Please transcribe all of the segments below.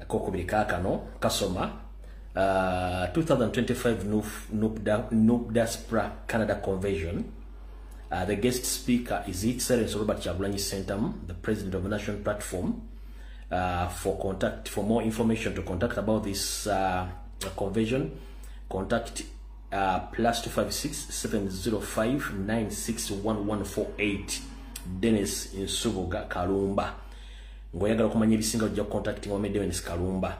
Akokubiri kaakano kasoma 2025 NUP Diaspora Canada Convention. The guest speaker is His Excellency Robert Kyagulanyi Ssentamu, the President of the National Platform. For more information to contact about this convention, contact +256 705 961148, Dennis Nsubuga Kalumba. Ng'oyagala okumanya ebisinga, ojja contacting wame Dennis Kalumba.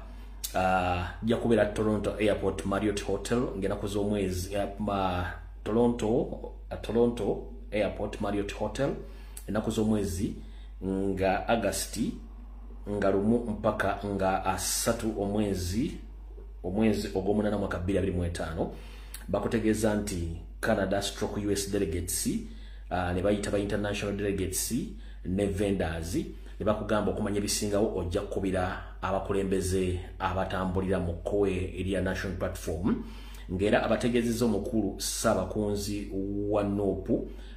Jja kubeera Toronto Airport Marriott Hotel ng'ennaku z'omwezi Toronto Airport Marriott Hotel, ennaku z'omwezi nga Agasti nga 1 mpaka nga 3 omwezi ogw'omunaana mwaka 2025. Bakutegeeza nti Canada stroke US delegates ne bayita ba international delegates ne vendors, ne bakugamba okumanya ebisingawo ojja kukubira abakulembeze abatambulira mu kkowe erya National Platform, ng'era abategeezezza omukulu Ssaabakunzi wa NUP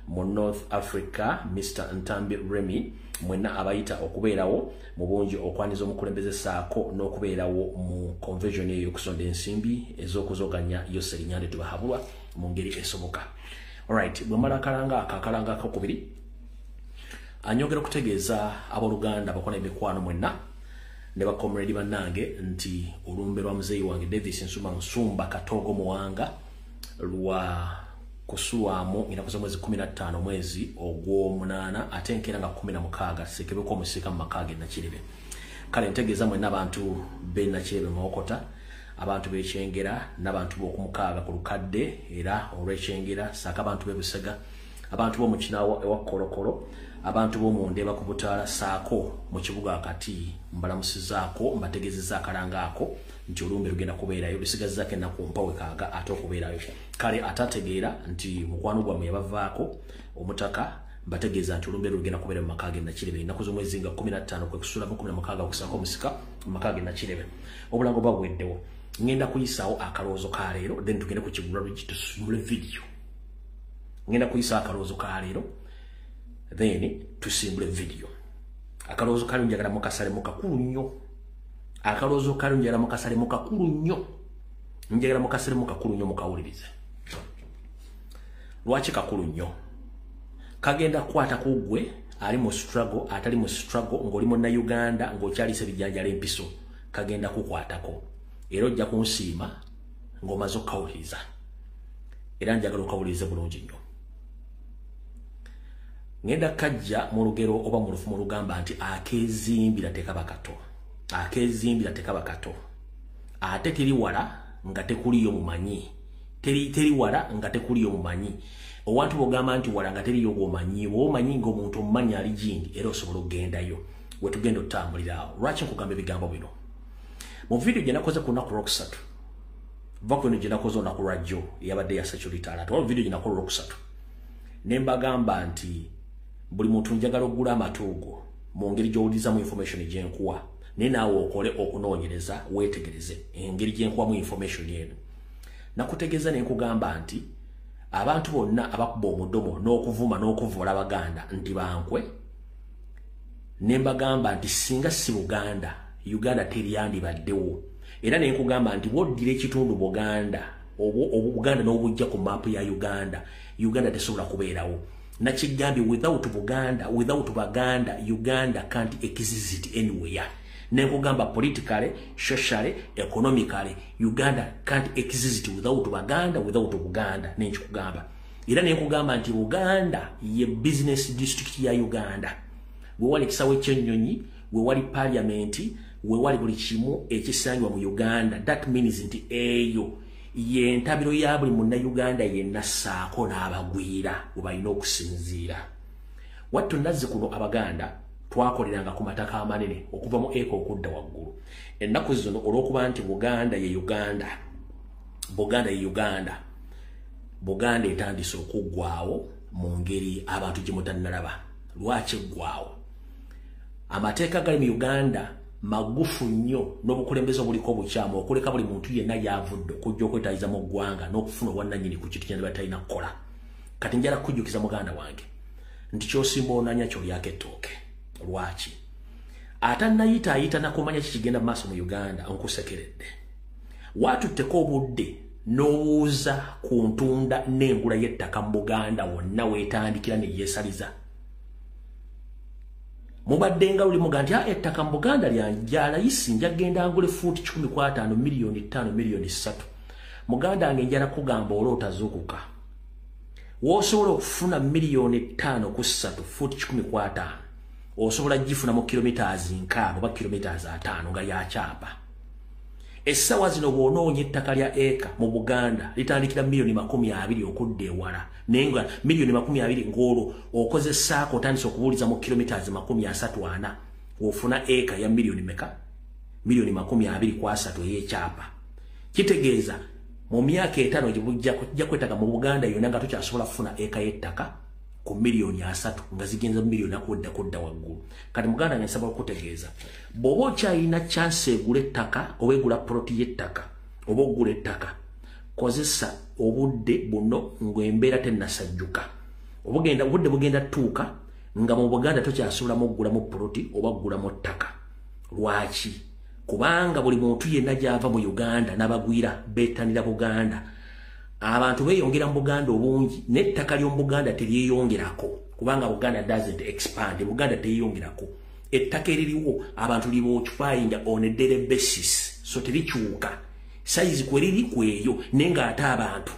mu North Africa, Mr Ntambi Remy. Mwenna abayita okubeerawo mu bungi okwaniza omukulembeze saako n'okubeerawo mu convention eyo y'okusonda ensimbi ez'okuzoganya Yoseri Nyande Tubahabulwa mu ngeri esoboka. Alright, bwe mala akalanga ako, akalanga akokubiri, anyongera okutegeeza abooluganda, bakola emikwano mwenna ne bacomrade bannange nti olumbe lwa muzeeyi wange Davis Nsuma Nsumba Katoogo Muwanga lwa kusulwamu ennaku z'omwezi 15 omwezi ogw'omunaana, ate enkeera nga 16 sekebeko omusiika mu maka ge Nakirebe. Kale ntegeeza mwenna abantu b'e Nakirebe, Mawokota, abantu b'Ekyengera n'abantu b'okumukaaga ku lukadde era olw'Ekyengera, saako abantu b'e Busega, abantu b'omukinawa ewa Kolokolo, abantu b'omundeba ku Butaala, saako mu kibuga akati. Mbalamusizaako, mbategeezezza akalanga ako nti olumbe lugenda kubeerayo. Lusigazzaako ennaku mpawekaaga ate okubeerayo. Kale atategeera nti mukwano gwammwe yabavaako omutaka, mbategeeza nti olumbe lugenda kubeera mu maka ge Nakirebe ennaku z'omwezi nga 15, kwe kusulamu 16 okusaako omusika mu maka ge Nakirebe. Obulango bwaweddewo. Ngenda kuyisaawo akalowoozo ka leero, then tugende ku Kigula Lwigi tusimule vidiyo. Ngenda kuyisa akalowoozo ka leero, then tusimbule vidiyo. Akalowoozo ka leero njagala mukasale, mukakulu nnyo. Akalowoozo ka leero njagala mukasale, mukakulu nnyo. Njagala mukasale, mukakulu nnyo, mukawulirize. Lwaki kakulu nnyo? Kagenda kukwata ku ggwe ali mu struggle, atali mu struggle, ng'oli munnayuganda ng'okyalisa ebijanjala empiso, kagenda kukwatako era ojja kunsiima ng'omaze okukawuliriza. Era njagala okawulirize bulungi nnyo. Ngenda kajja mu lugero oba mu lufumo lugamba nti akeezimbira tekaba kato, akeezimbira tekaba kato, ate teri wala nga tekuliyo mumanyi. Teri wala nga tekuliyo mumanyi. Owantu bwogamba nti wala nga teriyo gwomanyi, bw'omanyi ng'omuntu omumanyi ali gindi, era osobola okugendayo. Wetugenda otutambulira awo. Lwaki nkugamba ebigambo bino? Mu vidiyo gye nakoze ku lunaku lwokusatu, va ku eno gye nakoze olunaku lwajjo eyabadde ya security alert, oba vidiyo gye nakola olwokusatu, ne mbagamba nti buli muntu njagala okugula amatuugo mu ngeri gy'owulirizamu information gyenkuwa, naye naawe okole okunoonyereza, weetegereze engeri gyenkuwamu information eno. Nakutegeeza ne nkugamba nti abantu bonna abakuba omudomo n'okuvuma n'okuvoola Abaganda nti bankwe, ne mbagamba nti singa si Buganda, Uganda teryandibaddewo. Era ne nkugamba nti bw'oddira ekitundu Buganda, Obuganda n'obujja ku maapu ya Uganda, Uganda tesobola kubeerawo. Nakigambye, without Buganda, without Baganda, Uganda can't exist anywhere. Nenkugamba politically, socially, economically, Uganda can't exist without Baganda, without Buganda. Nenkikugamba era nenkugamba nti Buganda ye business district ya Uganda. Wewali ekisawo ekyennyonyi, wewali parliament, wewali buli kimu ekisangibwa mu Uganda. That means nti eyo yentabiro ya buli munnayuganda yenna, saako n'abagwira we balina okusinziira. Wattu nazzi kuno Abaganda twakoleranga ku mataka amanene okuva mu eka okudda waggulu. Ennaku zino, olw'okuba nti Buganda ye Uganda, Buganda ye Uganda, Buganda etandise okuggwawo mu ngeri abantu gye mutannalaba. Lwaki eggwawo? Amateeka gali mu Uganda magufu nnyo n'obukulembeze obuliko obukyamu, okuleka buli muntu yenna yavudde okujja okwetayiza mu ggwanga n'okufuna obwannannyini ku kintu kyandi batalina kukola. Kati njala kukujjukiza, muganda wange, nti kyosimba onanya kyolyako ettooke. Lwaki Atannayita ayita nakumanya kikigenda maaso mu Uganda, nkusekeredde. Watutteko obudde n'obuuza ku ntunda n'engula y'ettaka mu Buganda wonna weetandikira ne yeesaliza. Mubadde nga luli muga nti ettaka mu Buganda lya layisi, njagenda ngule fuuti 150, miliyoni 5, miliyoni 3. Muganda wange njala kugamba oloota zuukuka. W'osobola okufuna miliyoni 5 ku 3 fuuti 150, osobola gifuna mu kilometers 6 oba kilometers 5 nga yakyapa. Essaawa zino bw'onoonya ettaka lya eka mu Buganda litandikira miliyoni 20 okudda ewala, naye nga miliyoni 20 ng'olwo okozesaako otandise okubuuliza mu kilometers 34 w'ofuna eka ya miliyoni meka? Miliyoni 23 ey'ekyapa. Kitegeeza mu myaka 5 gye kwetaaga mu Buganda yonna nga tokyasobola kufuna eka y'ettaka ku miliyoni 3 nga zigenza miliyoni akudda kudda waggulu. Kati muganda wange nsaba okutegeeza, bw'oba okyalina chance egula ettaka oba egula poloti y'ettaka oba ogula ettaka, kozesa obudde buno ng'embeera tennasajjuka. Obudde bugenda tuuka nga mu Buganda tokyasobola muggulamu poloti oba ggulamu ttaka. Lwaki? Kubanga buli muntu yenna gy'ava mu Uganda n'abagwira beettanira Buganda. Abantu beeyongera mu Buganda obungi, n'ettaka ly'omu Buganda teryeyongerako, kubanga Buganda doesn't expand. Buganda teyeyongerako. Ettaka eririwo abantu liba-occupying on a daily basis, so terikyuka. Size kwe riri kweyo, naye ng'ate abantu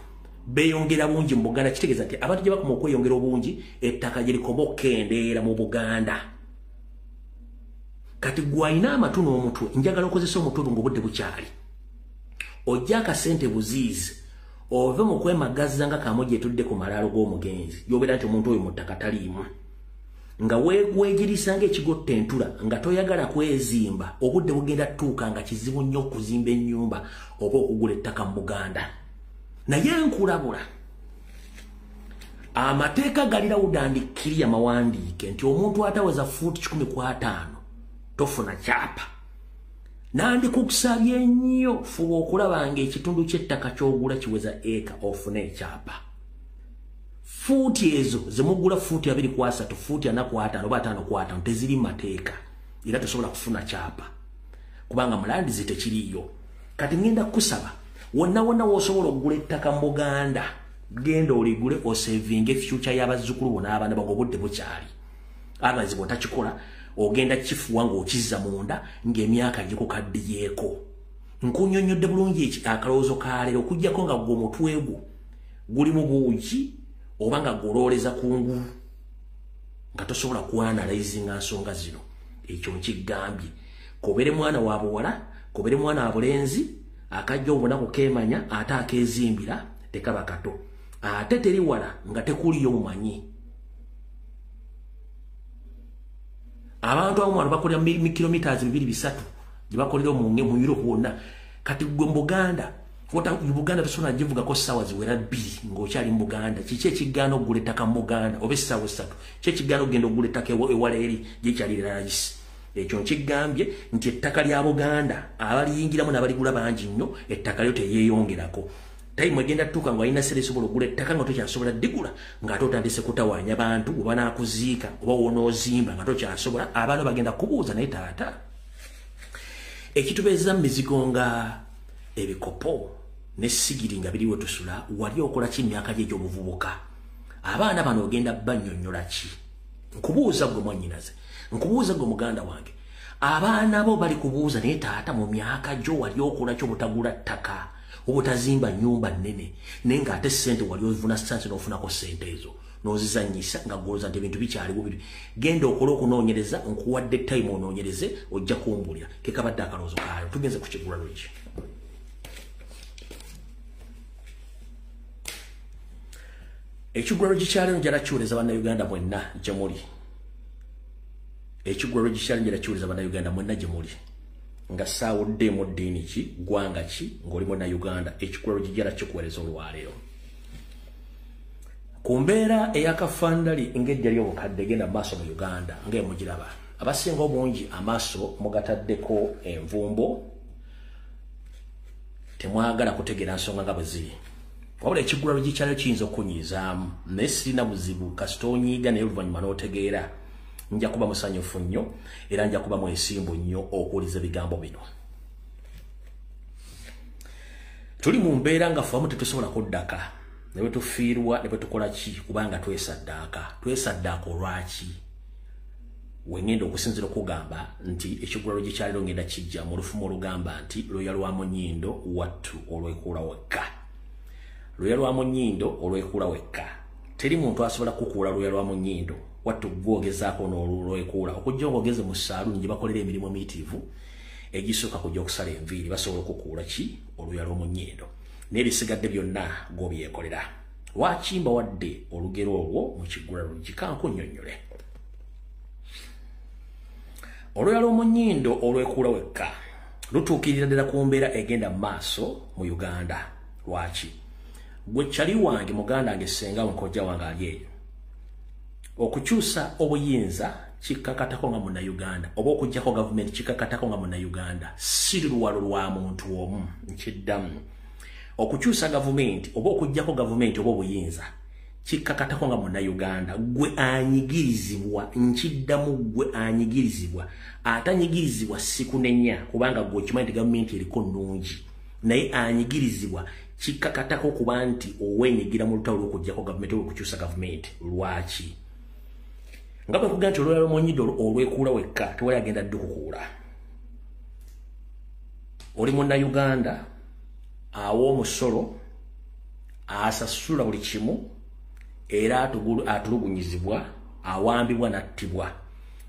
beeyongera bungi mu Buganda. Kitegeeza nti abantu gye bakoma okweyongera obungi, ettaka gye likoma okukendeera mu Buganda. Kati gwe alina amatu n'omutwe, njagala okozesa omutwe ng'obudde bukyali. Ojja akasente buziizi, ove mu kwemagaza nga kamoja etudde ku malaalo g'omugenzi, gy'obeera nti omuntu oyo mu ttaka taliimu, nga weegwegirisa ng'ekigotta entula, nga toyagala kwezimba. Obudde bugenda tuuka nga kizibu nnyo okuzimba ennyumba oba okugula ettaka mu Buganda. Naye nkulabula, amateeka gali lawudandikkiriya mawandiike nti omuntu ataweza fuuti 150 tofuna kyapa. Nandikukusabye nnyo, fuba okulaba ng'ekitundu ky'ettaka ky'ogula kiweza eka ofune ekyapa. Fuuti ezo zemugula fuuti 23, fuuti 45 oba 55 teziri mateeka, era tosobola kufuna kyapa kubanga mulandizi tekiriiyo. Kati ngenda kukusaba wonna wonna w'osobola okugula ettaka mu Buganda, genda oligule osevinge future y'abazzukulu bo n'abaana bo ng'obudde bukyali. Otherwise bw'otakikola ogenda kifuwa ng'okizza munda ng'emyaka gikukaddiyeeko. Nkunnyonnyodde bulungi akalowoozo ka leero, okuggyako nga gwe omutwe gwo guli mu buugi oba nga gw'olowooleza ku ngulu nga tosobola kuanalyzinga nsonga zino. Ekyo nkigambye, k'obeere mwana wa buwala, k'obeere mwana wa bulenzi, akajja obunaku keemanya ate akeezimbira tekaba kato. Ate teri wala nga tekuliyo mumanyi. Abantu abamu wano bakolera mu kilometers 2-3 gye bakolera mu Europe wonna. Kati gwe mu Buganda, Buganda tosobola givugako ssaawa ziwera 2 ng'okyali mu Buganda. Kiki ekigaana okugula ettaka mu Buganda oba essaawa 3? Ki ekigaana okugenda okugula ettaka ewala eri gyekyali layisi? Ekyo nkigambye nti ettaka lya Buganda abaliyingiramu n'abaligula bangi nnyo, ettaka lyo teryeyongerako. Tayimu egenda tuuka ng'olina ssente esobola okugula ettaka nga tokyasobola ddigula, ng'ate otandise kutawaanya bantu oba naakuziika oba w'onoozimba nga tokyasobola. Abaana bagenda kubuuza, naye taata, ekitubeeza mu mizigo nga ebikopo ne sigiri nga biriwo tusula, wali okola ki emyaka gye egy'obuvubuka? Abaana bano ogenda bannyonnyola ki? Nkubuuza gwe mwannyinaze, nkubuuza gwe muganda wange, abaana bo bali kubuuza, naye taata, mu myaka gyo wali okola ki obutagula ttaka, obutazimba nnyumba nnene, naye ng'ate ssente wali ovuna ssente n'ofunako ssente ezo n'ozizannyisa nga gw'olowooza nti ebintu bikyaliwo biri. Genda okole okunoonyereza, nkuwadde time onoonyereze, ojja kumbulira. Ke kabadde akalowoozo kaayo. Tugenze ku kigula lweki. Ekigula lweki kyaleero njala kiwuliriza Bannayuganda mwenna gye muli. Ekigula lweki kyaleero njala kiwuliriza Bannayuganda mwenna gye muli. Nga saawuddemu ddiini ki, ggwanga ki, ng'oli Munnayuganda, ekigula lweki njala kikuweereza olwaleero. Ku mbeera ey'akafandali ng'ejja ly'obukadde egenda mu maaso mu Uganda ng'emugiraba, abasinga obungi amaaso mugataddeko envumbo, temwagala kutegeera nsonga nga bwe ziri. Wabula ekigula lweki kyaleero kiyinza okunyiizaamu, naye sirina buzibu kasita onyiiga naye oluvannyuma n'otegeera. Nja kuba musanyufu nnyo era nja kuba mwesimbu nnyo okuwuliza ebigambo bino. Tuli mu mbeera nga ffe tetusobola kuddaka, ne bwe tufiirwa ne bwe tukola ki, kubanga twesaddaaka. Twesaddaaka olwaki? Wengenda okusinziira okugamba nti ekigulalo gye kyaliro ngenda kijja mu lufumo olugamba nti lwoya lwa munyindo wattu olwekuula wekka. Lwoya lwa munyindo olwekuula wekka. Teri muntu asobola kukuula lwoya lwa munyindo wattu gwogezaako n'olwekuula. Okujja ng'ogeze mu saaluuni gye bakolera emirimu emiyitirivu egisooka kujja okusala enviiri, basobola okukuula ki? Oluya lw'omunyindo. N'ebisigadde byonna gw'obyekolera. Lwaki mbawadde olugero olwo mu kigulalo? Gikankunnyonnyole. Oluya lw'omunyindo olwekuula wekka lutuukirira ddala ku mbeera egenda mu maaso mu Uganda. Lwaki? Gwe kyali wange, muganda wange, ssenga mukojja wange ali eyo, okukyusa obuyinza kikakatako nga munnayuganda, oba okuggyako gavumenti kikakatako nga munnayuganda. Si luwalo lwa muntu omu. Nkiddamu, okukyusa gavumenti oba okuggyako gavumenti oba obuyinza kikakatako nga munnayuganda. Gwe anyigirizibwa, nkiddamu, gwe anyigirizibwa. Atanyigirizibwa sikunenya, kubanga gwe okimanyi nti gavumenti eriko nnungi, naye anyigirizibwa kikakatako kuba nti oweenyigira mu lutalo lw'okuggyako gavumenti oba okukyusa gavumenti. Lwaki? Nga bwe nkugamba nti olwoya lw'omunyindo olwekuula wekka tewali agenda dde okukuula. Oli munnayuganda awa omusolo, asasula buli kimu, era atulugunyizibwa, awambibwa n'attibwa.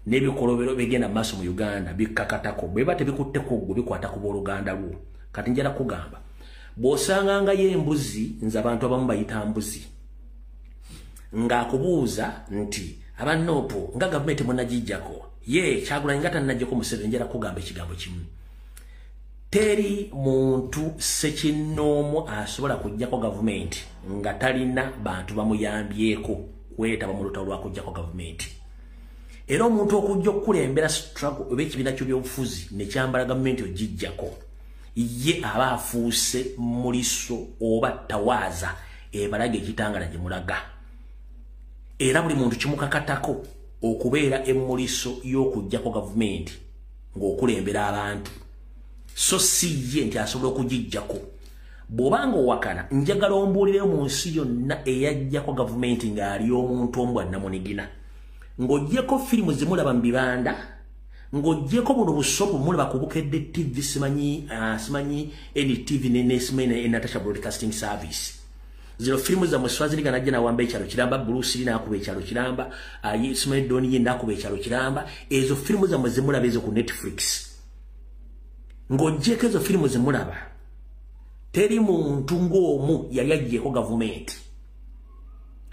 N'ebikolobero bigenda mu maaso mu Uganda bikkakatako. Bwe biba tebikutteko ggwe, bikwata ku booluganda lwo. Kati njala kugamba, bw'osangangayo embuzi, nze abantu abamu bayita mbuzi, ng'akubuuza nti abanoopo nga gavumenti munagijjako, ye Kyagulanyi nga tannajjako Museveni, njala kugamba ekigambo kimu: teri muntu ssekinnoomu asobola kuggyako gavumenti nga talina bantu bamuyambyeko kwetaba mu lutalo lwa kuggyako gavumenti. Era omuntu okujja okukulembera struggle oba ekibiina ky'ebyobufuzi ne kyambala gavumenti ogiggyako, ye aba afuuse muliso oba tawaaza ebalaga ekitangala gye mulaga. Era buli muntu kimukakatako okubeera emmuliso y'okuggyako gavumenti ng'okulembera abantu, so si ye nti asobola okugiggyako. Bw'obanga owakana, njagala ombuulireyo mu nsi yonna eyaggyako gavumenti ng'ali omuntu omu bwannamunigina, ng'oggyeko firimu zemulaba mu bibanda, ng'oggyeko buno busopu mulaba ku Bukedde TV, simanyi NTV ne simanyi Natasha Broadcasting Service. Zino firimu zammwe Swaziriga najja nawamba ekyalo kiramba, Bruce Lee n'akuba ekyalo kiramba, simanyi Donnie Yen n'akuba ekyalo kiramba. Ezo firimu zammwe zemulaba ezo ku Netflix, ng'oggyeko ezo firimu zemulaba, teri muntu ng'omu yali aggyeko gavumenti,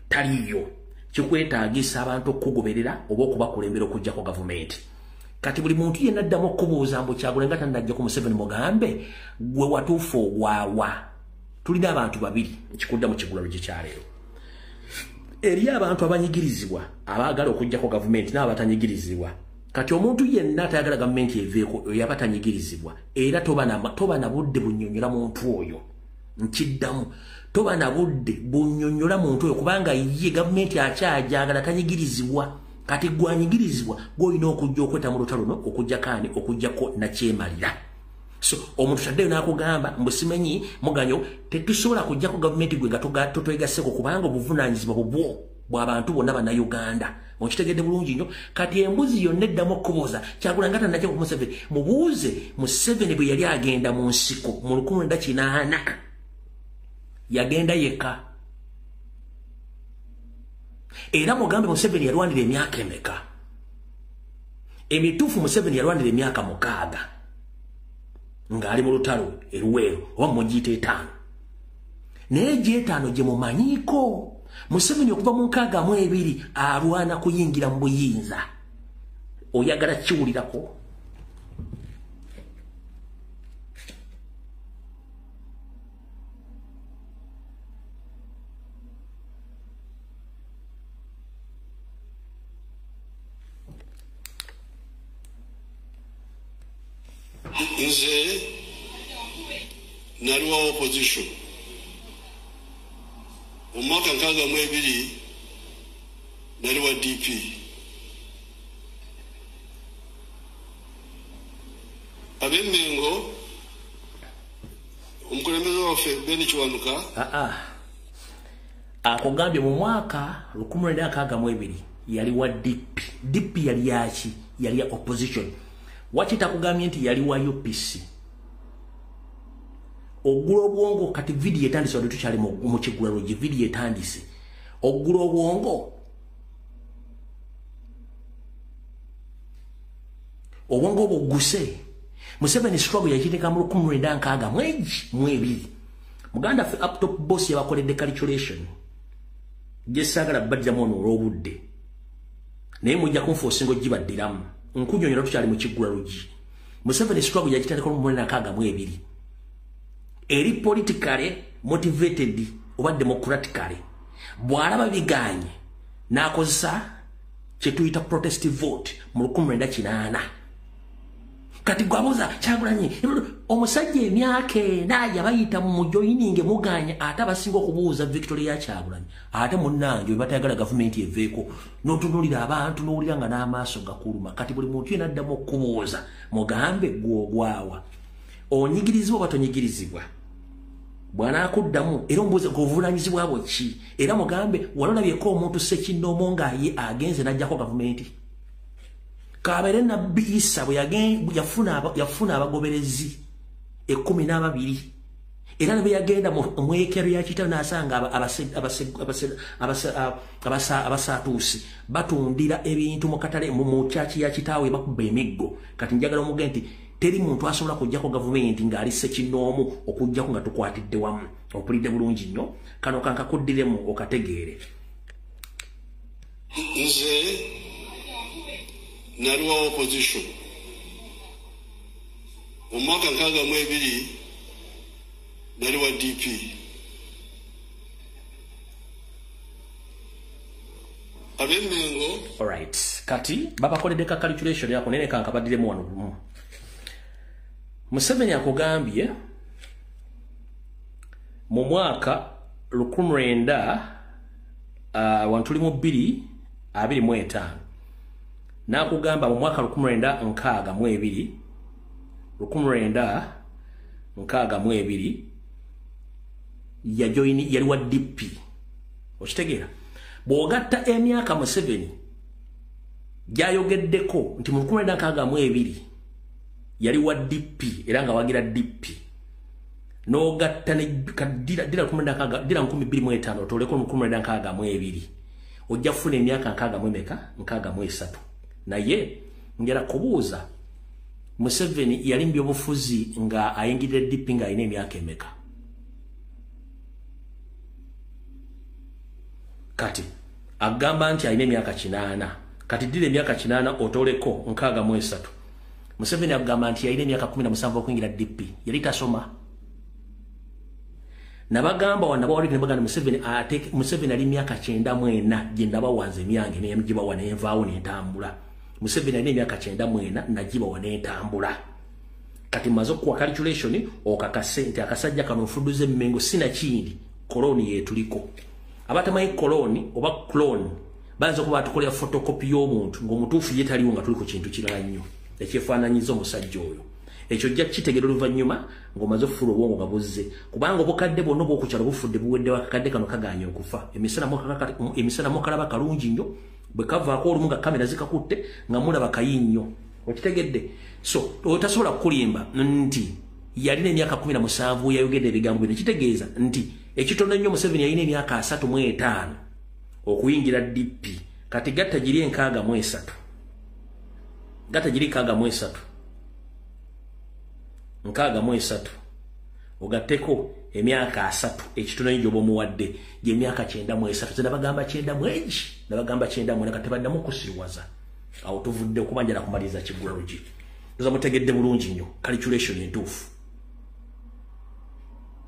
taliyo. Kikwetaagisa abantu okukugoberera oba okubakulembera okuggyako gavumenti. Kati buli muntu yenna addamu okubuuza mbu Kyagulanyi nga tannajjako Museveni, mugambe gwe watuufu ogwawa. Tulina abantu babiri, nkikudda mu kigulalo gye kyaleero. Eri abantu abanyigirizibwa abaagala okuggyako gavumenti n'abatanyigirizibwa. Kati omuntu yenna atayagala gavumenti eveeko oyo aba tanyigirizibwa, era toba na budde bunnyonnyola muntu oyo. Nkiddamu, toba na budde bunnyonnyola muntu oyo, kubanga ye gavumenti akyajagala, tanyigirizibwa. Kati gwanyigirizibwa gw'olina okujja okweta mu lutalo luno okuggyako ani? Okuggyako nakyemalira. So omuntu taddeyo n'akugamba mbu simanyi muganyo, tetusobola kuggyako gavumenti gwe nga totwegasseko, kubanga obuvunaanyizibwa bubwo bw'abantu bonna bannayuganda. Okitegedde bulungi nnyo. Kati embuzi yonna eddamu okubuuza Kyagulanyi nga tannajjako Museveni, mubuuze Museveni bwe yali agenda mu nsiko mu 1980 yagenda yekka? Era mugambe Museveni yalwanira emyaka emeka? Emituufu Museveni yalwanira emyaka 6 ng'ali mu lutalo eruweero, oba mugiyita 5. Naye gy'etaano gye mumanyiiko, Museveni okuva mu 62 alwana kuyingira mu buyinza. Oyagala kiwulirako? Nze nali wa opposition mu mwaka 62, nali wa DP. Ab'Emmengo, omukulembeze waffe Ben Kiwanuka akugambye mu mwaka 1962 yali wa DP. DP yali yaki? Yali ya opposition. Wakita kugambye nti yali wa UPC. Ogula obwongo kati video etandise, wadde tukyali mu kigulalogi, video etandise. Ogula obwongo. Obwongo obuguse. Museveni struggle yakiteka mu 1962. Muganda ffe up top boss yabakoledde calculation. Gye saagala baddiramu ono olw'obudde. Naye mujja kunfoosinga ogibaddiramu. Nkunyonyola tukyali mu kigulalogi. Museveni struggle yakitandika mu 1962. Eri politically motivated oba democratically. Bw'alaba biganye n'akozesa kye tuyita protest vote mu 1980. Kati gwabuuza Kyagulanyi, omusajja emyaka ena yabayita mu mujoyininge muganya, ate abasinga okubuuza Victoria Kyagulanyi, ate munnange bwe batayagala gavumenti eveeko, n'otunuulira abantu n'owulira nga n'amaaso gakuluma. Kati buli muntu yenna addamu okubuuza mugambe gw'ogwawa, onyigirizibwa oba tonyigirizibwa? Bw'anaakuddamu era omubuuze ng'obuvunaanyizibwa bwo ki, era mugambe wali olabyeko omuntu ssekinnoomu nga ye agenze n'aggyako gavumenti? Kabeere Nabbi Isa bwe yafuna abagoberezi 12, era ne bwe yagenda mu yeekaalu ya kitaawe n'asanga abasaatuusi batundira ebintu mu katale mu kyaki ya kitaawe bakuba emiggo. Kati njagala omuge nti teri muntu asobola kuggyako gavumenti ng'ali ssekinnoomu okuggyako nga tukwatidde wamu. Ompulidde bulungi nnyo? Kano kankakuddiremu okategeere. Nze nali wa opposition mu mwaka 62, nali wa DP. Ab'Emmengo. Alright, kati babakoledde ka calculation yako nene, kankabaddiremu wano lumu. Museveni akugambye mu mwaka 1900 wantuli mu 2025, n'akugamba mu mwaka 1962, 1962 yajoini, yali wa DP. Okitegeera? Bw'ogatta emyaka Museveni gy'ayogeddeko nti mu 1962 yali wa DP era nga wagira DP, n'ogatta ne dira 2005 otoleko 1962, ojja kufuna emyaka nkaaga mu emeka? 63. Naye njagala kubuuza, Museveni yali mu byobufuzi nga ayingirira DP nga alina emyaka emeka? Kati agamba nti alina emyaka 80. Kati ddira emyaka 80 otoleko 63. Museveni agamba nti yalina emyaka 17 okuyingira DP. Yali tasoma. Nabagamba wanabawali ne bagamba Museveni ate Museveni ali myaka 94 gye nabawanze emyange ne mgibawa ne nvaawo ne ntambula. Museveni alina emyaka 94 nagibawa ne ntambula. Kati maze okuwa calculation okakase nti akasajja kano nfuduze Mmengo sina kindi koloni yetuliko. Abatamanyi koloni oba clone bayinza okuba batukolera photocopy y'omuntu ng'omutuufu ye taliwo nga tuli ku kintu kirala nnyo ekyefaananyiza omusajja oyo. Ekyo ojja kukitegeera oluvannyuma ng'omaze okufuna obwongo nga buzze, kubanga obukadde bwonna obw'oku kyalo bufudde buweddewo. Akakadde kano kagaanye okufa. Emisana mukalaba kalungi nnyo, bwe kavaako olumu nga kamera zikakutte nga mulaba kayi nnyo. Okitegedde? So otasobola kukulimba nti yalina emyaka 17 yayogedde ebigambo bino. Kitegeeza nti ekitono ennyo Museveni yalina emyaka 35 okuyingira DP. Kati gatta giri 63, gatta giri 63, 63 ogatteko emyaka 30 ekitono ennyo gy'oba omuwadde, gy'emyaka 93. Ze nabagamba 91, nabagamba 94, kati tebaddamu kusiriwaza. Awo tuvudde okuba njala kumaliriza kigulalogi. Oza mutegedde bulungi nnyo calculation entuufu.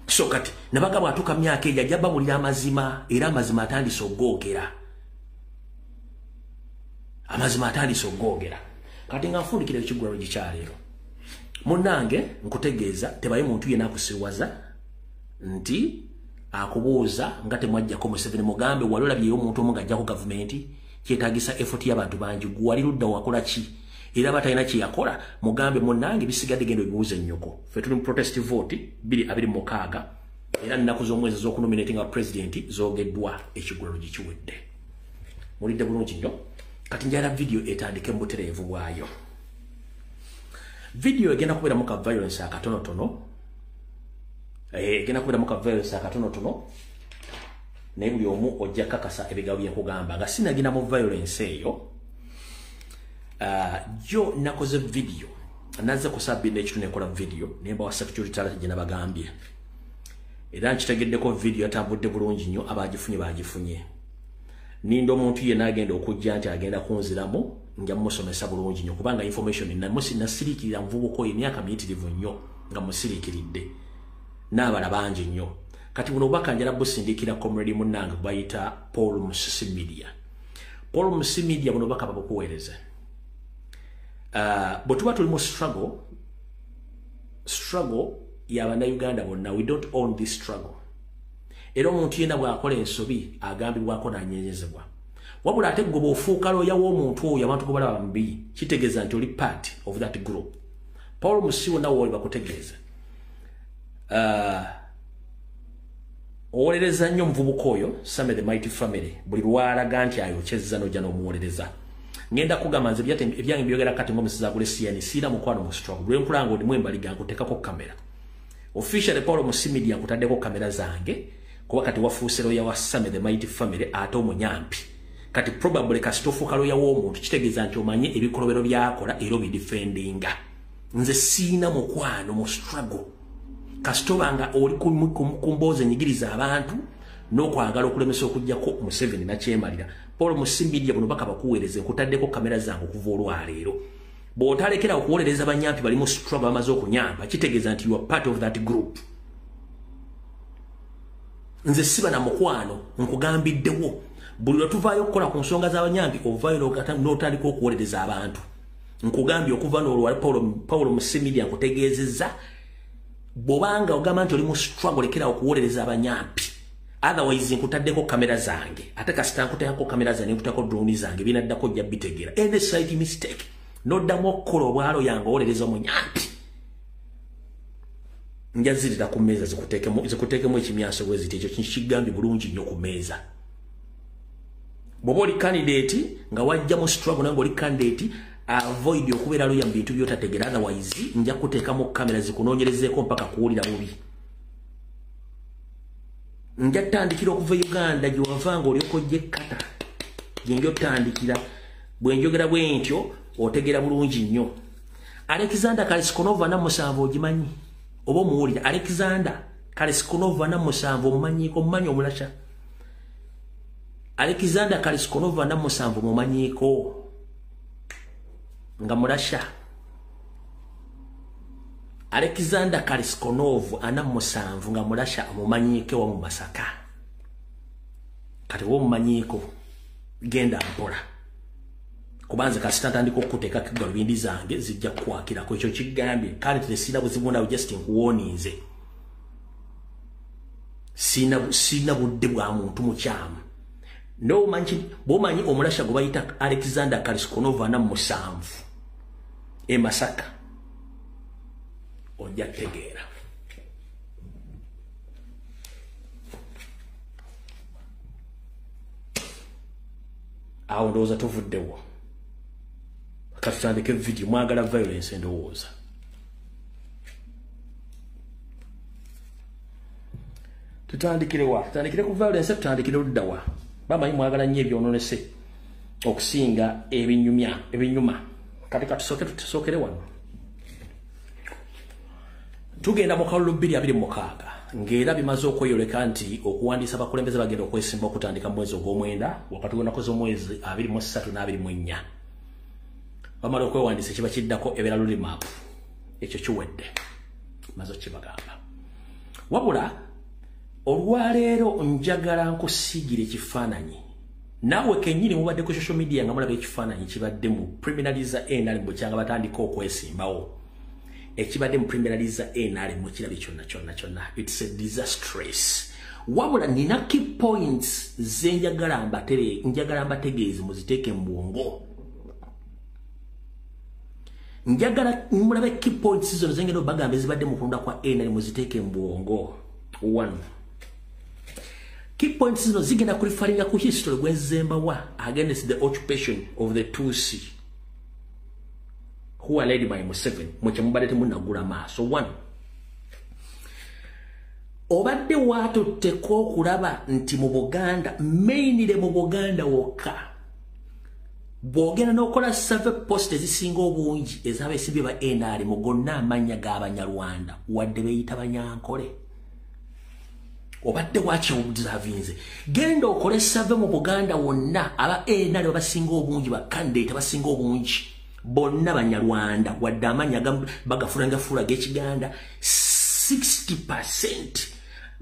So kati nabagamba atuuka myaka egyo ajja babulira amazima, era amazima atandise ogoogera, amazima atandise ogoogera. Kati nga nfundikira ekigulalogi kyaleero, munnange, nkutegeeza tebaye muntu yenna akusiriwaza nti akubuuza nga temwajjako Museveni. Mugambe wali olabyeyo omuntu omu ng'ajjako gavumenti? Kyetaagisa effort y'abantu bangi. Gwe wali ludda, wakola ki? Era batalina kye yakola mugambe munnange bisigadde genda ebibuuze nnyoko. Ffe tuli mu protest vote 2026 era nnaku z'omwezi ez'okunominatinga president zoogeddwa, ekigulalo gikiwedde. Mulidde bulungi nnyo. Kati njala video etandike mu butereevu bwayo. Video egenda kubeeramu ka violence akatonotono, egenda kubeeramu ka violence akatonotono, naye buli omu ojja kakasa ebigambo bye nkugamba nga sinagenda mu violence eyo. Jo nakoze video nazze ku sabbi n'ekitundu nekola video nemba wa security alert gye nabagambye, era nkitegeddeko video yatambudde bulungi nnyo, abagifunye bagifunye. Ninda omuntu yenna agenda okujja nti agenda kunziramu nja musomesa bulungi nnyo, kubanga information nasiriikirira muvubuka oyo emyaka miyitirivu nnyo nga musiriikiridde n'abala bangi nnyo. Kati buno obubaka njala busindikira comrade munnange bayita Paul Musisi Media. Paul Musisi Media, buno obubaka babukuweereza. Bwe tuba tuli mu struggle y'Abannayuganda bonna, we don't own this struggle. Era omuntu yenna bw'akola ensobi agambibwako n'anyenyezebwa. Wabula ate gwe bw'ofuuka looya w'omuntu oyo abantu gwe balaba mubi, kitegeeza nti oli part of that group. Paul Musisi, wonna wooli bakutegeeza. Owolereza nnyo omuvubuka oyo Same the Mighty Family, buli lwalaga nti ayokyezza n'ojja n'omuwolereza. Ngenda kugamba nze ebyange byogera kati ng'omusizi agule CN, siina mukwano mu struggle. Lwe nkulanga olimu embaliga nkuteekako kamera. Officially Paul Musisi Media nkutaddeko kamera zange, kuba kati wafuuse looya wa Same the Mighty Family ate omunyampi. Kati probably kasita ofuuka looya w'omuntu kitegeeza nti omanye ebikolobero by'akola era obidefendinga. Nze siina mukwano mu struggle. Kasita obanga oli ku mboozi enyigiriza abantu n'okwagala okulemesa okuggyako Museveni nakyemalira. Paul Musisi Media, buno baka bakuweereza, nkutaddeko kamera zange okuva olwaleero. Bw'otalekera okuwolereza banyampi bali mu struggle bamaze okunyamba, kitegeeza nti you are part of that group. Nze siba na mukwano, nkugambiddewo. Buli lwe tuvaayo okukola ku nsonga z'abanyampi ovaayo n'otandika okuwolereza abantu. Nkugambye okuva n'olwa Paul Musisi Media nkutegeezezza, bw'obanga ogamba nti oli mu struggle lekera okuwolereza abanyampi. Otherwise nkutaddeko kamera zange. Ate kasita nkuteekako kamera zange nkuteekako drone zange binaddako ojja bitegeera. Any slight mistake n'oddamu okukola obwalo yange owolereza omunyampi, njazirira ku mmeeza zikuteekemu ekimyanso bwe ziti. Ekyo kigambye bulungi nnyo ku mmeeza. Bw'oba oli candidate nga wajja mu struggle nange oli candidate, avoid okubeera looya mu bintu by'otategeera, otherwise nja kuteekamu kamera zikunoonyerezeeko mpaka kuwulira bubi. Nja ttandikira okuva e Uganda gye wava ng'olyoka ojja ekkata, gye nja ottandikira. Bwe njogera bwe ntyo otegeera bulungi nnyo. Alexander Kaliskonova 47 ogimanyi oba omuwulira? Alexander Kaliskonova 47 omumanyiiko? Omumanyi omulasha Alexander Kaliskonova 47 mumanyiiko nga mulasha? Alexander Kaliskonov 47 nga mulasha omumanyiiko wa mu Masaka. Kati wowe omumanyiiko, genda mpola, kubanze kasita ntandika okuteekako galubindi zange zijja kukwakirako. Ekyo kigambye kale tesina buzibu nawe, just nkuwooninze. Sina budde bwa muntu mukyamu. Bw'omanyi omulasha gwe bayita Alexander Kaliskonov 47 e Masaka, ojja kutegeera. Awo ndowooza tuvuddewo. Katutandike video. Mwagala violence endowooza. Tutandikire wa? Tutandikire ku violence, tutandikire ludda wa? Bamanyi mwagala nnyo ebyononese okusinga ebinyumya ebinyuma. Kati katusooke tusookere wano. Tugenda mu kalulu 2026 ng'era bimaze okweyoleka nti okuwandiisa abakulembeze bagenda okwesimba okutandika mu mwezi ogw'omwenda wakati gw'ennaku z'omwezi 23 n'24. Bamala okwewandiisa ekiba kiddako ebeera roadmap. Ekyo kiwedde, maze okibagamba. Wabula olwaleero njagala nkusiigira ekifaananyi. Naawe kennyini mubadde ku social media nga mulaba ekifaananyi kibadde mu primaries za NRM bwekyanga batandika okwesimbawo. Ekibadde mu primaries za NRM mukirabe kyonna kyonna kyonna. It's a disastrous. Wabula nina key points ze njagala mbategeeze muziteeke mu bwongo. Njagala mulabe key points zino zengendo bagambe zibadde mu kulonda kwa NRM, muziteeke mu bwongo. 1. Key points zino zigenda kulifaringa ku history gwenzembawa against the occupation of the Tutsi who are led by Museveni. Mwe mubadde temunnagula maaso. 1. Obadde watutteko okulaba nti mu Buganda, mainly mu Buganda wokka, bw'ogenda n'okola survey post ezisinga obungi ez'abeesimbye ba NRM, gonna amannya g'Abanyarwanda wadde beeyita Banyankole. Obadde wakiobservinze. Genda okole survey mu Buganda wonna, aba NRM basinga obungi, ba candidate basinga obungi bonna Banyarwanda, wadde amannya bagafulangafuula g'Ekiganda. 60%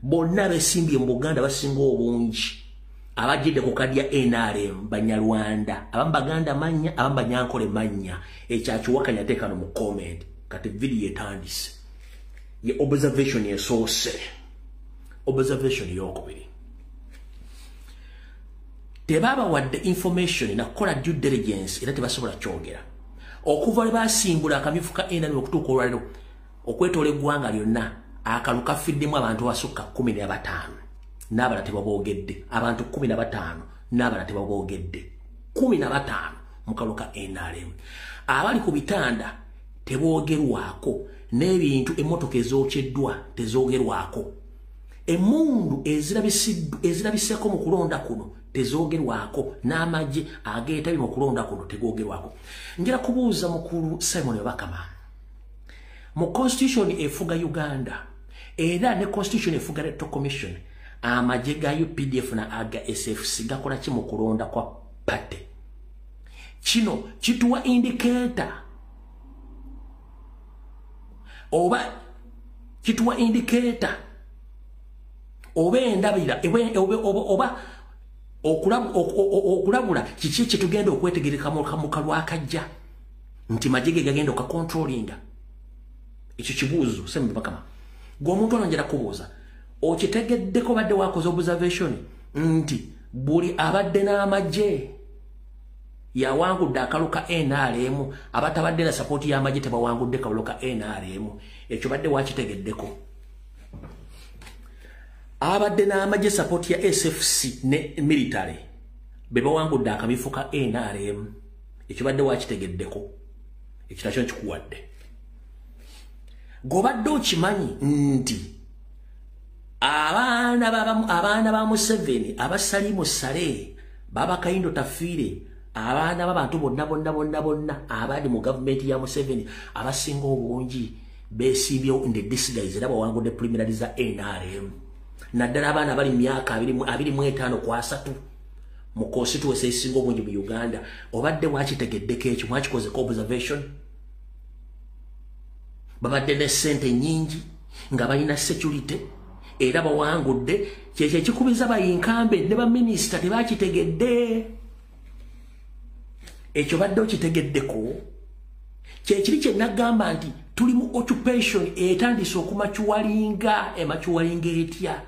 bonna besimbye mu Buganda basinga obungi abajjidde ku kadi ya NRM Banyarwanda, abamu Baganda mannya, abamu Banyankole mannya. Ekyakiwakanya teeka no mu comment. Kati video etandise, ye observation esoose. Observation eyokubiri, tebabawadde information nakukola due diligence, era tebasobola kyogera. Okuva lwe basimbula akamyufu ka NRM okutuuka olwaleero, okwetoola eggwanga lyonna, akalu kafiddemu abantu abasukka 15 n'abala tebaboogedde. Abantu 15 n'abala tebaboogedde, 15 mu kalu ka NRM. Abali ku bitanda teboogerwako, n'ebintu emmotoka ezokyeddwa tezoogerwako, emmundu ezirabiseko mu kulonda kuno tezoogerwako, n'amagye ageetabye mu kulonda kuno tegoogerwako. Njagala kubuuza mukulu Simon Bakama, mu constitution efuga Uganda era ne constitution efuga Electoral Commission, amagye ga UPDF na aga SFC gakola ki mu kulonda kwa party? Kino kituwa indicator, oba kituwa indicator oba endabira oba okulabula kiki kyetugenda okwetegereka mu kalwakajja nti magye ge gagenda okacontrollinga. Ekyo kibuuzo Simon Bakama. Gwe omuntu ono njagala kubuuza, okitegeddeko badde wakoze observation nti buli abadde n'amagye yawangudde akalu ka NRM, abatabadde na support y'amagye tebawangudde kalu ka NRM? Ekyo badde wakitegeddeko? Abadde n'amagye, support ya SFC ne military, be bawangudde akamyufu ka NRM. Ekyo badde wakitegeddeko? Ekyo nakyo nkikuwadde. Gobadde okimanyi nti abaana ba Museveni, abasalimu Saleh, baba Kahindo Tafiire, abaana b'abantu bonna bonna bonna bonna abali mu gavumenti ya Museveni abasinga obungi beesimbyewo in the disguise era bawangudde preliminary za NRM, naddala abaana bali myaka 25 ku 30 mu constituency esinga obungi mu Uganda? Obadde wakitegeddeko ekyo? Mwakikozeko observation? Babadde ne ssente nnyingi nga balina security era bawangudde. Kyekyo ekikubiza bayinkambe ne baminisita tebakitegedde. Ekyo badde okitegeddeko? Kyekiri kye nagamba nti tuli mu occupation etandise okumaturinga. Ematuringa etya?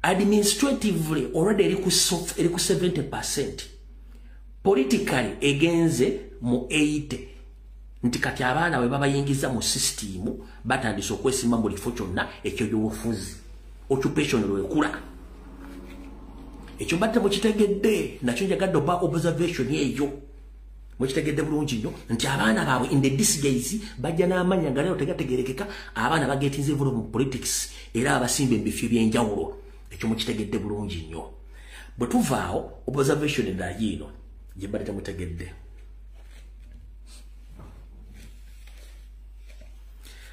Administratively already eri ku 70%, politically egenze mu 80, nti kati abaana bwe babayingiza mu system batandise okwesimba mu kifo kyonna eky'ebyobufuzi. Occupation lwekula. Ekyo mbadde mukitegedde? Nakyo njagadde oba observation eyo mukitegedde bulungi nnyo nti abaana baabwe in the disguise bajja n'amannya nga leero tegategerekeka, abaana bagetinze involved mu politics era abasimba ebifo ebyenjawulo. Ekyo mukitegedde bulungi nnyo? Bwe tuvaawo, observation endala yiino gye mbadde temutegedde.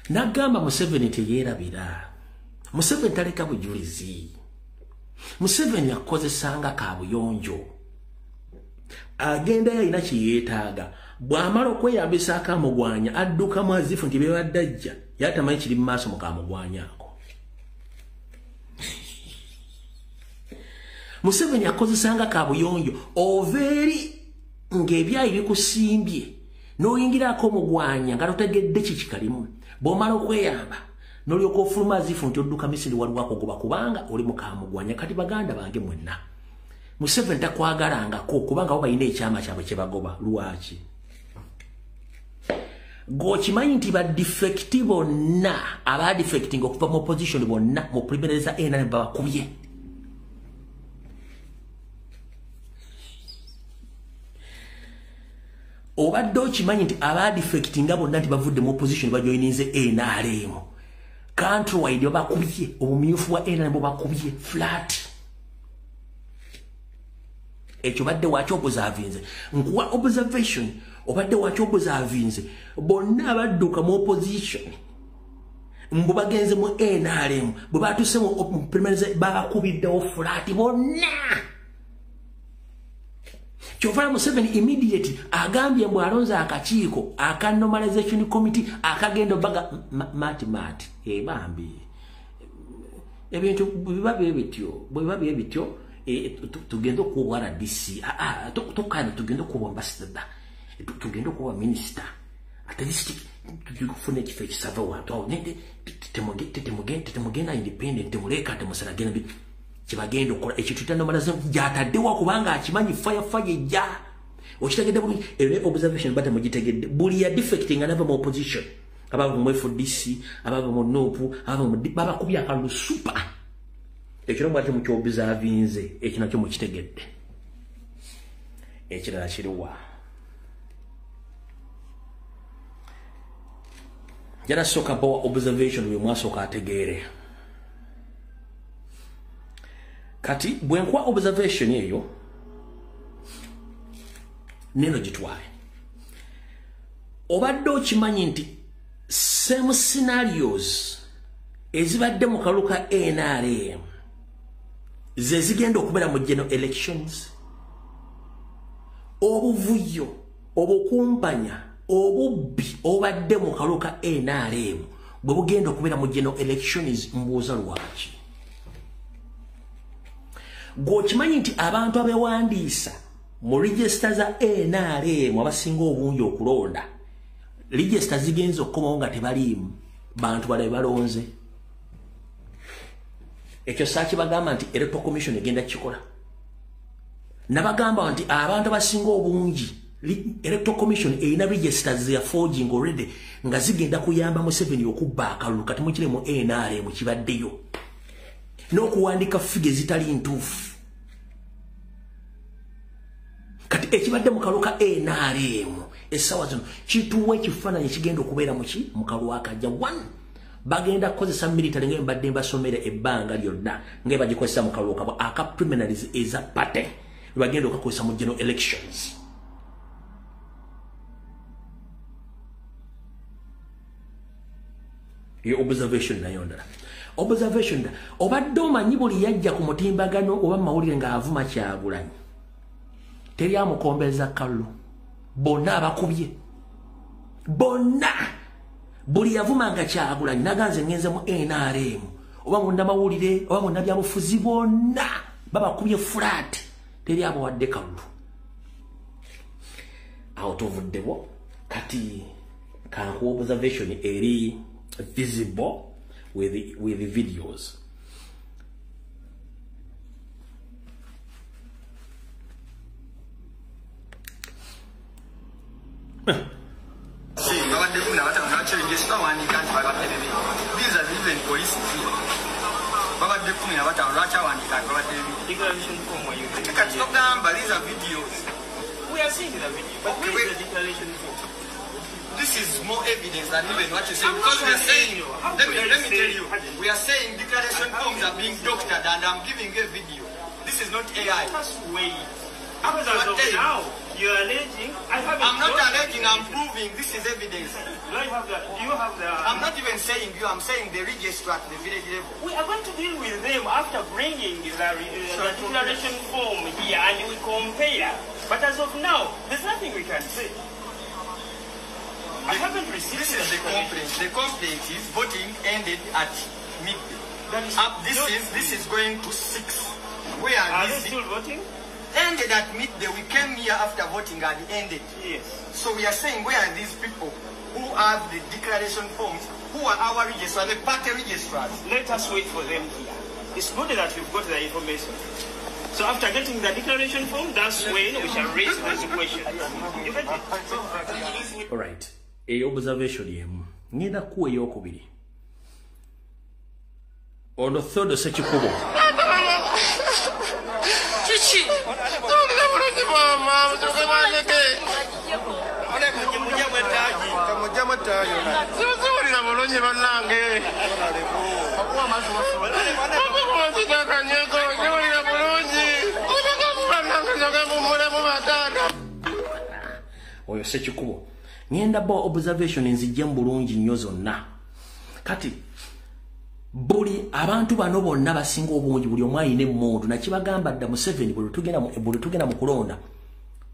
Nagamba Museveni teyeerabira, Museveni taleka bujulizi. Museveni akozesanga kabuyonjo, agenda yalina kyeyeetaaga, bw'amala okweyambisa akamugwanya addukamu azifu nti bebadde ajja yatamanyi kiri mu maaso mu kamugwanya ako. Museveni akozesanga kabuyonjo, ova eri ng'ebyayi bikusimbye n'oyingirako omugwanya nga totegedde kikikalimu, bw'omala okweyamba n'olyoka ofuluma azifu nti odduka Misiri, waliwo akugoba kubanga oli mu kamugwanya. Kati baganda bange mwenna, Museveni takwagalangako kubanga bo balina ekyama kyabwe kye bagoba. Lwaki? Gwokimanyi nti ba defect bonna aba defecting okuva mu opposition bonna mu primaries za NRM babakubye. Obadde okimanyi nti aba defectinga bonna nti bavudde mu opposition bajoininze NRM. Countrywide babakubye, obumyufu bwa NRM babakubye flat. Ekyo badde wakyo observinze. Nkuwa observation, obadde wakyo observinze. Bonna abadduka mu opposition mbu bagenze mu NRM, bwe batuuse mu primaries babakubiddewo flat bonna. Kyova Museveni immediate agambye mbu alonze akakiiko aka normalization committee akagenda baga mati mati. Bambi ebintu biba bye bityo, bwe biba bye bityo, tugenda okuwa RDC, tokana tugenda okuwa ambassador, tugenda okuwa minister, at least tugenda ekifo ekisava wantu awo, temugenda independent, temuleka temusalagenda kibagenda okukola ekintu kya normalization gyataddewo kubanga akimanyi fire fire ejja. Okitegedde bulungi? Eyo observation bate mugitegedde. Buli ya defecting anava mu opposition, abava mu FDC, abava mu NUP, abava mu babakubye akalulu super. Ekyo mwate mukyobservinze, ekyo nakyo mukitegedde. Ekirala kiriwa? Jana soka bawa observation bwe mwasooka ategeere. Kati bwe nkuwa observation eyo neno gitwale. Obadde okimanyi nti same scenarios ezibadde mu kalulu ka NRM ze zigenda okubeera mu general elections. Obuvuyo, obukumpanya, obubbi obadde mu kalulu ka NRM bwe bugenda okubeera mu general elections. Mbuuza lwaki? Gwokimanyi nti abantu abewandiisa mu register za NRM abasinga obungi okulonda, register zigenza okukomawo nga tebaliimu, bantu balabe balonze. Ekyo saakibagamba nti Electoral Commission egenda kukikola. Nabagamba nti abantu abasinga obungi Electoral Commission erina registers ze forging already nga zigenda kuyamba Museveni okubba akalulu. Kati mukire mu NRM kibaddeyo n'okuwandika figure zitali ntuufu. Kati ekibadde mu kalulu ka NRM essaawa zino kituwa ekifaananyi ekigenda okubeera muki mu kalulu akajja. One, bagenda kukozesa military nga mbadde mbasomera ebbanga lyonna nga bagikozesa mu kalulu kabwe aka primaries eza party, bagenda okukozesa mu general elections. Iyo observation nayo ndala. Observation obadde omanyi buli yajja ku mutimbagano oba mawulire ng'avuma Kyagulanyi teri amukombeza kalulu, bonna abakubye bonna. Buli yavumanga Kyagulanyi naganze ngenze mu NRM oba munnamawulire oba munnabyabufuzi bonna babakubye flat, teri abawadde kalulu. Awo tuvuddewo. Kati kankuwa observation eri visible with the videos. These are even police here. These are videos. We are seeing the video, but okay, where is the declaration form? This is more evidence than even what you say. Because we are saying, let me tell you, we are saying declaration forms are being doctored, and I'm giving a video. This is not AI. Just wait. As of now, you're alleging. I'm not alleging, I'm proving. This is evidence. Do I have the, do you have the... I'm not even saying you, I'm saying the registrar at the village level. We are going to deal with them after bringing the declaration form here and we compare. But as of now, there's nothing we can say. I haven't received. This is the complaint. The complaint is voting ended at midday. That is this is going to 6. Where are they still voting? Ended at midday. We came here after voting had ended. Yes. So we are saying, where are these people who have the declaration forms, who are our registrars, the party registrars? Let us wait for them here. It's good that we've got the information. So after getting the declaration form, that's when we shall raise those questions. You get it? All right. Eyo observation yemu. Ngenda kuwa eyokubiri. Ono Theodore Sekikubo. Chichi. Oyo Sekikubo. Ngenda bo observation nzijja bulungi nnyo zonna. Kati buli abantu bano bonna basinga obungi buli omu ayina emmundu nakibagamba dda Museveni buli tugenda mu kulonda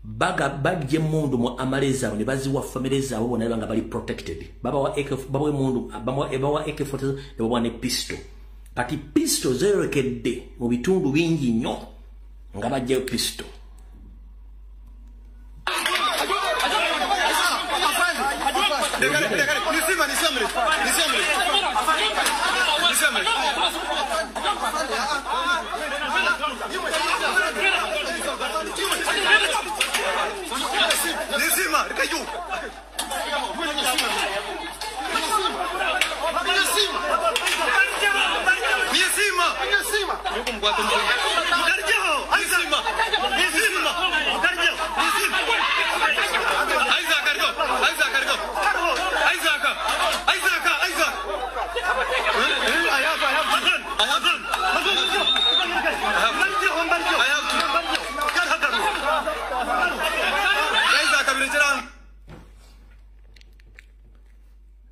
baga bajje emmundu mu amale zaabwe ne baziwa famire zaabwe bonna nga bali protected. Babawa AK, babawa emmundu, babawa AK47 ne babawa ne pistol. Kati pistol zeerekedde mu bitundu bingi nnyo nga bajjayo pistol.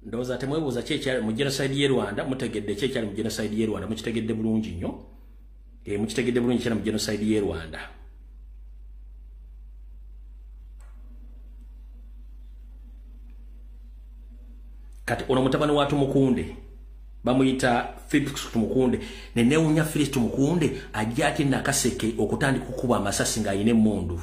Ndowooza temwebuuza ki ekyali mu genocide y'e Rwanda, mutegedde ki ekyali mu genocide y'e Rwanda, mukitegedde bulungi nnyo. Mukitegedde bulungi kyali mu genocide y'e Rwanda. Kati ono mutabani wa Tumukunde bamuyita Felix Tumukunde, ne newunya Felix Tumukunde ajja ate Nakaseke okutandika okukuba amasasi ng'ayina emmundu.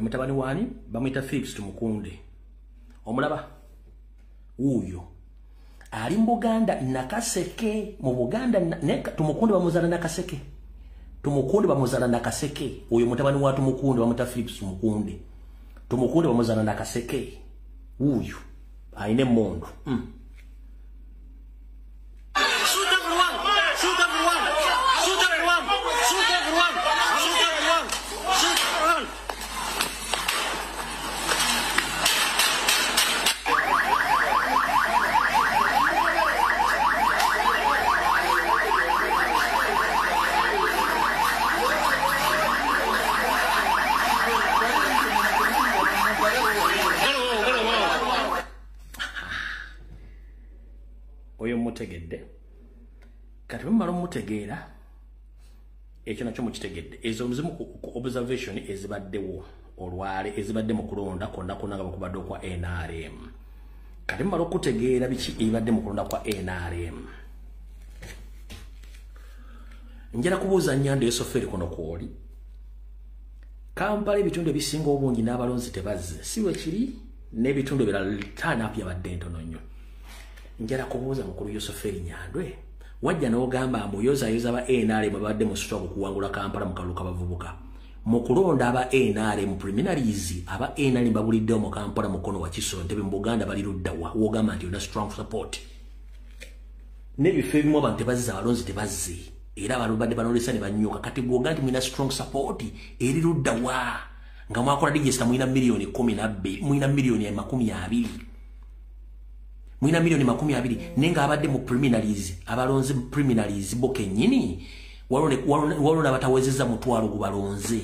Mutabani wani bamuyita Felix Tumukunde. Omulaba wuuyo ali mu Buganda Nakaseke, mu Buganda Tumukunde bamuzala Nakaseke, Tumukunde bamuzala Nakaseke. Oyo mutabani wa Tumukunde bamuyita Felix Tumukunde, Tumukunde bamuzala Nakaseke. Wuuyo ayina emmundu. Oyo mutegedde. Kati bwe mutegeera ekyo nakyo mukitegedde. Ezo muzimu ku observation ezibaddewo olwale ezibadde mu kulonda kwonna kwonna nga bakubadde okwa NRM. Kati mumala okutegeera biki ebibadde mu kulonda kwa NRM. Njala kubuuza Nyando Yosoferi kuno kwoli. Kampala ebitundu ebisinga obungi n'abalonzi tebazze, si bwe kiri n'ebitundu ebirala turn-up yabadde ntono nnyo. Njala kubuuza mukulu Yosoferi Nyandwe, wajja n'ogamba mbu yozayoza aba NRM babadde mu struggle okuwangula Kampala mu kalulu k'abavubuka. Mu kulonda aba NRM preliminaries, aba NRM babuliddewo mu Kampala Mukono wa Kiso Ntebe mu Buganda bali ludda wa w'ogamba nti olina strong support. N'ebifo ebimu abantu tebazze, abalonzi tebazze, era balubadde balolesa ne banyuka. Kati bw'oga nti mulina strong support eri ludda wa nga mwakola register mulina miliyoni 12, mulina miliyoni 20. Mwina milioni 20 nenga abadde mu preliminaries, abalonzi mu preliminaries bo kennyini waliwo n'abatawezezza mutwalo gubalonze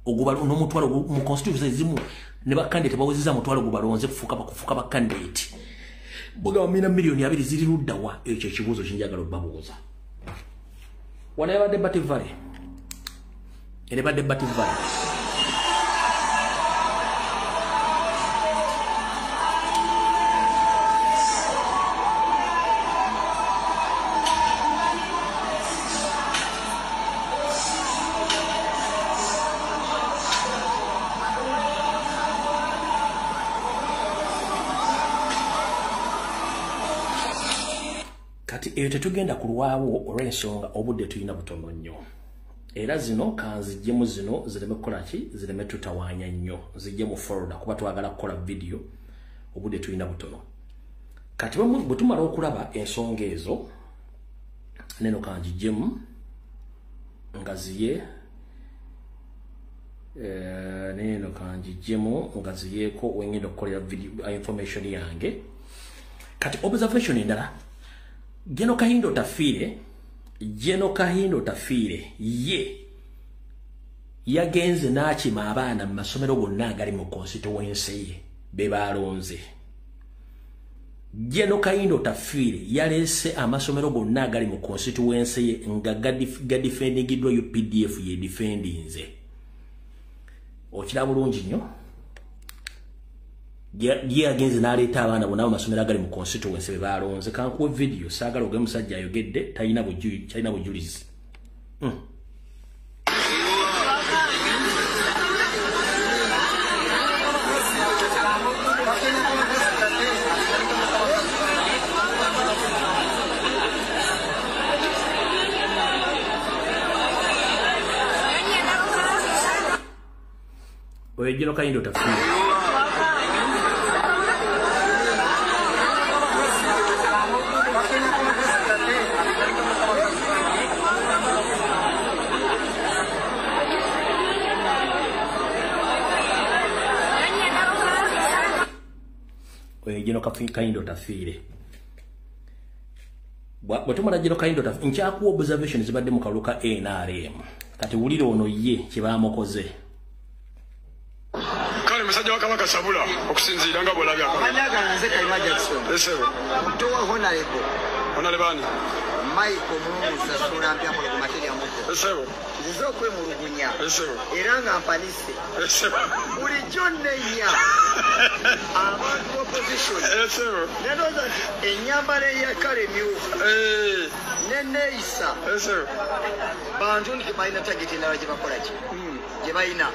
n'omutwalo mu constituency ezimu ne bakandidate bawezezza mutwalo gubalonze kufuuka bakandidate. Bwegamba mulina miliyoni 2 ziri ludda wa? Ekyo ekibuuzo kinjagala obbabuuza. Wano yabadde Bat Valley, era ebadde Bat Valley. Kati eyo tetugenda kulwawo olw'ensonga obudde tulina butono nnyo. Era zino kanzijjemu zino zireme kukola ki, zireme tutawaanya nnyo, nzijje mu folder kuba twagala kukola video, obudde tulina butono. Kati bwe tumala okulaba ensonga ezo, neno kanjijjemu ngaziye, neno kanjijjemu ngaziyeeko wengenda okukolera video information yange. Kati observation endala, General Kahinda Otafiire, General Kahinda Otafiire ye yagenze n'akima abaana mu masomero gonna agali mu constituency ye be balonze. General Kahinda Otafiire yaleese amasomero gonna agali mu constituency ye nga gadifendingiddwa UPDF ye defendinze. Okiraba bulungi nnyo. Ye agenze n'aleeta abaana bonna mu masomero agali mu constituency be balonze. Kankuwe video, saagala oge musajja ayogedde talina bujulizi. Oyo General Kahinda Otafiire. Oyo General Kahinda Otafiire. Bwe tumala General Kahinda Otafiire, nkyakuwa observation zibadde mu kalulu ka NRM. Kati wulira ono ye kye baamukoze. Kale musajja wa Kabaka Sabula okusinziira nga bw'olabye. Amannya gange nze Kayima Jackson. Esebo. Muto wa Honorable. Honorable ani? Michael Musa Sula Mpya Mpologoma Materia Muto. Esebo. Nzize okwemulugunya. Esebo. Era nga mpanise. Esebo. Bulijjo nnenya abantu opposition. Esebo. Nendowooza nti ennyambala eyakala emyufu. Nenneeyisa. Esebo. Bantu nti balina target endala gye bakola ki? Gye balina.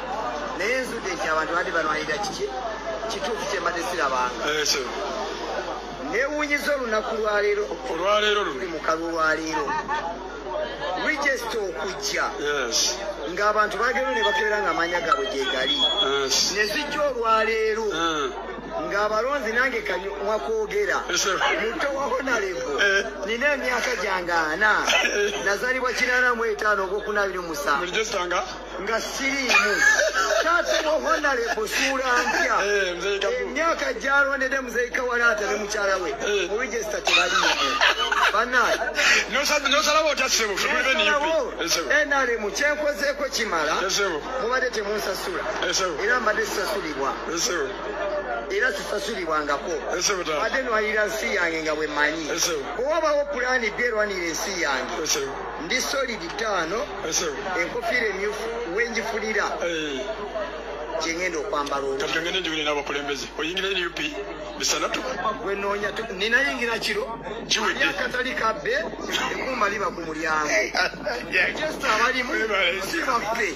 Naye nzudde nti abantu badde balwanirira kiki? Kituufu kye mbadde sirabanga. Esebo. Neewuunyiza olunaku lwaleero. Olwaleero luno. Tuli mu kalulu lwaleero. Register okujja. Yes. Ng'abantu bagenda ne bakebera ng'amannya gaabwe gye gali. Yes. Ne zijja olwaleero. Ng'abalonzi nange kanywa kwogera. Muto wa Honorable. Nina emyaka gyange 40. Nazaalibwa 85 ogwokuna 27. Mu register nga? Nga siriimu. Taata wa Honorable Ssuula Mpya. Emyaka gy'alondedde Muzeeyi Kawalaata ne mukyala we. Mu register tebaliimu. Bannange. N'osalawo otya ssebo? NRM kyenkozeeko kimala. Mubadde temunsasula. Era mbadde sisasulibwa. Era sisasulibwangako. Mbadde nwalira nsi yange nga bwe mmanyi. Bwe wabawo pulaani B erwanira ensi yange. Ndi solid 5, enkofiira emyufu wengifunira gye ngenda okwambala olwo. Kati ngende njogere n'abakulembeze. Oyingira NUP bisanatu? Gwe nnoonya ninayingira kiro. Kiwedde. Akatali kabbe eggumba liba ku mulyango. Register abalimu si baffe.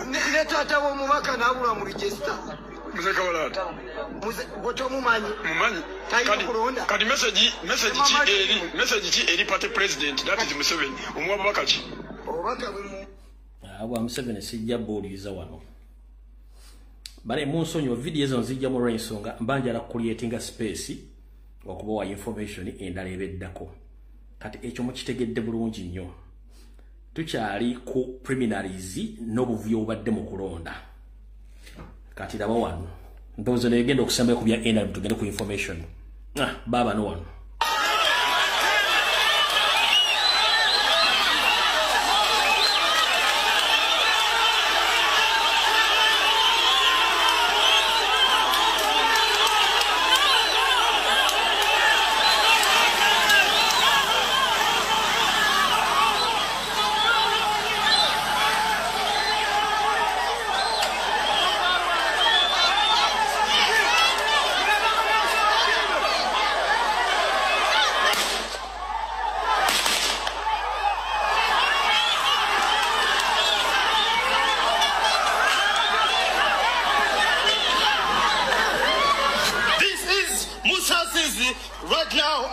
Ne taata w'omubaka n'abulwa mu register. Muzeeyi Kawalaata. Gwe tomumanyi? Mumanyi. Talina kulonda. Kati message ki eri party president, that is Museveni. Omuwa bubaka ki? Obubaka bwe Abwa Museveni sijja buuliriza wano. Bale munsonyiwa video ezo nzijja mu lw'ensonga mba njagala creatinga space okubawa information endala ebeddako. Kati ekyo mukitegedde bulungi nnyo. Tukyali ku preliminaries n'obuvuyo obubadde mu kulonda. Kati laba wano. Ndowooza negenda okusembayo ku bya NRM tugende ku information. Baaba no wano.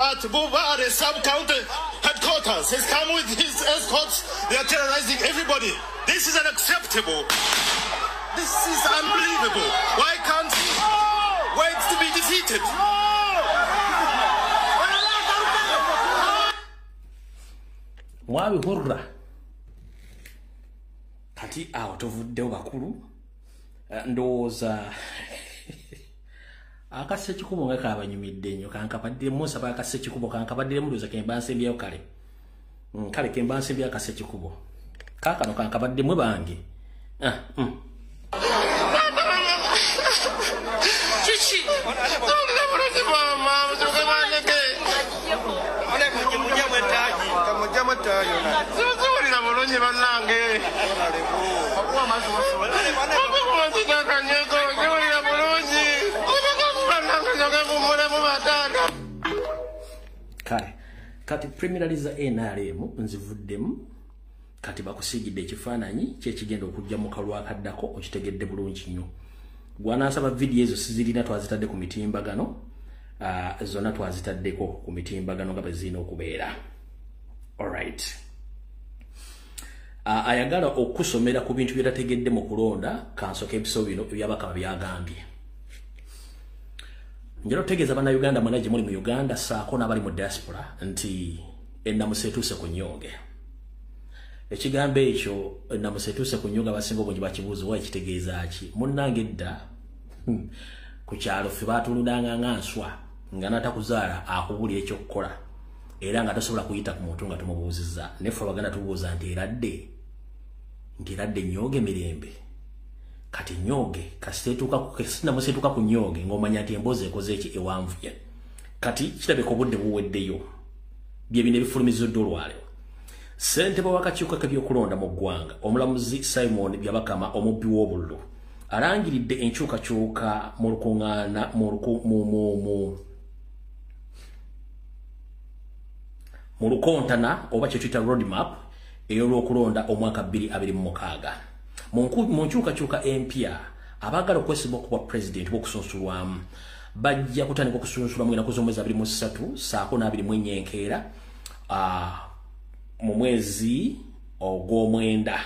at Bubare sub-county headquarters. He's come with his escorts. They are terrorizing everybody. This is unacceptable. This is unbelievable. Why can't he wait to be defeated? Mwabihurra. Kati awo tuvuddewo bakulu, ndowooza akassa ekikubo nga kabanyumidde nnyo, kankabaddire nsaba akassa ekikubo, kankabaddire ndowooza kemba nsembyeyo kale. Kale kemba nsembyeyo akassa ekikubo. Kaakano kankabadde mwe bange. Kale kati primaries za NRM nzivuddemu, kati bakusigidde ekifaananyi kyekigenda okujja mu kalulu akaddako, okitegedde bulungi nnyo. Gwanaasaba vidiyo ezo sizirina, twazitadde ku mitimbagano, zonna twazitaddeko ku mitimbagano nga bwe zirina okubeera. Alright. Ayagala okusomera ku bintu byetategedde mu kulonda, kansooke ebiso bino ebyabakama byagambye. Njagala okutegeeza Bannayuganda mwenna gye muli mu Uganda ssaako n'abali mu diaspora nti ennamusa etuuse ku nnyonge. Ekigambo ekyo ennamusa etuuse ku nnyonge abasinga obungi bakibuuza oba ekitegeeza ki. Munnange edda ku kyalo ffe baatulundanga nga nswa, nga n'atakuzaala akubuulira ekyokukola era nga tosobola kuyita ku muntu nga tumubuuzizza. Naye ffe Abaganda tubuuza nti eradde, nti eradde nnyooge mirembe. Kati nnyooge kasita etuuka ku nnyooge ng'omanya nti emboozi ekoze eki ewanvuye. Kati kirabika obudde buweddeyo, bye bino ebifulumiziddwa olwaleero. Ssentebe w'akakiiko k'ebyokulonda mu ggwanga omulamuzi Simon Byabakama omubbi w'obululu alangiridde enkyukakyuka mu lukuŋŋaana mu lukontana oba kye tuyita roadmap ey'olwokulonda omwaka 2026. Mu nkyukakyuka empya abaagala okwesimba okuba pulezidenti b'okusunsulwamu bajja kutandika okusunsulwa mu ennaku z'omwezi 23 ssaako n'24 enkeera mu mwezi ogw'omwenda.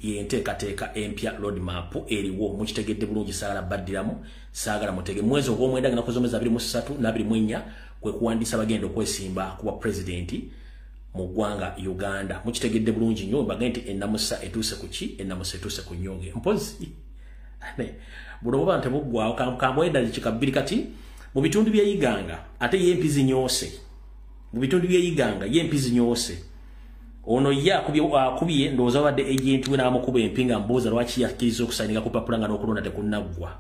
Yenteekateeka empya roadmap eriwo, mukitegedde bulungi, saagala baddiramu, saagala mutege. Mwezi ogw'omwenda ennaku z'omwezi 23 n'24 kwe kuwandiisa bagenda okwesimba kuba pulezidenti mu ggwanga Uganda. Mukitegedde bulungi nnyo, mbagambye nti ennamusa etuuse ku ki? Ennamusa etuuse ku nnyonge. Mpozi buno buba tebuggwawo, kamwenda kika bbiri kati mu bitundu by'e Iganga ate ye empi zinyoose. Mu bitundu by'e Iganga ye empi zinyoose. Ono ye akubye ndowooza babadde agent we n'amukuba empi nga mbuuza lwaki yakkiriza okusayininga ku papula nga n'okulonda tekunnaggwa.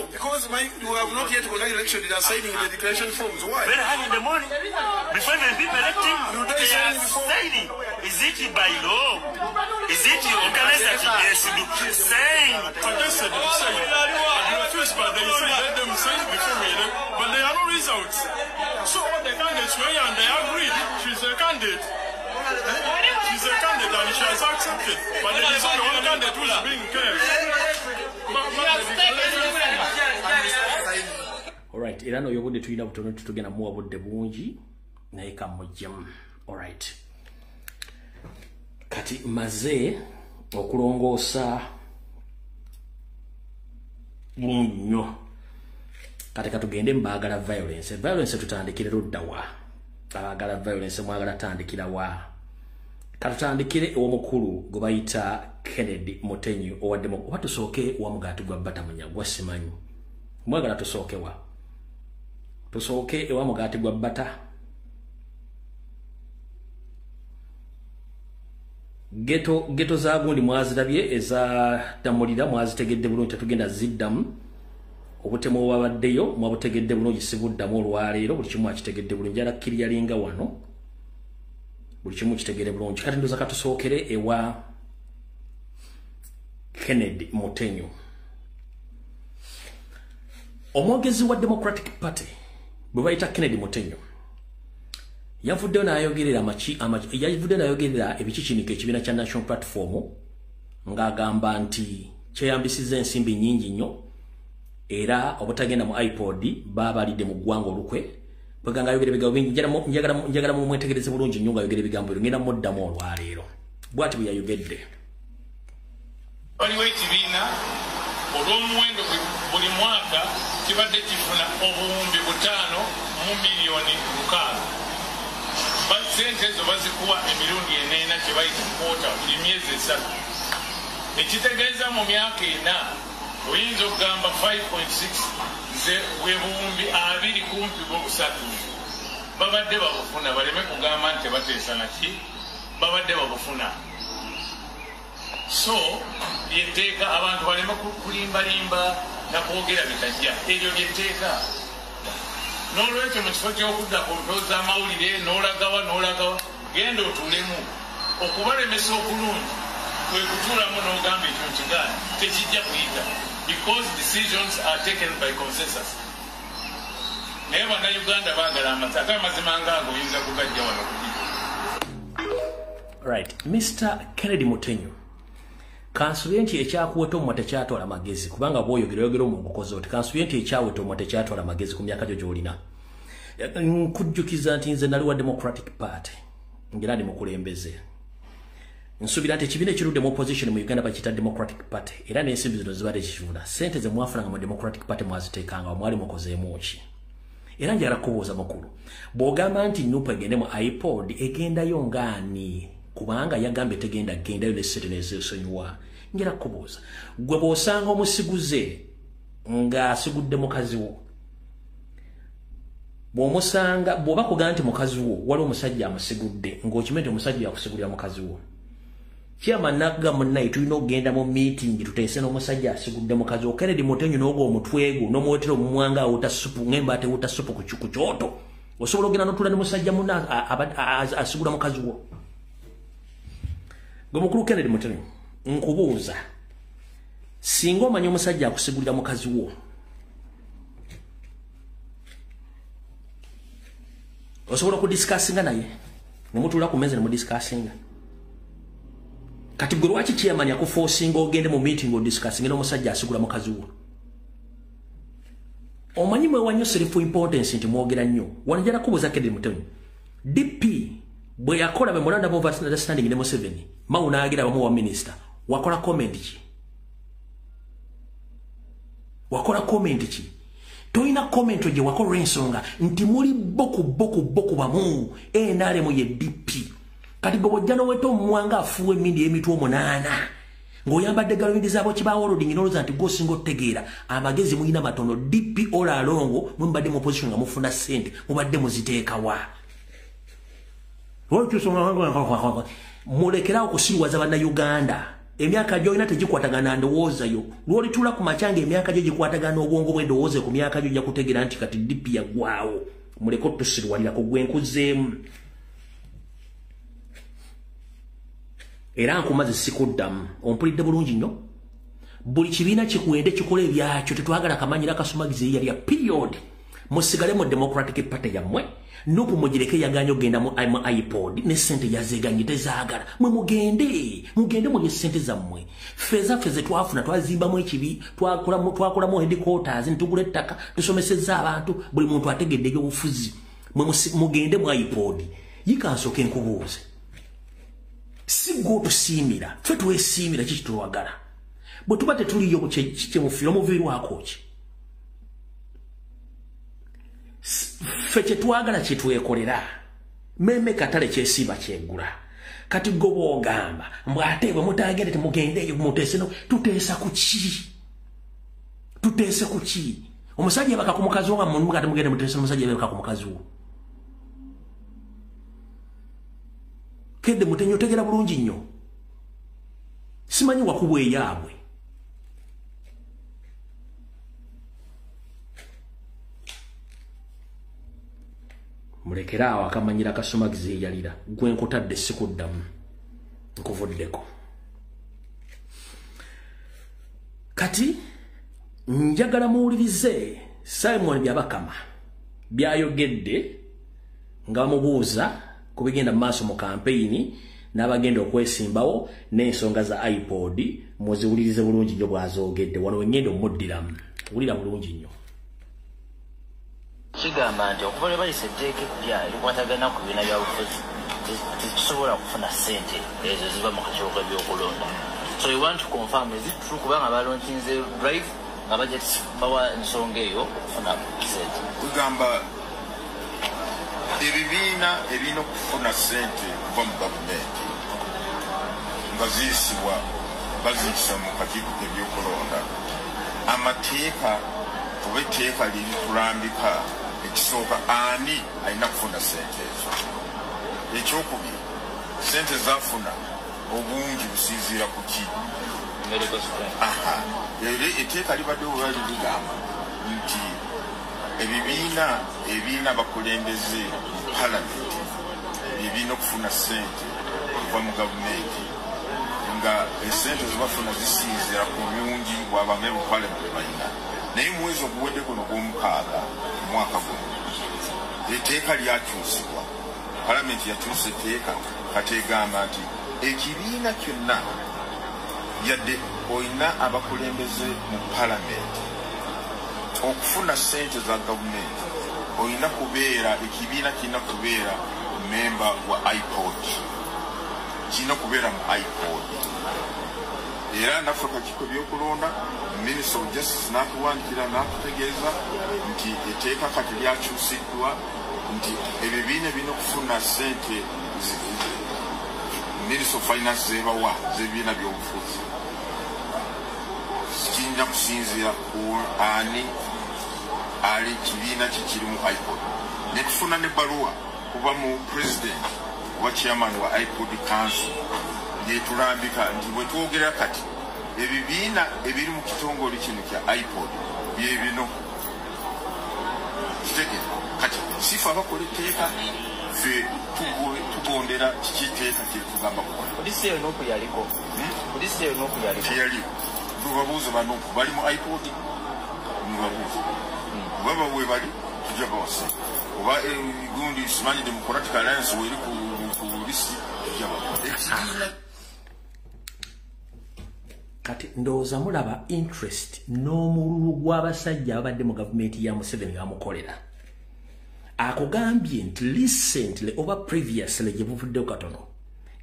Because you have not yet conducted election, they are signing the declaration forms. Why? Very early in the morning, before the people electing, they are signing. Is it by law? Is it organized that they should sign? Suggested to sign. You refuse, but they say let them sign before we elect. But there are no results. So all the candidates were here and they agreed. She's a candidate. She's a candidate and she has accepted. But there is only one candidate who is being kept. Alright, era n'oyo obudde tulina butono, tutugenda muwa budde bungi naye kamujjemu. Alright. Kati maze okulongoosa bulungi nnyo. Kati katugende mu baagala violence. Violence tutandikire ludda wa? Abaagala violence mwagala tandikira wa? Katutandikire ew'omukulu gwe bayita Kennedy Mutenyu owa oba tusooke wa mugaati gwa Bata Munyagwa, simanyi. Mwagala tusooke wa? Tusooke ewa mugaati gwa Bata. Ghetto za gundi mwazirabye eza Damulira mwazitegedde bulungi, tetugenda ziddamu. Obutemu obwabaddeyo mwabutegedde bulungi, sibuddamu olwaleero, buli kimu akitegedde bulungi. Njala kkiriyalinga wano, buli kimu kitegere bulungi. Kati ndowooza katusookere ewa Kennedy Mutenyu. Omwogezi wa Democratic Party bwe bayita Kennedy Mutenyo yavuddeyo n'ayogerera ebikikinika ekibiina kya National Platform ng'agamba nti kyeyambisizza ensimbi nnyingi nnyo era obutagenda mu iPod baabalidde mu ggwanga olukwe. Bweganga ayogera ebigambo bingi, njagala mumwetegereze bulungi nnyo ng'ayogera ebigambo bino, ngenda muddamu olwaleero. Bw'ati bwe yayogedde. Waliwo ekibiina olw'omuwendo buli mwaka kibadde kifuna obuwumbi 5 mu miliyoni 6. Sente ezo bazikuwa emirundi 4 kye bayita kwota buli myezi 3. Ekitegeeza mu myaka 4 oyinza okugamba 5.6 bwe buwumbi 2 kumpi bw'obusatu babadde babufuna. Baleme kugamba nti tebateesa naki, babadde babufuna. So lyetteeka abantu baleme kulimbalimba nakwogera bitajja, eryo lyetteeka. N'olwekyo mu kifo ky'okudda ku ntoo z'amawulire n'olagawa n'olagawa, genda otuulemu. Okubalemesa okulungi kwe kutuulamu n'ogamba ekyo nkigaana tekijja kuyita, because decisions are taken by consensus. Naye bannayuganda baagala amazima, ate amazima ngaago oyinza kugajja wano kugigo. Right, Mr. Kennedy Mutenyo, kansubye nti ekyakuweta omumwa tekyatwala magezi, kubanga bw'oyogera oyogera omukozi oti. Kansubye nti ekyaweta omumwa tekyatwala magezi ku myaka gyo gy'olina. Nkujjukiza nti nze nali wa Democratic Party ngera ndi mukulembeze. Nsuubira nti ekibiina ekirudde mu opposition mu Uganda bakiyita Democratic Party, era n'ensimbi zino zibadde kifuna. Ssente ze mwafunanga mu Democratic Party mwaziteekanga, mwali mukozeemu ki? Era njagala kubuuza mukulu, bw'ogamba nti NUP egende mu iPod, egendayo ng'ani? Kubanga yagambye tegenda gendayo ne ssente nezesonyiwa. Njagala kubuuza, gwe bw'osanga omusiguze ng'asigudde mukazi wo, bw'omusanga bw'oba kugamba nti mukazi wo waliwo omusajja amusigudde, ng'okimanyi nti omusajja yakusigulira mukazi wo, chairman n'akugamba munnaye tulina okugenda mu meeting tuteese n'omusajja asigudde mukazi wo. Kennedy Mutenyo n'ogwo omutwe gwo n'omuweetera omumwanga awuta supu ng'embaata ewuta supu ku kyoto, osobola okugenda n'otuula ne musajja munne asigula mukazi wo? Gwe mukulu Kennedy Mutenyo, nkubuuza, singa omanyi omusajja akusigulira mukazi wo, osobola okudiscussinga naye ne mutuula ku mmeeza ne mudiscussinga? Kati gwe lwaki chairman yakuforcinga ogende mu meeting odiscussinge n'omusajja asigula mukazi wo? Omanyi mwewa nnyo self importance nti mwogera nnyo. Wano njagala kubuuza Kennedy Mutenyo, DP bwe yakola memorandum of understanding ne Museveni, Mao n'agira bamuwa minister, wakola comment ki? Wakola comment ki? Toyina comment gye wakola ensonga nti muli boku boku boku bamu NRM ye DP. Kati gwe bw'ojja n'oweta omumwanga afuuwa emmindi y'emitwe 8 ng'oyambadde galubindi zaabo kibaawolodingi n'olowooza nti gw'osinga otutegeera, amagezi mulina matono. DP all along mwe mubadde mu opposition nga mufuna ssente, mubadde muziteekawa. Mulekerawo okusiriwaza bannayuganda. Emyaka gy'olina tegikwatagana ndowooza yo. Lw'olituula ku makya ng'emyaka gyo gikwatagana obwongo bw'endowooza ku myaka gyo, ojja kutegeera nti kati DP yaggwawo. Muleke otusiriwalirako, gwe nkuzeemu. Era nkumaze sikuddamu, ompulidde bulungi nnyo. Buli kibiina kikuwende kikola ebyakyo, tetwagala kamanyira kasumagizi eyalya period. Musigale mu Democratic Party yammwe, NUP mugireke yagaanye okugenda mu iPod ne ssente yazeganye tezaagala. Mwe mugende, mugende mulye ssente zammwe. Ffe ezaffe ze twafuna twazimbamu ekibi, twakolamu headquarters, ne tugula ettaka, tusomesezza abantu, buli muntu ategedde ebyobufuzi. Mwe mugende mu iPod. Yika nsooke nkubuuze, si gwe otusiimira, ffe twesiimira kiki twagala. Bwe tuba tetuliyo kyemufiira omuviirwako ki? Ffe kyetwagala kyetwekolera, meme katale kyesiiba kyegula. Kati gwe bw'ogamba mbw ate bwe mutagende temugendeeyo muteese, tuteesa ku ki? Tuteese ku ki? Omusajja yebaka ku mukazi wo nga mugati mugende muteese n'omusajja yebaka ku mukazi wo. Kennedy Mutenyo otegeera bulungi nnyo. Simanyi wakubwa eyaabwe. Mulekere awo akamanyira kasumagizi eyalira. Gwe nkutadde sikuddamu, nkuvuddeko. Kati njagala muwulirize Simon Byabakama byayogedde nga bamubuuza ku bigenda mu maaso mu kampeyini n'abagenda okwesimbawo n'ensonga za iPod, muziwulirize bulungi nnyo bw'azoogedde. Wano wengenda omuddiramu, wulira bulungi nnyo. Kigamba nti okuva lwe bayisa etteeka eppya erikwatagana ku bibiina byabufuzi, tekisobola kufuna ssente ezo ziva mu kakiiko k'ebyokulonda. So we want to confirm, is it true, kubanga balaunchinze drive nga bajja bawa ensonga eyo okufuna ssente? Kugamba ebibiina ebirina okufuna ssente kuva mu gavumenti nga ziyisibwa, baziyisa mu kakiiko k'ebyokulonda, amateeka oba etteeka liritulambika. Ekisooka, ani alina kufuna ssente ezo? Ekyokubiri, ssente zafuna obungi businziira ku ki? Aha, era etteeka libadde olwali ligamba nti ebibiina ebirina abakulembeze mu palamenti byebirina okufuna ssente okuva mu gavumenti, nga esente zebafuna zisinziira ku bungi bw'abamemba palamenti balina. Naye mwezi oguwedde guno gw'omukaaga omwaka guno, etteeka lyakyusibwa. Palamenti yakyusa etteeka, kati egamba nti ekibiina kyonna, yadde olina abakulembeze mu palamenti, okufuna ssente za gavumenti olina kubeera, ekibiina kirina kubeera memba wa IPOD, kirina kubeera mu IPOD. Era naffe kakiiko ebyokulonda, Minister of Justice n'atuwandikira n'atutegeeza nti etteeka kati lyakyusiddwa, nti ebibiina birina okufuna ssente Minister of Finance zebawa z'ebibiina by'obufuzi kirina kusinziira ku ani ali, kibiina ki kiri mu IPOD. Ne tufuna n'ebbaluwa kuva mu president oba chairman wa IPOD Council yetulambika nti bwe twogera kati ebibiina ebiri mu kitongole kino kya IPOD bye bino. Kitegere kati sife abakola etteeka, ffe tugondera kiki etteeka kyetugamba kukola. Polisi eyo NUP yaliko? Polisi eyo NUP yaliko? Teyaliwo. Tubabuuze ba NUP bali mu IPOD, mubabuuze baba we bali, tujja bawase. Oba gundi simanyi Democratic Alliance weri ku list, tujja bawa. Kati ndowooza mulaba interest n'omululu gw'abasajja ababadde mu gavumenti ya Museveni nga bamukolera. Akugambye nti recently oba previously gye buvuddeyo katono,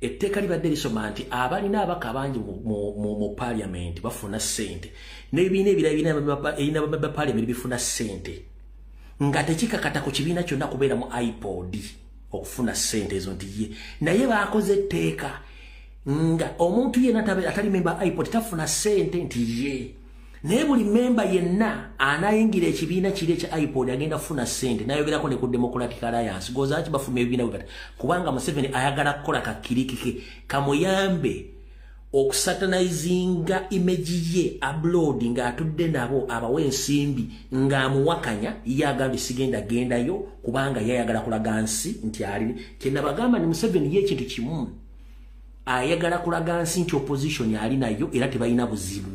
etteeka libadde lisoma nti abalina abaka bangi mu parliament bafuna ssente, n'ebibiina ebirala ebirina ba parliament bifuna ssente, nga tekikakata ku kibiina kyonna kubeera mu IPOD okufuna ssente ezo nti ye. Naye baakoze etteeka nga omuntu yenna atali memba IPOD tafuna ssente nti ye, naye buli memba yenna anayingira ekibiina kiri ekya IPOD agenda kufuna ssente. Nayogerako ne ku Democratic Alliance, gozaaki bafuma ebibiina bwe bati? Kubanga Museveni ayagala kukola kakiriki ke kamuyambe okusatanizinga image ye abroad, ng'atudde nabo abawa ensimbi ng'amuwakanya. Ye agambye sigenda gendayo kubanga yayagala kulaga nsi nti ali kyenabagamba ni Museveni ye ekintu kimu ayagala kulaga nsi nti opposition ali nayo era tebalina buzibu.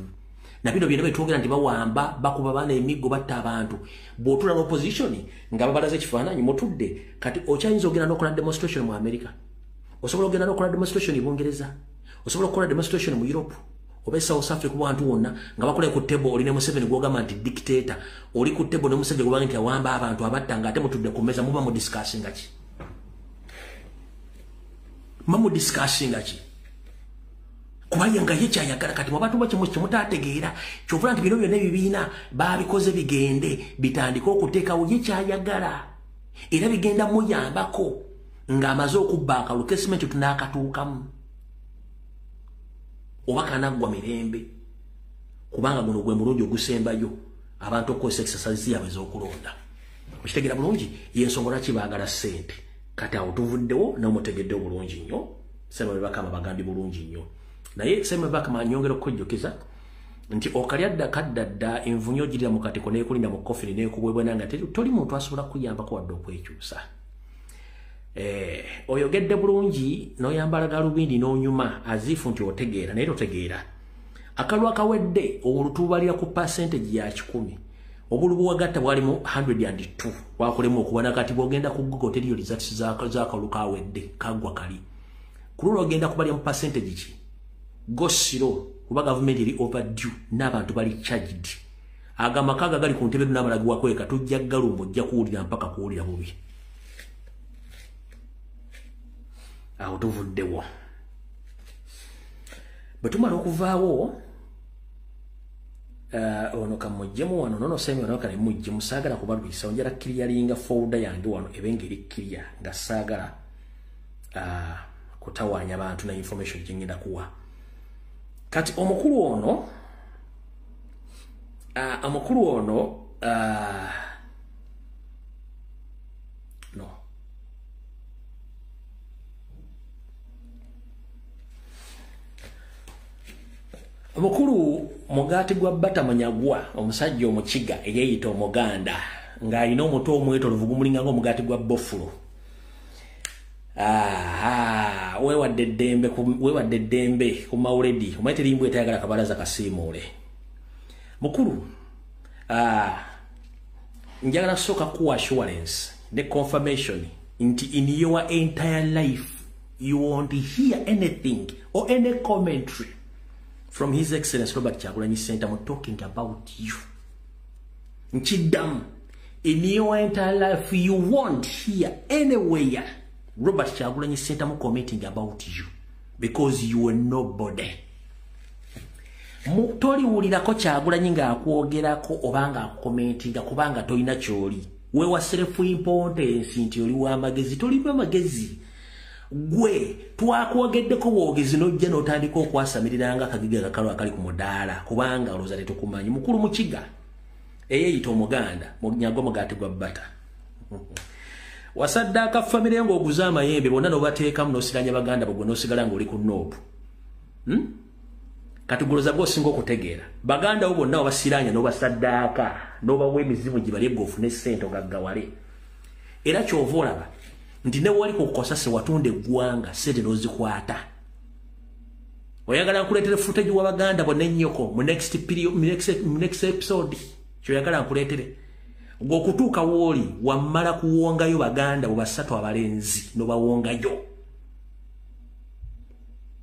Na bino byonna betwogera nti bawamba, bakuba baana emiggo, batta abantu, bw'otuula n'opposition nga babalaze ekifaananyi mutudde. Kati okyayinza ogenda n'okola demonstration mu America, osobola ogenda n'okola demonstration e Bungereza, osobola okukola demonstration mu Europe oba e South Africa, ku bantu wonna nga bakola ku table oli ne Museveni gw'ogamba nti dictator, oli ku table ne Museveni gw'ogamba nti awamba abantu, abatta, nga ate mutudde ku mmeeza, muba mu discussinga ki? Muba mu discussinga ki? Kuba ye nga ye kyayagala. Kati mwabantu bakimwe kyemutategeera, kyovula nti bino byonna ebibiina babikoze bigende bitandike okuteekawo ye kyayagala, era bigenda muyambako ng'amaze okubba akalulu kesimenti tunaakatuukamu oba kanaggwa mirembe, kubanga guno gwe mulundi ogusembayo abantu okukozesa exercise yaabwe ez'okulonda. Okitegeera bulungi yensonga lwaki baagala ssente. Kati awo tuvuddewo n'omutegeddewo bulungi nnyo. Simon Byabakama bagambye bulungi nnyo. Naye Simon Byabakama, nyongera okukujjukiza nti okalya dda kadda dda, envunyo ogirira mu katiko neekulinda mu kofini neekubwebwena nga toli muntu asobola kuyambako wadde okwekyusa. Oyogedde bulungi n'oyambala galubindi n'onyuma azifu nti otegeera, naye totegeera. Akalulu akawedde olutubalira ku percentage ya 100. Obululu bwagatta bwali mu 102 wakolemu okuba kati bwogenda ku Google teriyo results z'akalulu kawedde kagwa kali. Ku lulwo ogenda kubalya mu percentage ki? Gosiro kuba gavumenti eri overdue n'abantu bali charged. Agamaka gali ku ntebe n'abalagi wakweka tujja galumbo ojja kuwulira mpaka kuwulira bubi. Awo tuvuddewo. Bwe tumala okuvaawo ono kamujjemu wano nono semi wano kale mujjemu saagala kubalwisa njala clearinga folder yange wano ebenge eri clear nga saagala kutawaanya abantu na information gye ngenda kuwa. Kati omukulu ono no omukulu mugati gwa bata manyagwa omusajja omukiga eyeyita omuganda ng'alina omutwe omwetoolovu gumulinga ng'omugaati gwa bofulo. Weewadde eddembe ku mawuledi omanyi terimbwa etayagala kabalaza kasiimuule. Mukulu njagala kusooka kuwa assurance ne confirmation nti in your entire life you won't hear anything or any commentary from His Excellency Robert Kyagulanyi Ssentamu talking about you. Nkidamu, in your entire life you won't hear anywhere Robert Kyagulanyi Ssentamu commenting about you because you are nobody. Toliwulirako Kyagulanyi ng'akwogerako oba ng'akukomentinga kubanga tolina ky'oli. Weewa self importance nti oli w'amagezi, tolina magezi. Gwe twakwogeddeko bwogezi n'ojja n'otandika okwasamirira nga akagiga akakalo akali ku mudaala kubanga olowooza tetukumanyi. Mukulu Mukiga eyeeyita omuganda munyagwa mugaati gwa bbata. Wasaddaaka famire ng'oguza amayembe bonna n'obateekamu n'osiranya baganda bo gwe n'osigala ng'oli ku noopu. Kati guloza gw'osinga okutegeera baganda bo bonna obasiranya n'obasaddaaka n'obawa emizimu gye balye gwe ofune ssente ogaggawale. Era ky'ova olaba nti ne wali kukukosa watunda eggwanga ssente n'ozikwata. Oyagala nkuleetere footage w'abaganda bonna ennyoko mu next period, mu next episode ky'oyagala nkuleetere. Ng'okutuuka w'oli wammala kuwongayo baganda bo basatu abalenzi n'obawongayo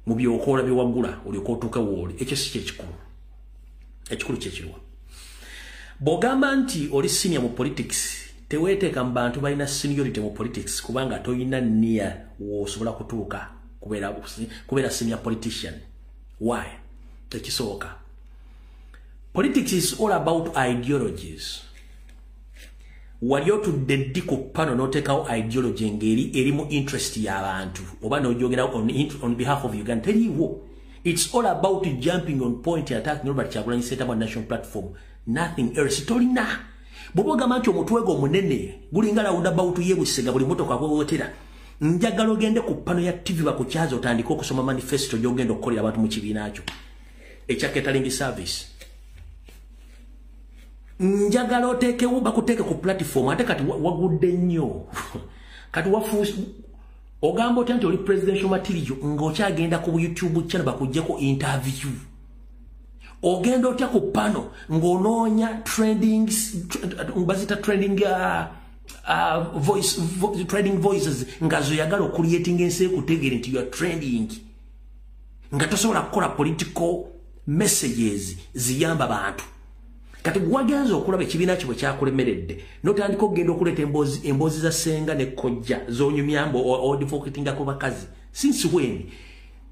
mu by'okola bye wagula olyoke otuuke w'oli. Ekyo si kyekikulu. Ekikulu kye kiruwa. Bw'ogamba nti oli senior mu politics, teweeteeka mu bantu balina seniority mu politics kubanga toyina nia w'osobola kutuuka kubeera senior politician. Why? Tekisooka. Politics is all about ideologies. Wali otudde ddi ku pano n'oteekawo ideology ng'eri eri mu interest y'abantu oba n'ogyogera on behalf of Uganda. Teriiwo. It's all about jumping on point and attacking Robert Kyagulanyi Ssentamu national platform. Nothing else. Tolina. Bw'oba ogamba nti omutwe gwo omunene gulinga roundabout y'e Busega buli mmotoka akwewotera, njagala ogende ku pano ya TV bakukyaze otandike okusoma manifesto gy'ogenda okukolera abantu mu kibiina kyo ekya catering service. Njagala oteekewo bakuteeke ku platform ate kati wagudde nnyo. Kati ogamba otya nti oli presidential material ng'okyagenda ku YouTube channel bakuggyeko interview. Ogenda otya ku pano ng'onoonya trending bazita trending trending voices nga zoyagala okucreating ensi ekutegeere nti you are trending, nga tosobola kukola political messages ziyamba bantu. Kati gwagenza okulaba ekibiina kyo bwe kyakulemeredde n'otandika okugenda okuleeta emboozi za ssenga ne kojja z'onyumyambo odvocatinga ku bakazi. Since when?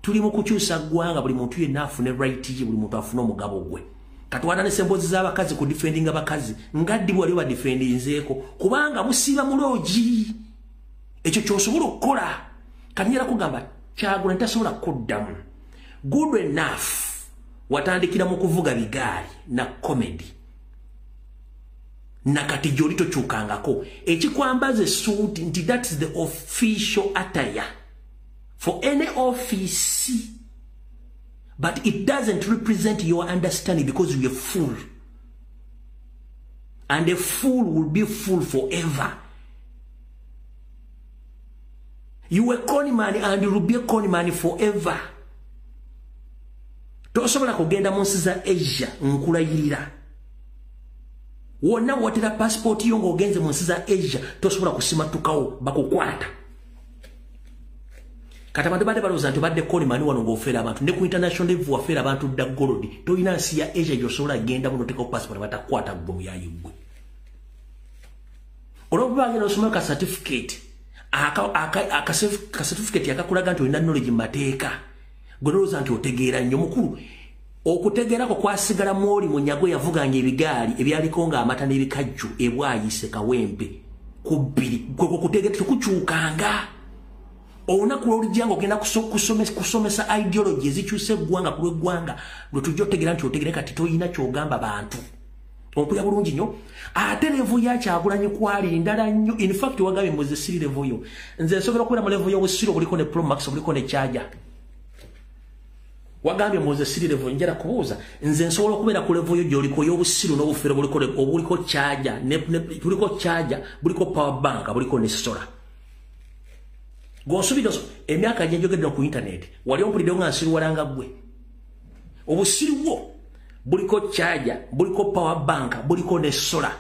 Tuli mu kukyusa ggwanga, buli muntu yenna afune right ye, buli muntu afune omugabo gwe. Kati watandise emboozi z'abakazi ku defendinga bakazi nga ddi wali obadefendinzeeko kubanga musiiba mu loogi. Ekyo ky'osobola okukola. Kati njagala kugamba Kyagulanyi tasobola kuddamu. Good enough watandikira mu kuvuga bigaali na comedy. Na kati gy'oli tokyukangako. Ekikwambaza essuuti nti that is the official attire for any office, but it doesn't represent your understanding because you're a fool. And a fool will be fool forever. You were con man and you will be a con man forever. Tosobola kugenda mu nsi za Asia nkulayirira. Wonna watera passport yo ng'ogenze mu nsi za Asia tosobola kusimatukawo, bakukwata. Kati abantu badde balowooza nti obadde conman wano ng'ofeera abantu, ne ku international level wafeera abantu dda gold. Tolina nsi ya Asia gy'osobola genda muno oteekawo passport batakukwata ggwe muyayi ggwe. Olw'okuba agenda osoma ka certificate, aka certificate akakulaga nti olina knowledge mu mateeka, gwe nolowooza nti otegeera nnyo. Mukulu, okutegeerako kwasigala mwoli Munyagwa yavuganga ebigaali ebyaliko ng'amata n'ebikajjo ebwayise Kawempe ku bbiri. Gwe kutegeera tekukyukanga. Olunaku lw'olujja ng'ogenda kusomesa ideology ezikyusa eggwanga ku lw'eggwanga, lwe tujja otegeera nti otegeera. Kati toyina ky'ogamba bantu. Ompulira bulungi nnyo? Ate level ya Kyagulanyi kwali ndala nnyo. In fact wagambye muze siri level yo. Nze nsobola okubeera mu level y'obusiru obuliko ne Promax, obuliko ne charger. Wagambye muze siri level, njala kubuuza, nze nsobola okubeera ku level yo gy'oliko y'obusiru n'obufere obuliko charger, buliko charger, buliko power bank, buliko ne solar. Gw'osuubira emyaka gye njogedde ku internet, wali ompulidde nga nsiruwalanga ggwe? Obusiru bwo buliko charger, buliko power bank, buliko ne solar,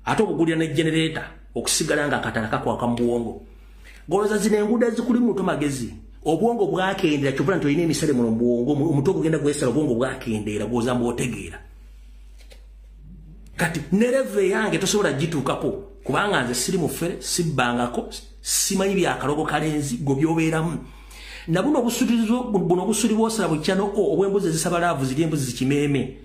ate obugulira ne generator okusigala nga akatala kakwaka mu bwongo. Goloza zino enguudo ezikuli mu magezi, obwongo bwakendera. Kyovula nti olina emisale muno mu bwongo, omutwe ogugenda gwesala, obwongo bwakendeera, gwoza mbw'otegeera. Kati ne level yange tosobola gituukako, kubanga nze siri mufere, sibbangako, simanyi byakalogo kalenzi gwe byobeeramu. Na buno buno obusuli bwosala bukyano obw'embuzi ezisaba laavu ziri embuzi zikimeeme,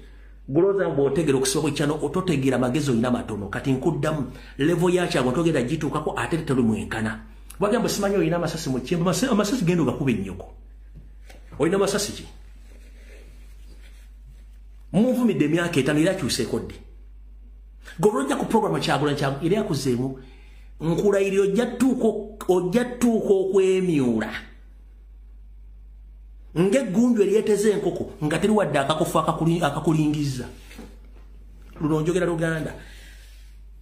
gulowooza bw'otegeera okusiba bukyano. Ototegeera, amagezi olina matono. Kati nkuddamu, level ya Kyago togenda gituukako, ate tetuli mwenkana. Wagamba simanyi olina amasasi mu kyembe, amasasi genda ogakuba ennyoko. Olina amasasi ki? Munvumidde emyaka 5, era akyuseeko ddi? Gwe olwojja ku program Kyagulanyi era yakuzeemu, nkulayirira ojja ttuuka okwemyula ng'eggunju eryeteze enkoko nga teri wadde akakofu akakulingiza. Luno njogera Luganda.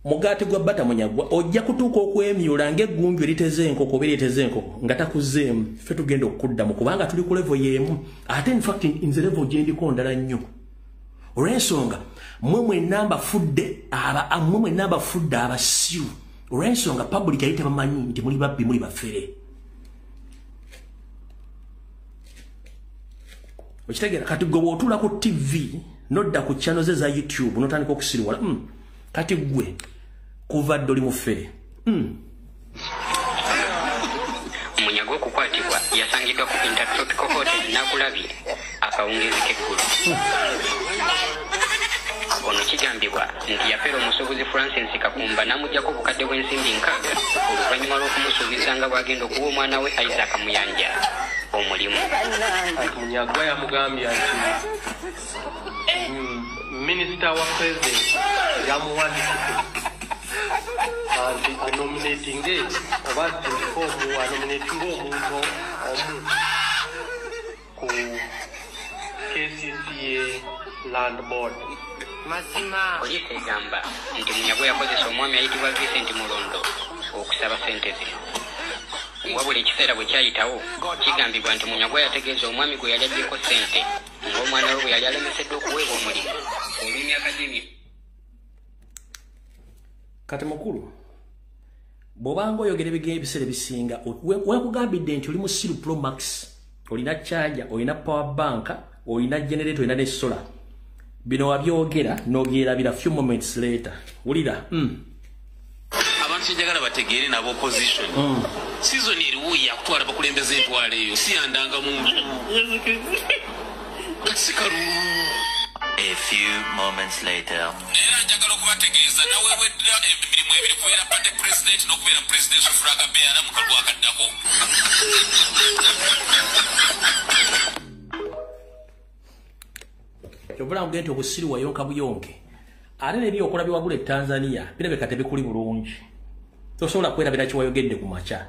Mugaati gwa bata Munyagwa, ojja kutuuka okwemyula ng'eggunju eriteze enkoko oba eryeteze enkoko nga takuzeemu. Ffe tugenda okuddamu kubanga tuli ku level y'emu. Ate in fact nze level gye ndiko ndala nnyo, olw'ensonga mmwe mwenna mbafudde abasiru, olw'ensonga public yali tebamanyi nti muli babbi, muli bafere. Okitegeera? Kati gwe bw'otuula ku TV nodda ku channel ze za YouTube n'otandika okusiriwala, Kati gwe kuva dda oli mufere. Munyagwa okukwatibwa yasangiddwa ku Intertropical Hotel Nakulabye akawungeezi k'eggulo. Ono kigambibwa nti yafera omusuubuzi Francis Kakumba n'amuggyako obukadde bw'ensimbi 60 oluvannyuma lw'okumusuubiza nga bw'agenda okuwa omwana we Isaac Muyanja omulimu. Munyagwa yamugambye nti minisita wa president yamuwandikidde nti anominatinge oba asindike omu anominatinge omuntu omu ku KCCA Land Board. Mazima poliisi egamba nti Munyagwa yakozesa omwami ayitibwa Vincent Mulondo okusaba sente zino. Wabula ekiseera bwe kyayitawo, kigambibwa nti Munyagwa yategeeza omwami gwe yali aggyeko sente ng'omwana we bwe yali alemeseddwa okuweebwa omulimu olw'emyaka gy'emyo. Kati mukulu, bw'obanga oyogera ebiseera ebisinga, wekugambidde nti oli musiru pro max, olina charger, olina power bank, olina generator, olina ne solar. Bino wabyogera n'obyerabira few moments later. Wulira. Abantu kyenjagala bategeere nabo opposition, season eriwo yakutwala bakulembeza entwala eyo si yandanga muntu kati si kalulu. A few moments later. Era njagala okubategeeza naweeweddwa emirimu ebiri, kubeera party president n'okubeera presidential flag bearer mu kalulu akaddako. Kyovula nkugambye nti obusiru wayonka buyonke, ate nebyokola byewagula e Tanzania birabika tebikuli bulungi. Tosobola kwerabira kiwayogedde ku makya,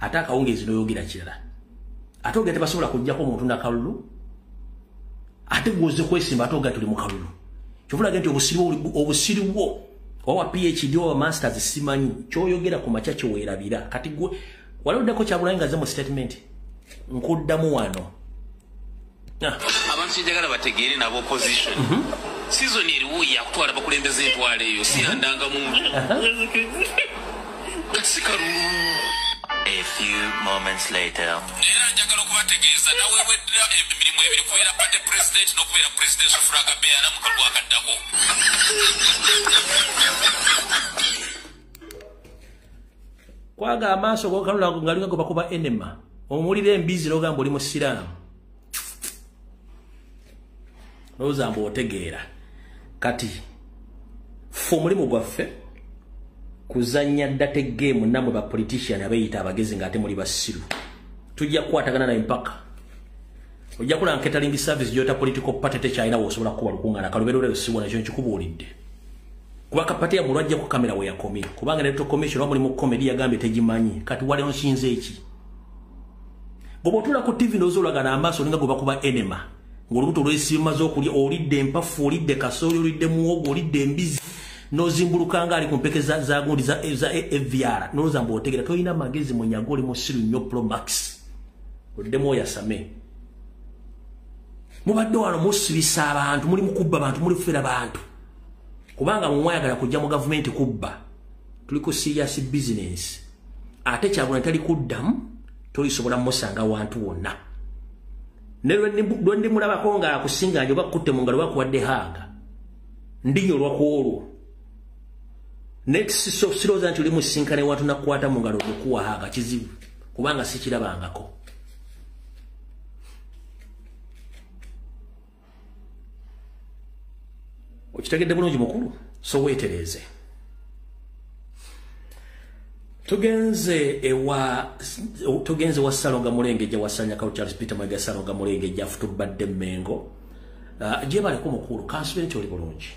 ate akawungeezi n'oyogera kirala, ate ogera tebasobola kuggyako omuntu nakalulu, ate gwoze kwesimba, ate ogera tuli mu kalulu. Kyovulaga nti obusiru bwo owa PhD owa masters simanyi, kyoyogera ku makya kyeweerabira. Kati gwe wali oddako Kyagulanyi nga ze mu statement, nkuddamu wano. Abantu kyenjagala bategeere nabo opposition, Season eriwo yakutwala bakulembeze entwala eyo si yandanga mu kati si kalulu. A few moments later. Era njagala okubategeeza naweeweddwa emirimu ebiri, kubeera party president n'okubeera presidential flag bearer mu kalulu akaddako. Kwaga amaaso gokanula ngalinga go bakuba enema. Omulira embizi n'ogamba oli musiraamu. Lowooza mbu otegeera. Kati ffe omulimu gwaffe kuzannya data game nammwe ba politician abeeyita abagezi ng'ate muli basiru. Tujja kukwatagana naye mpaka. Ojja kulaba catering service gy'oyita political party tekyalina w'osobola kukuba lukuŋŋaana kalubeerera siwa nakyo nkikubuulidde. Kuba kapati yammwe lwajjako kamera we yakomye. Kubanga Electoral Commission oba mulimu comedy yagambye tegimanyi. Kati wali onsinze eki? Bw'oba otuula ku TV ndowooza olagana amaaso olinga gwe bakuba enema. Ng'olubuto lwesiimaze okulya, olidde empafu, olidde kasooli, olidde muwogo, olidde embizi, n'ozimbuluka ng'ali ku mpeke za gundi za AVR. N'olowooza mbu otegeera, tolina magezi munyago, oli musiru nnyo Pro Max. Oddemu oyasame. Mubadde wano musibisa abantu, muli mukubba bantu, muli kufera bantu. Kubanga mwayagala kujja mu gavumenti kubba. Tuli ku serious business. Ate Kyagulanyi tali kuddamu, tolisobola musanga wantu wonna. Ne lwe ndimulabako nga akusinga nje oba kutte mu ngalo bakuwadde haaga. Ndinyolwa ku olwo. Next sirowooza nti oli musinkane wantu nakukwata mu ngalo okukuwa haaga kizibu. Kubanga sikirabangako. Okitegedde bulungi mukulu, so weetereeze. Tugenze wa Ssalonga Mulengejja wa Ssanyakalu Charles Peter Mayiga Ssalonga Mulengejja afutubadde Mmengo. Gyebaleko mukulu, kansubire nti oli bulungi.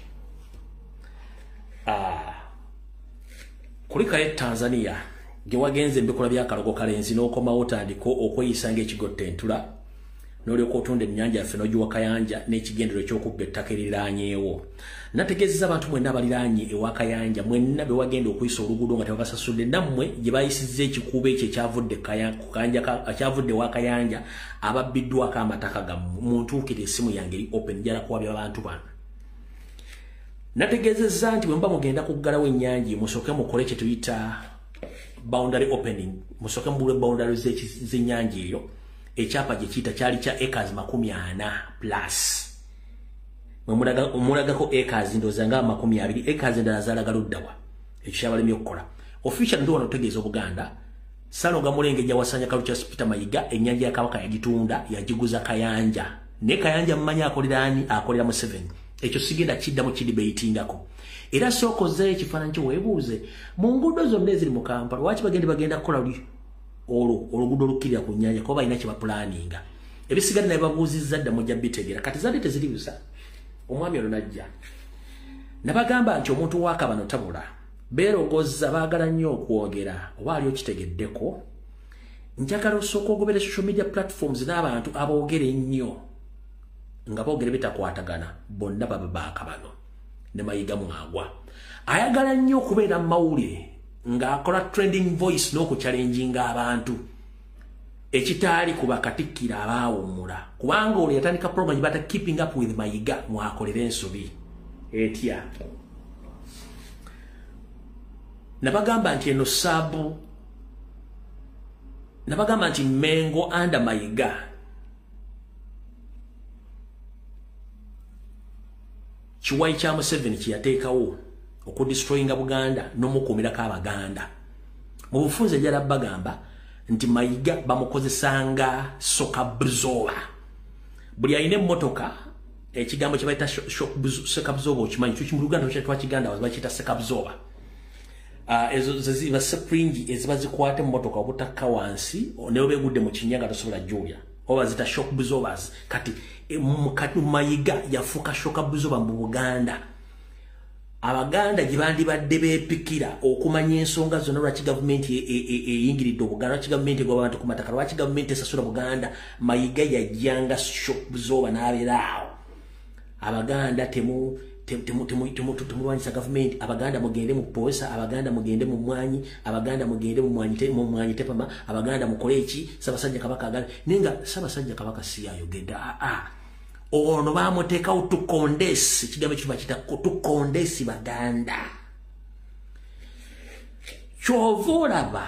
Kulikayo Tanzania gye wagenze ebikola by'akalogo kalenzi n'okomawo otandika okweyisa ng'ekigotta entula n'olyoka otunda ennyanja yaffe n'ogiwa Kayanja n'ekigendero eky'okubba ettaka eriraanyeewo. Nategeezezza abantu mwenna abaliraanye ewa Kayanja, mwenna be wagenda okuyisa oluguudo nga tebabasasudde, nammwe gye bayisizza ekikuubo ekyo ekyavudde ewa Kayanja ababbiddwako amataka gammwe. Muntuukire essimu yange eri open, njala kuwabya abantu bano. Nategeezezza nti bwe muba mugenda kuggalawo ennyanja musooke mukole kye tuyita boundary opening, musooke mubule boundary z'ennyanja eyo. Ekyapa gye kiyita kyali kya acres 40 plus. Omulagako acres ndowooza nga 20, acres endala zaalaga luddawa. Ekyo kyabalemye okukola. Official ndi wano otegeeza Obuganda, Ssalonga Mulengejja wa Ssanyakalu Charles Peter Mayiga ennyanja ya Kabaka yagitunda yagiguza Kayanja. Naye Kayanja mmanyi akolera ani? Akolera Museveni. Ekyo sigenda kiddamu kidibeetingako. Era sooka ozzeeyo ekifaananyi kyo weebuuze mu nguudo zonna eziri mu Kampala lwaki bagenda kukola olwo oluguudo olukkirira ku nnyanja kuba balina kye bapulaninga. Ebisigadde naye babuuzizza dda mujja bitegeera. Kati zadde teziri busa. Omwami ono n'ajja. Nabagamba nti omuntu w'akabano tabula. Beerogozza baagala nnyo okwogera oba ali okitegeddeko. Njagala osooka ogobere social media platforms n'abantu aboogera ennyo nga boogera bitakwatagana bonna baba baakabano ne Mayiga mwagwa. Ayagala nnyo okubeera mu mawulire ng'akola trending voice n'okuchallenginga abantu ekitaali ku bakatikkiro abaawummula, kubanga olwo yatandika program gye bayita Keeping Up with Mayiga mwakolera ensobi etya. Nabagamba nti eno saabu, nabagamba nti Mengo under Mayiga kiwayi kya Museveni kye yateekawo okudestroyinga Buganda n'omukuumirako Abaganda. Mu bufunze njala bagamba nti Mayiga bamukozesanga soka buzoba. Buli alina emmotoka ekigambo kye bayita soka buzoba okimanyi, kyo mu Luganda twakiganda bakiyita soka buzoba. Ezo ziba springi eziba zikwata emmotoka obutakka wansi ne bwe begudde mu kinnya nga tosobola jjulya, oba zita shock absorbers. Kati Mayiga yafuuka shock absorber mu Buganda. Abaganda gye bandibadde beepikira okumanya ensonga zonna, lwaki gavumenti eyingiridde Obuganda, lwaki gavumenti egwa abantu ku mataka, lwaki gavumenti esasula Buganda. Mayiga yajjanga shock absorber n'abeera awo. Abaganda temulwanyisa gavumenti, Abaganda mugende mu posa, Abaganda mugende mu mwanyi, Abaganda mugende mu mwanyi tepama, Abaganda mukole eki, Ssaabasajja Kabaka agala. Naye nga Ssaabasajja Kabaka si yayogedde. Ono bamuteekawo tukondesi, ekigambo ekyo bakiyita tukondesi Baganda. Ky'ova olaba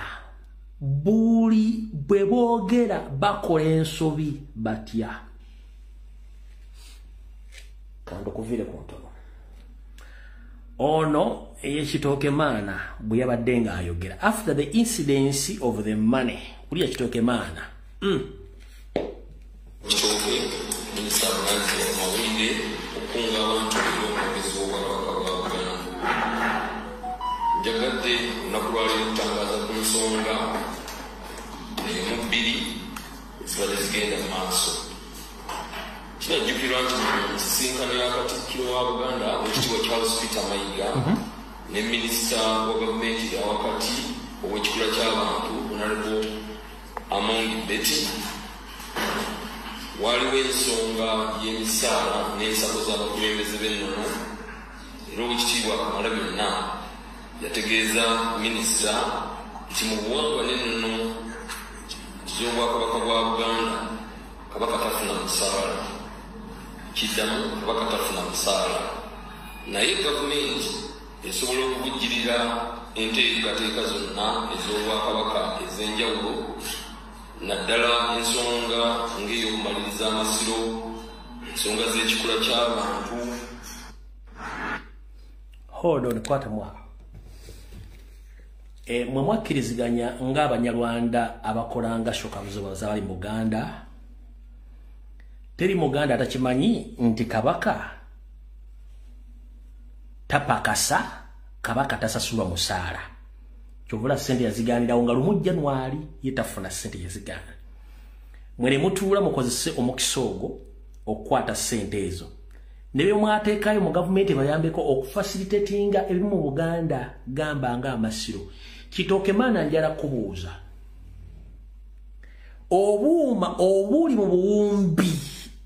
buli bwe boogera bakola ensobi batya. Kandokuvire ku ntono. Ono ey'ekitooke maana bwe yabadde ng'ayogera after the incidence of the money, kulya kitooke maana. Kitooke minisita avunaanyizibwa ku mawulire, okukunga abantu era omwogezi w'Obwakabaka bwa Buganda. Njagadde olunaku lwaleero okutangaaza ku nsonga emu bbiri ezibadde zigenda mu maaso. Kinajjukirwa nti mu nsisinkano ya Katikkiro wa Buganda Oweekitiibwa Charles Peter Mayiga ne minisita wa gavumenti eya wakati ow'ekikula ky'abantu Honorable Among Betty, waliwo ensonga y'emisaala n'ensako z'abakulembeze b'ennono, era Oweekitiibwa Kamalabyonna yategeeza minisita nti mu buwangwa n'ennono z'Obwakabaka bwa Buganda Kabaka tafuna musaala. Kiddamu, Kabaka tafuna musaala, naye gavumenti esobola okuvujjirira enteekateeka zonna ez'Obwakabaka ez'enjawulo, naddala ensonga ng'ey'okumaliriza amasiro, ensonga z'ekikula ky'abantu. Hold on, kwata mwaka. Mwe mwakkiriziganya ng'Abanyarwanda abakolanga shokabuzo bali mu Buganda. Teri Muganda atakimanyi nti Kabaka tapakasa, Kabaka tasasulwa musaala. Kyovula ssente yazigaanirawo nga lumu January ye tafuna ssente yazigaana. Mwere mutuula mukozese omukisa ogwo okukwata ssente ezo. Ne bye mwateekayo mu gavumenti bayambeko okufacilitatinga ebimu mu Buganda, gamba ng'amasiro. Kitooke maana njala kubuuza. Obuuma obuli mu buwumbi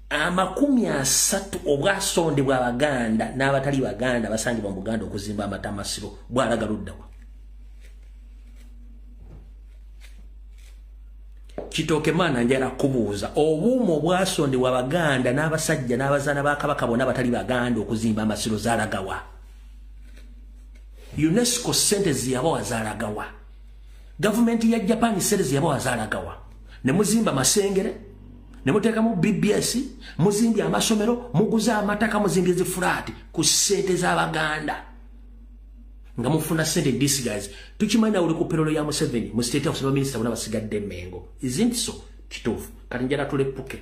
30 obwasondebwa Abaganda n'abatali Baganda basangibwa mu Buganda okuzimba amata amasiro bwalaga luddawa. Kitooke maana njala kubuuza obuuma obwasondebwa Abaganda n'abasajja n'abazaana ba Kabaka bonna abatali Baganda okuzimba amasiro zaalagawa. UNESCO ssente ziyabawa zaalagawa. Gavumenti ya Japan ssente ziyabawa zaalagawa. Ne muzimba Masengere, ne muteekamu BBS, muzimbye amasomero, muguza amataka, muzimbye zifulaati ku ssente z'Abaganda. Nga mufuna ssente disguise. Tukimanyi uli ku payroll ya Museveni, mu state house baminisita bonna basigadde Mengo. Isn't so? Kituufu. Kati njala tulepuke.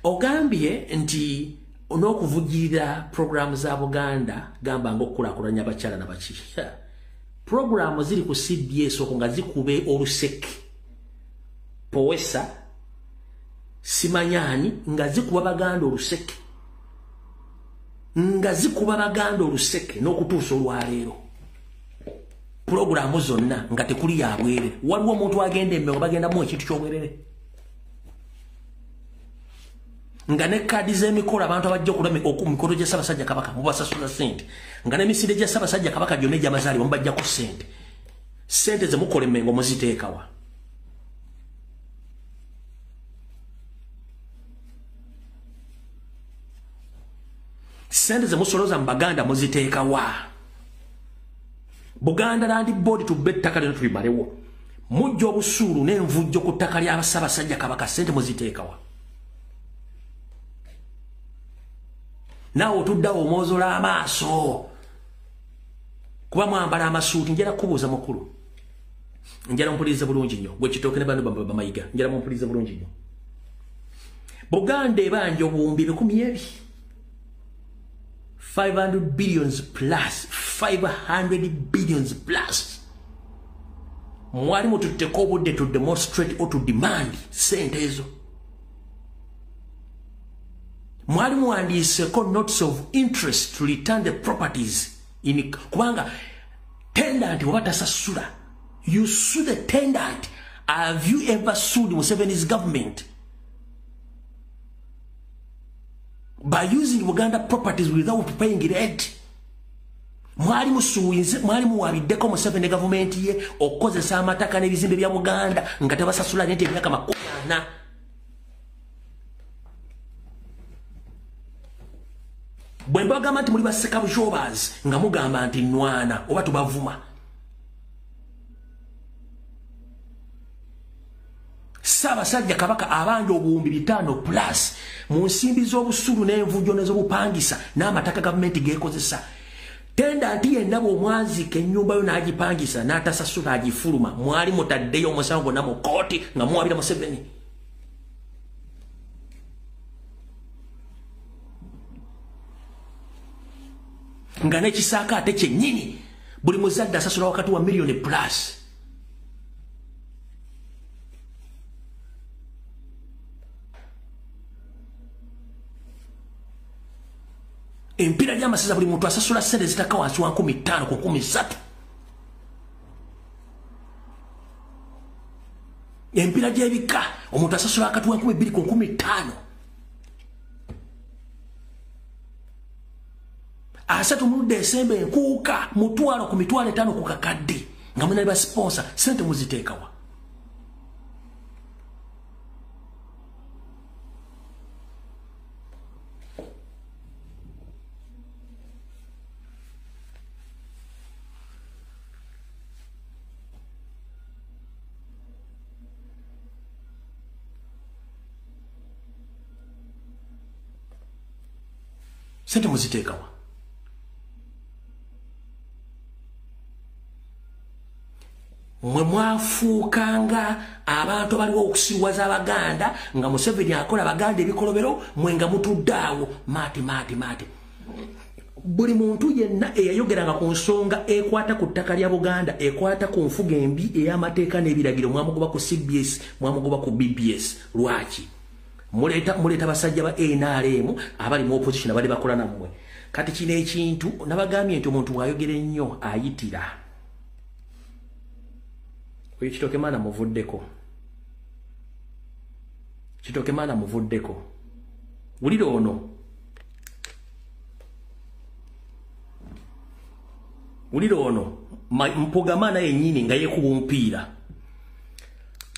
Ogambye nti n'okuvujjirira programu za Buganda, gamba ng'okukulaakulanya abakyala n'abaki. Programu ziri ku CBS okwo nga zikube oluseke. Powesa simanyani nga zikuba Baganda oluseke, nga zikuba Baganda oluseke n'okutuusa olwaleero. Pulogulaamu zonna nga tekuli ya bwerere. Waliwo omuntu agenda Emmengo bagendamu ekintu ky'obwerere, nga ne kaadi z'emikolo abantu abajja okulaba ku mikolo gya Ssaabasajja Kabaka mubasasula ssente, nga n'emisinde gya Ssaabasajja Kabaka gyonna egy'amazaalibwa mubajjako ssente. Ssente ze mukola Emmengo muziteekawa? Ssente ze musoloza mu Baganda muziteekawa? Buganda Land Board tubbe ettaka lino tulimalewo. Mujja obusuulu n'envujjo ku ttaka lya Ssaabasajja Kabaka, ssente muziteekawa? Naawe otuddawo omwozola amaaso kuba mwambala amasuuti. Njala kubuuza mukulu, njala mumpulirize bulungi nnyo, gwe Kitooke ne bano Bamayiga, njala mumpulirize bulungi nnyo. Buganda ebanja obuwumbi 1000 500 billions plus, 500 billions plus. Mwali mututteko obudde to demonstrate or to demand ssente ezo. Mwali muwandiiseko notes of interest to return the properties in, kubanga tenant oba tasasula, you sue the tenant. Have you ever sued Museveni's government by using Uganda properties without paying rent? Mwali musuinze, mwali muwabiddeko Museveni gavumenti ye okukozesa amataka n'ebizimbe bya Buganda nga tebasasula rent emyaka 40. Bwe mbagamba nti muli bassekabujobas nga mugamba nti nwana oba tubavuma. Ssaabasajja Kabaka abanja obuwumbi 5 plus mu nsimbi z'obusulu n'envujjo n'ez'obupangisa n'amataka gavumenti geekozesa. Tenda nti yenna bw'omwazika ennyumba yo n'agipangisa n'atasasula agifuluma, mwali mutaddeyo omusango gwonna mu kkooti nga muwabira Museveni. Nga n'ekisaaka ate kyennyini buli muzadde asasula wakati wa miliyoni plus. Empira gy'amasaza buli muntu asasula ssente zitaka wansi wa 15 ku 13. Empira gy'ebika omuntu asasula akati wa 2 ku 15. Asatu mu Desemba enkuuka mutwalo ku mitwalo 5 ku kakadde nga muna ba sponsor ssente muziteekawa. Sente muziteekawa. Mwe mwafuukanga abantu abaliwo okusiruwaza Abaganda nga Museveni akola Abaganda ebikolobero, mwe nga mutudde awo maati maati maati. Buli muntu yenna eyayogeranga ku nsonga ekwata ku ttaka lya Buganda, ekwata ku nfuga embi ey'amateeka n'ebiragiro, mwamugoba ku CBS, mwamugoba ku BBS. Lwaki? Muleeta basajja ba NRM abali mu opposition abali bakola nammwe. Kati kino ekintu nabagambye nti omuntu bw'ayogera ennyo ayitira. Oyo Kitooke Maana muvuddeko. Kitooke Maana muvuddeko. Wulira ono. Wulira ono. Mpuuga Maana yennyini nga yeekuba omupiira.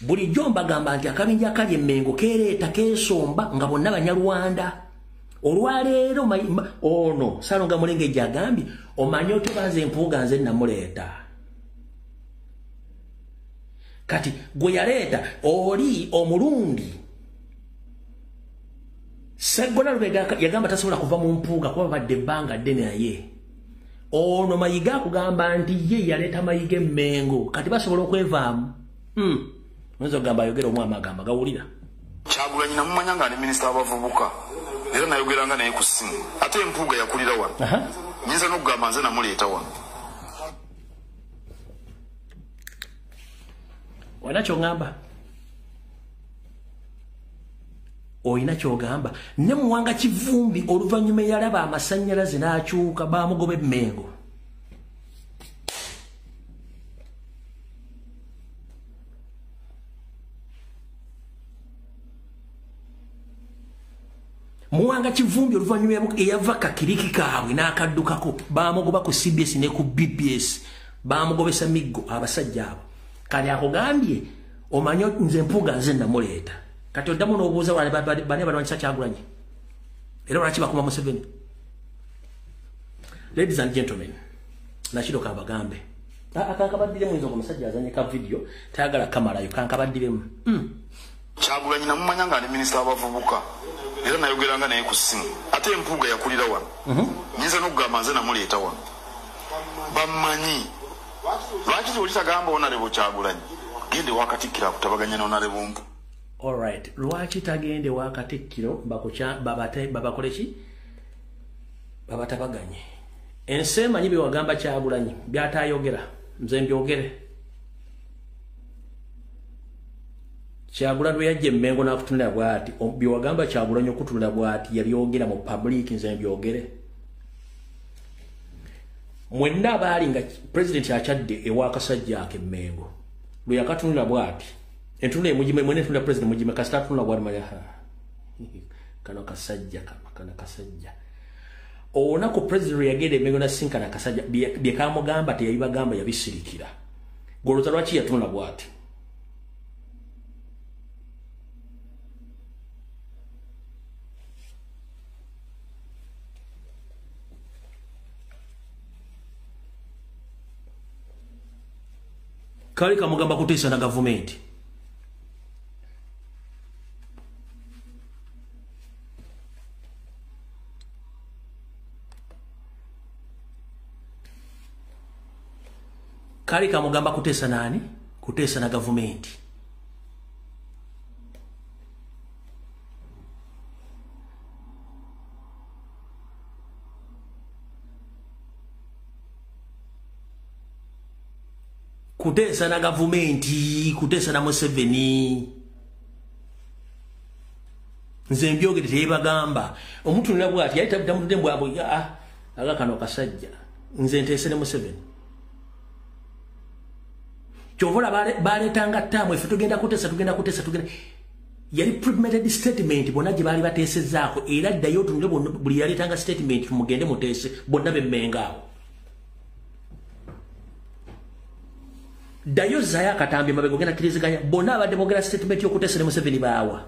Bulijjo mbagamba nti akabinja akali emmengo keereeta keesomba nga bonna Banyarwanda. Olwaleero ono Ssalonga Mulengejja agambye omanyi otobanze Mpuuga nze namuleeta. Kati gwe yaleeta oli omulundi Sseggona Lubega yagamba tasobola kuva mu Mpuuga kuba babadde ebbanga ddene naye. Ono Mayiga akugamba nti ye yaleeta Mayiga emmengo kati basobola okwevaamu. Oyinza okugamba ayogera omwami agamba gawulira. Kyagulanyi namumanya nga ali minisita w'abavubuka era nayogeranga naye ku ssimu, ate Mpuuga yakulira wano. Nyinza n'okugamba nze namuleeta wano. Olina ky'ogamba? Olina ky'ogamba? Ne Muwanga Kivumbi oluvannyuma eyalaba amasannyalaze n'akyuka baamugoba emmengo. Muwanga Kivumbi oluvannyuma eyava kakiriki kaabwe n'akaddukako baamugoba ku CBS ne ku BBS, baamugobesa miggo abasajja abo. Kati akugambye omanyi nze Mpuuga nze namuleeta. Kati oddamu n'obuuza bani abalwanyisa Kyagulanyi era lwaki bakuma Museveni. Ladies and gentlemen, nakiro kabagambe akankabaddiremu nze omusajja azanye ka video tayagala kamalayo kankabaddiremu. Kyagulanyi namumanya nga ali minisita w'abavubuka era nayogeranga naye ku ssimu, ate Mpuuga yakulira wano. Nyinza n'okugamba nze namuleeta wano. Bammanyi. Lwaki olitagamba Honorable Kyagulanyi gende wa Katikkiro akutabaganya ne Honorable Mpuuga? Alright, lwaki tagende wa Katikkiro babakole ki? Babatabaganye. Ensi emanyi bye wagamba Kyagulanyi by'atayogera nze mbyogere. Kyagulanyi bwe yajja emmengo n'akutunula bw'ati, bye wagamba Kyagulanyi okutunula bw'ati yabyogera mu public nze mbyogere. Mwenna abaali nga President akyadde ewa Kasajja ake emmengo lwe yakatunula bw'ati, entunula emugime mwene entunula President mugime kasita atunula bw'ati manya kano kasajja kano kasajja. Olunaku President lwe yagenda emmengo n'asinkana akasajja bye kamugamba teyabibagamba yabisirikira. Golooza lwaki yatunula bw'ati? Kaali kamugamba kuteesa na gavumenti. Kaali kamugamba kuteesa nani? Kuteesa na gavumenti. Kuteesa na gavumenti, kuteesa na Museveni. Nze mbyogere teyebagamba. Omuntu nabwo ati yali tamutudde mbwabo aga kano kasajja. Nze nteese ne Museveni. Kyovola baleetanga ttaamu effe tugenda kuteesa tugenda kuteesa tugenda. Yali premeditated statement bonna gye baali bateesezzaako era ddayo otunule buli yaleetanga statement mugende muteese bonna bemmenga awo. Ddayo zaayo akatambi emabega ogenda kkiriziganya bonna abadde boogera statement y'okuteesa ne Museveni baawa.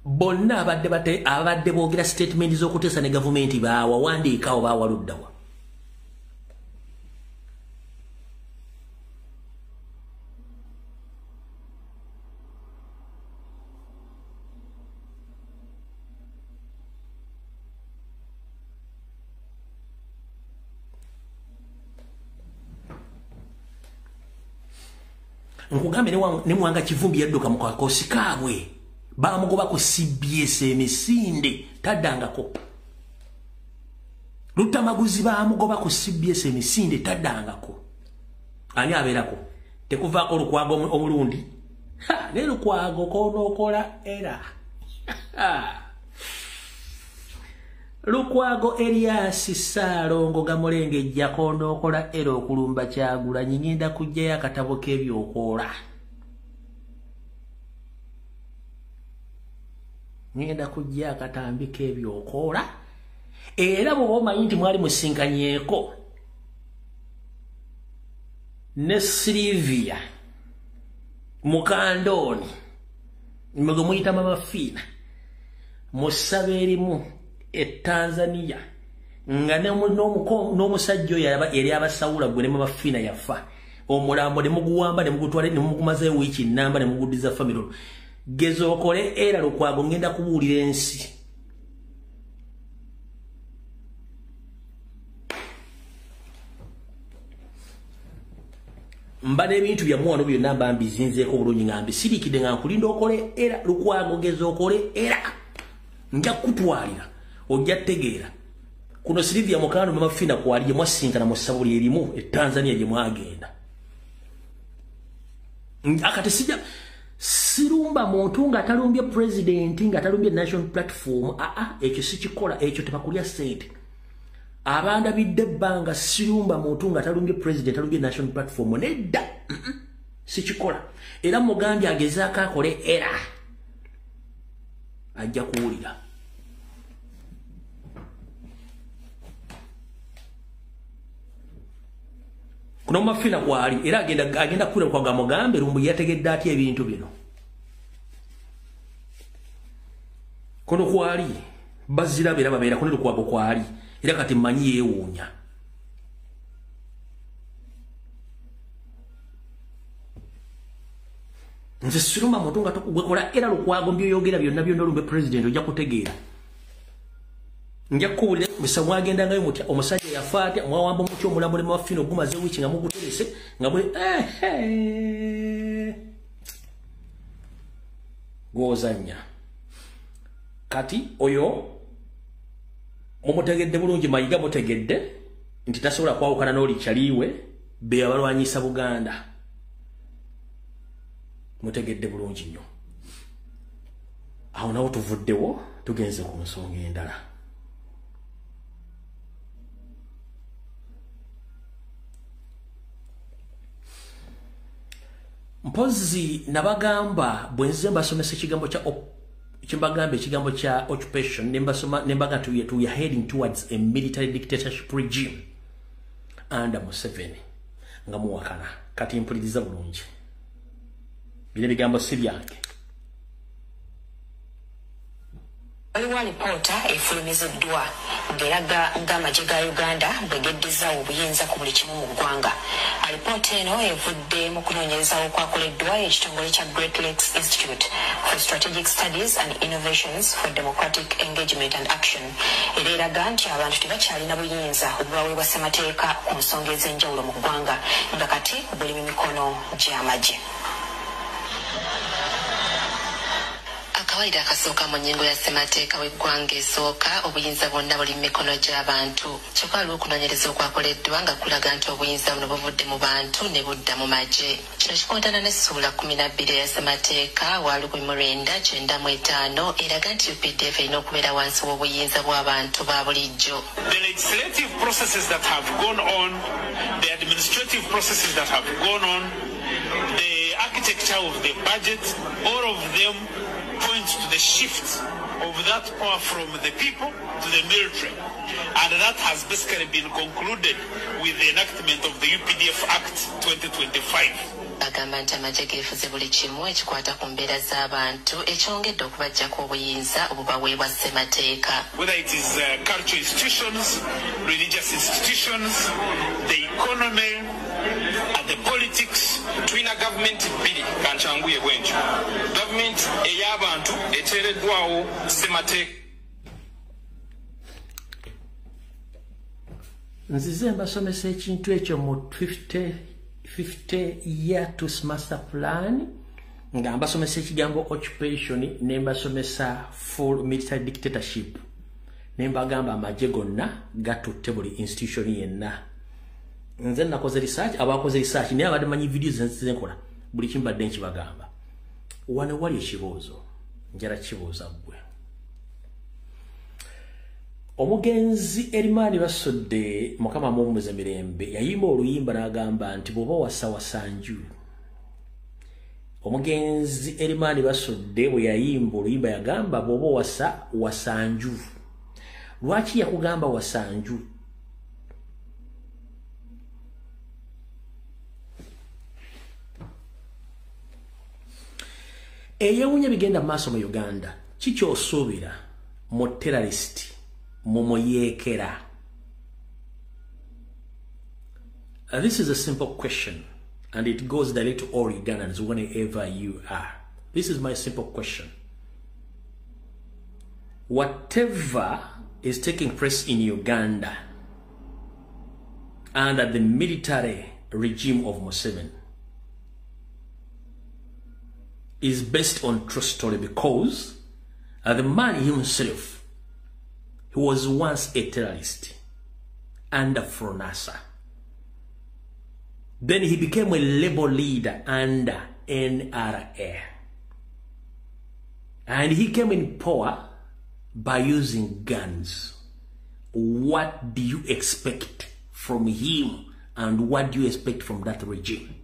Bonna abadde boogera statement z'okuteesa ne gavumenti baawa wandiikawo baawa luddawa. Nkugambe ne Mwanga Kivumbi yadduka mu kakosi kaabwe. Bamugoba ku CBS emisinde taddangako. Luttamaguzi bamugoba ku CBS emisinde taddangako. Ani abeerako? Tekuvaako Lukwago omulundi. Ne Lukwago konookola era. Lukwago Elias Ssaalongo Gamulengejja konookola era okulumba Kyagulanyi ngenda kuggyayo akatabo k'ebyokoola. Ngenda kujja akatambi k'ebyokoola era bw'oba omanyi nti mwali musinkanyeeko ne Silivia Mukandooni mwe gwe muyita Mama Fiina mu ssabo erimu e Tanzania nga n'omusajja oyo yali abasawula gwe ne Mama Fiina yafa omulambo ne muguwamba ne mugutwala ne mugumazeeyo wiiki nnamba ne muguddiza famire olwo. Geza okole era Lukwago ngenda kubuulira ensi. Mba n'ebintu byammwe wano byonna mba mbizinzeeko bulungi nga mbisirikidde nga nkulinda okole era Lukwago geza okole era nja kukutwalira ojja kutegeera. Kuno Silivia Mukando Mama Fiina kwali gye mwasinkana mu ssabo lyerimu e Tanzania gye mwagenda. Akati sijja sirumba muntu nga talumbye president nga talumbye national platform ekyo sikikola ekyo tebakulya ssente. Abandabidde ebbanga sirumba muntu nga talumbye president talumbye national platform nedda sikikola. Era mugambye agezaako akole era ajja kuwulira. Kuno Mama Fiina kwali era agenda kula kwa mugambe lumbu yategedde atya ebintu bino. Kuno kwali bazira bera babeera kuno Lukwago kwali era kati mmanyi yeewuunya. Nze siruma muntu nga gwekola era Lukwago mbyoyogera byonna byonna olumbe president ojja kutegeera. Nja kuwulira musa mwagendangayo mutya omusajja yafa atya mwawamba mutya omulambo ne Mama Fiina ogumaze wiiki nga muguterese nga muli gw'ozannya. Kati oyo mumutegedde bulungi Mayiga mutegedde nti tasobola kwawukana n'oli kyaliwe be abalwanyisa Buganda. Mutegedde bulungi nnyo. Awo nawo tuvuddewo tugenze ku nsonga endala. Mpozi nabagamba bwe nze mbasomesa ekigambo kya kimbagamba ekigambo kya occupation nembasoma nembaga we are heading towards a military dictatorship regime under Museveni nga muwakana. Kati mpuliriza bulungi. Bino ebigambo si byange. Waliwo alipoota efulumiziddwa ng'eraga ng'amagye ga Uganda bwe geddizaawo obuyinza ku buli kimu mu ggwanga. Alipoota eno evudde mu kunoonyereza okwakoleddwa ekitongole kya Great Lakes Institute for Strategic Studies and Innovations for Democratic Engagement and Action. Era eraga nti abantu tebakyalina buyinza obubaweebwa ssemateeka ku nsonga ez'enjawulo mu ggwanga, nga kati buli mu mikono gy'amagye. Akawaida akasooka mu nnyingo ya ssemateeka w'eggwanga esooka, obuyinza bwonna buli mu mikono gy'abantu. Kyokka waliwo okunoonyereza okwakoleddwa nga kulaga nti obuyinza buno buvudde mu bantu ne budda mu magye. Kino kikontana n'essuula 12 eya ssemateeka wa 1995 eraga nti UPDF erina okubeera wansi w'obuyinza bw'abantu ba bulijjo. The legislative processes that have gone on, the administrative processes that have gone on, the architecture of the budget, all of them point to the shift of that power from the people to the military. And that has basically been concluded with the enactment of the UPDF Act 2025. Bagamba nti amagye geefuze buli kimu ekikwata ku mbeera z'abantu, ekyongedde okubaggyako obuyinza obubaweebwa ssemateeka. Whether it is cultural institutions, religious institutions, the economy, and the politics. Tulina gavumenti bbiri kankyanguye bwentyo. Gavumenti ey'abantu eteereddwawo ssemateeka. Nzize mbasomesa ekintu ekyo mu 50 year to master plan, nga mbasomesa ekigambo occupation, ne mbasomesa full military dictatorship, ne mbagamba amagye gonna gatutte buli institution yenna. Nze nakoze research, abakoze research naye abadde manyi videos nze nkola buli kimbadde nkibagamba. Wano wali ekibuuzo, njala kibuuza ggwe. Omugenzi Erimani Basudde, Mukama amuwummuze mirembe, yayimba oluyimba n'agamba nti bw'oba wasa wasanju. Omugenzi Erimani Basudde bwe yayimba oluyimba yagamba bw'oba wasa wasanju. Lwaki yakugamba wasanju? Eyewunya bigenda mu maaso mu Uganda, kikyosuubira mu terrorist, mu muyeekera? This is a simple question, and it goes direct to all Ugandans whenever you are. This is my simple question. Whatever is taking place in Uganda under the military regime of Museveni is based on true story, because the man himself, he was once a terrorist under FRONASA. Then he became a labor leader under NRA. And he came in power by using guns. What do you expect from him, and what do you expect from that regime?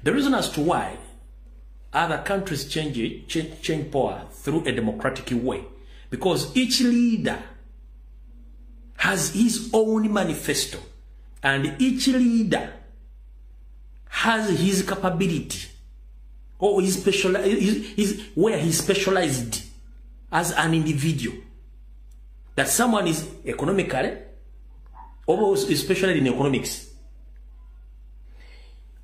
The reason as to why other countries change power through a democratic way, because each leader has his own manifesto, and each leader has his capability or his special, where he specialized as an individual. That someone is economically, or is specialized in economics,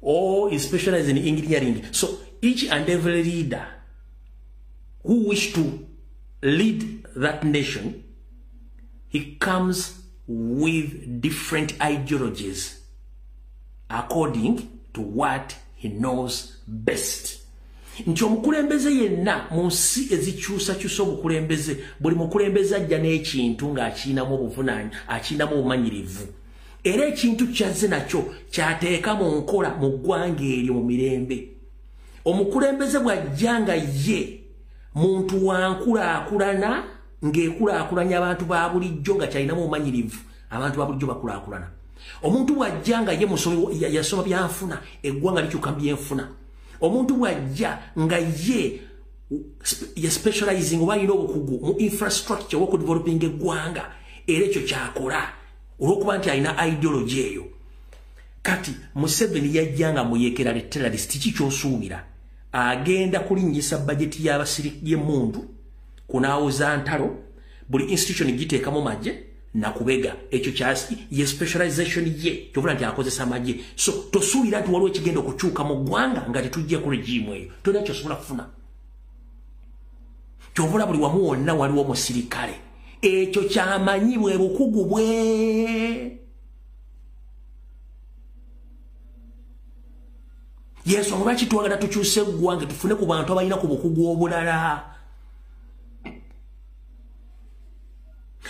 or is specialized in engineering. So each and every leader who wish to lead that nation, he comes with different ideologies according to what he knows best. Nti omukulembeze yenna mu nsi ezikyusakyusa obukulembeze, buli mukulembeze ajja n'ekintu ng'akirinamu obuvunaanyi, akirinamu obumanyirivu. Era ekintu kyazze nakyo kyateeka mu nkola mu ggwanga eryo mu mirembe. Omukulembeze bw'ajja nga ye muntu wa nkulaakulana, ng'ekulaakulanya abantu ba bulijjo nga kyalinamu obumanyirivu, abantu ba bulijjo bakulaakulana. Omuntu bw'ajja nga ye musomi, yasoma byanfuna, eggwanga likyuka mu byenfuna. Omuntu bw'ajja nga ye ya specializing oba alina obukugu mu infrastructure w'okudevelopinga eggwanga, era ekyo kyakola olw'okuba nti alina ideology eyo. Kati Museveni yajja nga muyeekera terrorist, kiki ky'osuubira? Agenda kulinnyisa bajeti y'emmundu, Kunaawuza ntalo, buli institution giteekamu magye nakubega. Ekyo kyasi ye specialization ye, kyovula nti akozesa amagye. So tosuubira nti waliwo ekigenda okukyuka mu ggwanga nga tetujje ku regime eyo. Tolina kyosobola kufuna. Kyovula buli wamu wonna waliwo omusirikale. Ekyo kyamanyi bwe bukugu bwe. Yesu lwaki twagala tukyuse eggwanga tufune ku bantu abalina ku bukugu obulala.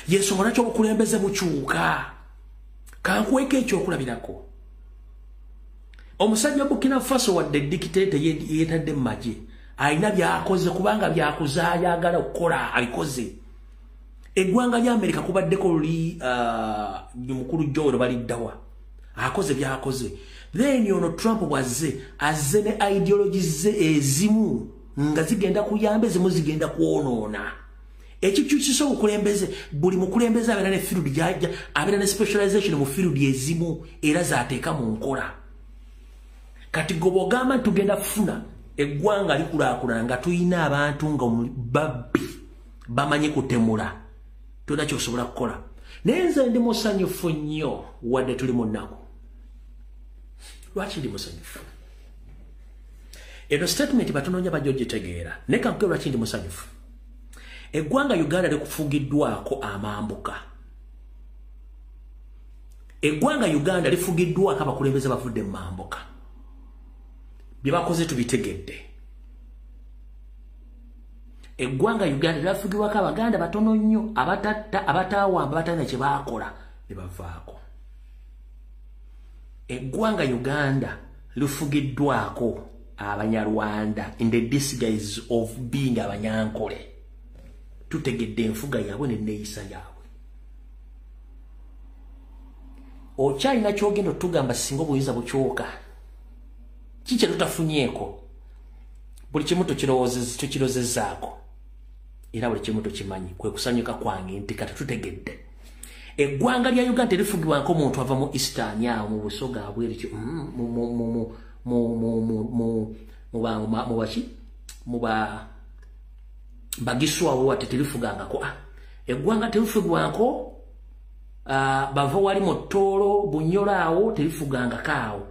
Yesu lwaki obukulembeze bukyuka. Kankuweko ekyokulabirako. Omusajja wa Burkina Faso wadde dictator yeetadde mu magye, alina by'akoze kubanga byakuzaaya ayagala okukola abikoze. Eggwanga lya Amerika kubaddeko luli mukulu Joel baliddawa, akoze by'akoze. Then ono Trump bw'azze, azze ne ideologies ze ezimu nga zigenda kuyamba, ezimu zigenda kwonoona. Ekikyusiza obukulembeze, buli mukulembeze abeera ne field gy'ajja, abeera ne specialization mu field ezimu era z'ateeka mu nkola. Kati gwe bw'ogamba nti tugenda kufuna eggwanga likulaakulana nga tulina abantu nga babbi bamanyi kutemula, tolina ky'osobola kukola. Naye nze ndi musanyufu nnyo wadde tuli mu nnaku. Lwaki ndi musanyufu? Eno statement batonoonya bajja ogitegeera. Naye kankuwe lwaki ndi musanyufu. Eggwanga Uganda likufugiddwako amambuka. Eggwanga Uganda lifugiddwako abakulembeze bavudde mu mambuka. Bye bakoze tubitegedde. Eggwanga Uganda lyafugibwako Abaganda batono nnyo abatatta, abataawamba, abatalina kye baakola ne bavaako. Eggwanga Uganda lifugiddwako Abanyarwanda in the disguise of being Abanyankole. Tutegedde enfuga yaabwe n'enneeyisa yaabwe. Okyalina ky'ogenda otugamba singa obuyinza bukyuka. Ki kye tutafunyeeko? Buli kimu tukirozezaako. Era buli kimu tukimanyi. Kwe kusanyuka kwange nti kati tutegedde. Eggwanga lya Uganda terifugibwako omuntu ava mu Eastern awo mu Busoga abweru mu Bagisu awo ate terifugangako. Eggwanga terifugibwako bava wali mu Tooro, Bunyoro awo terifugangako awo.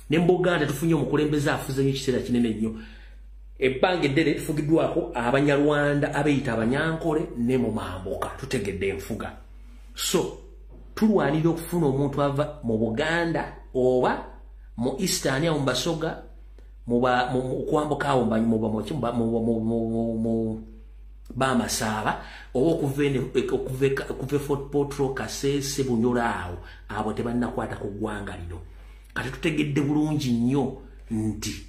Ne mu Buganda tufunye omukulembeze afuze nnyo ekiseera kinene nnyo. Ebbanga eddene lifugiddwako Abanyarwanda abeeyita Abanyankole ne mu mambuka. Tutegedde enfuga. So tulwanirira okufuna omuntu ava mu Buganda oba mu Eastern awo mu Basoga, okwambuka awo mu Bamasaaba, oba okuva e Fort Portal, Kasese, Bunyoro awo, abo tebannakwata ku ggwanga lino. Kati tutegedde bulungi nnyo nti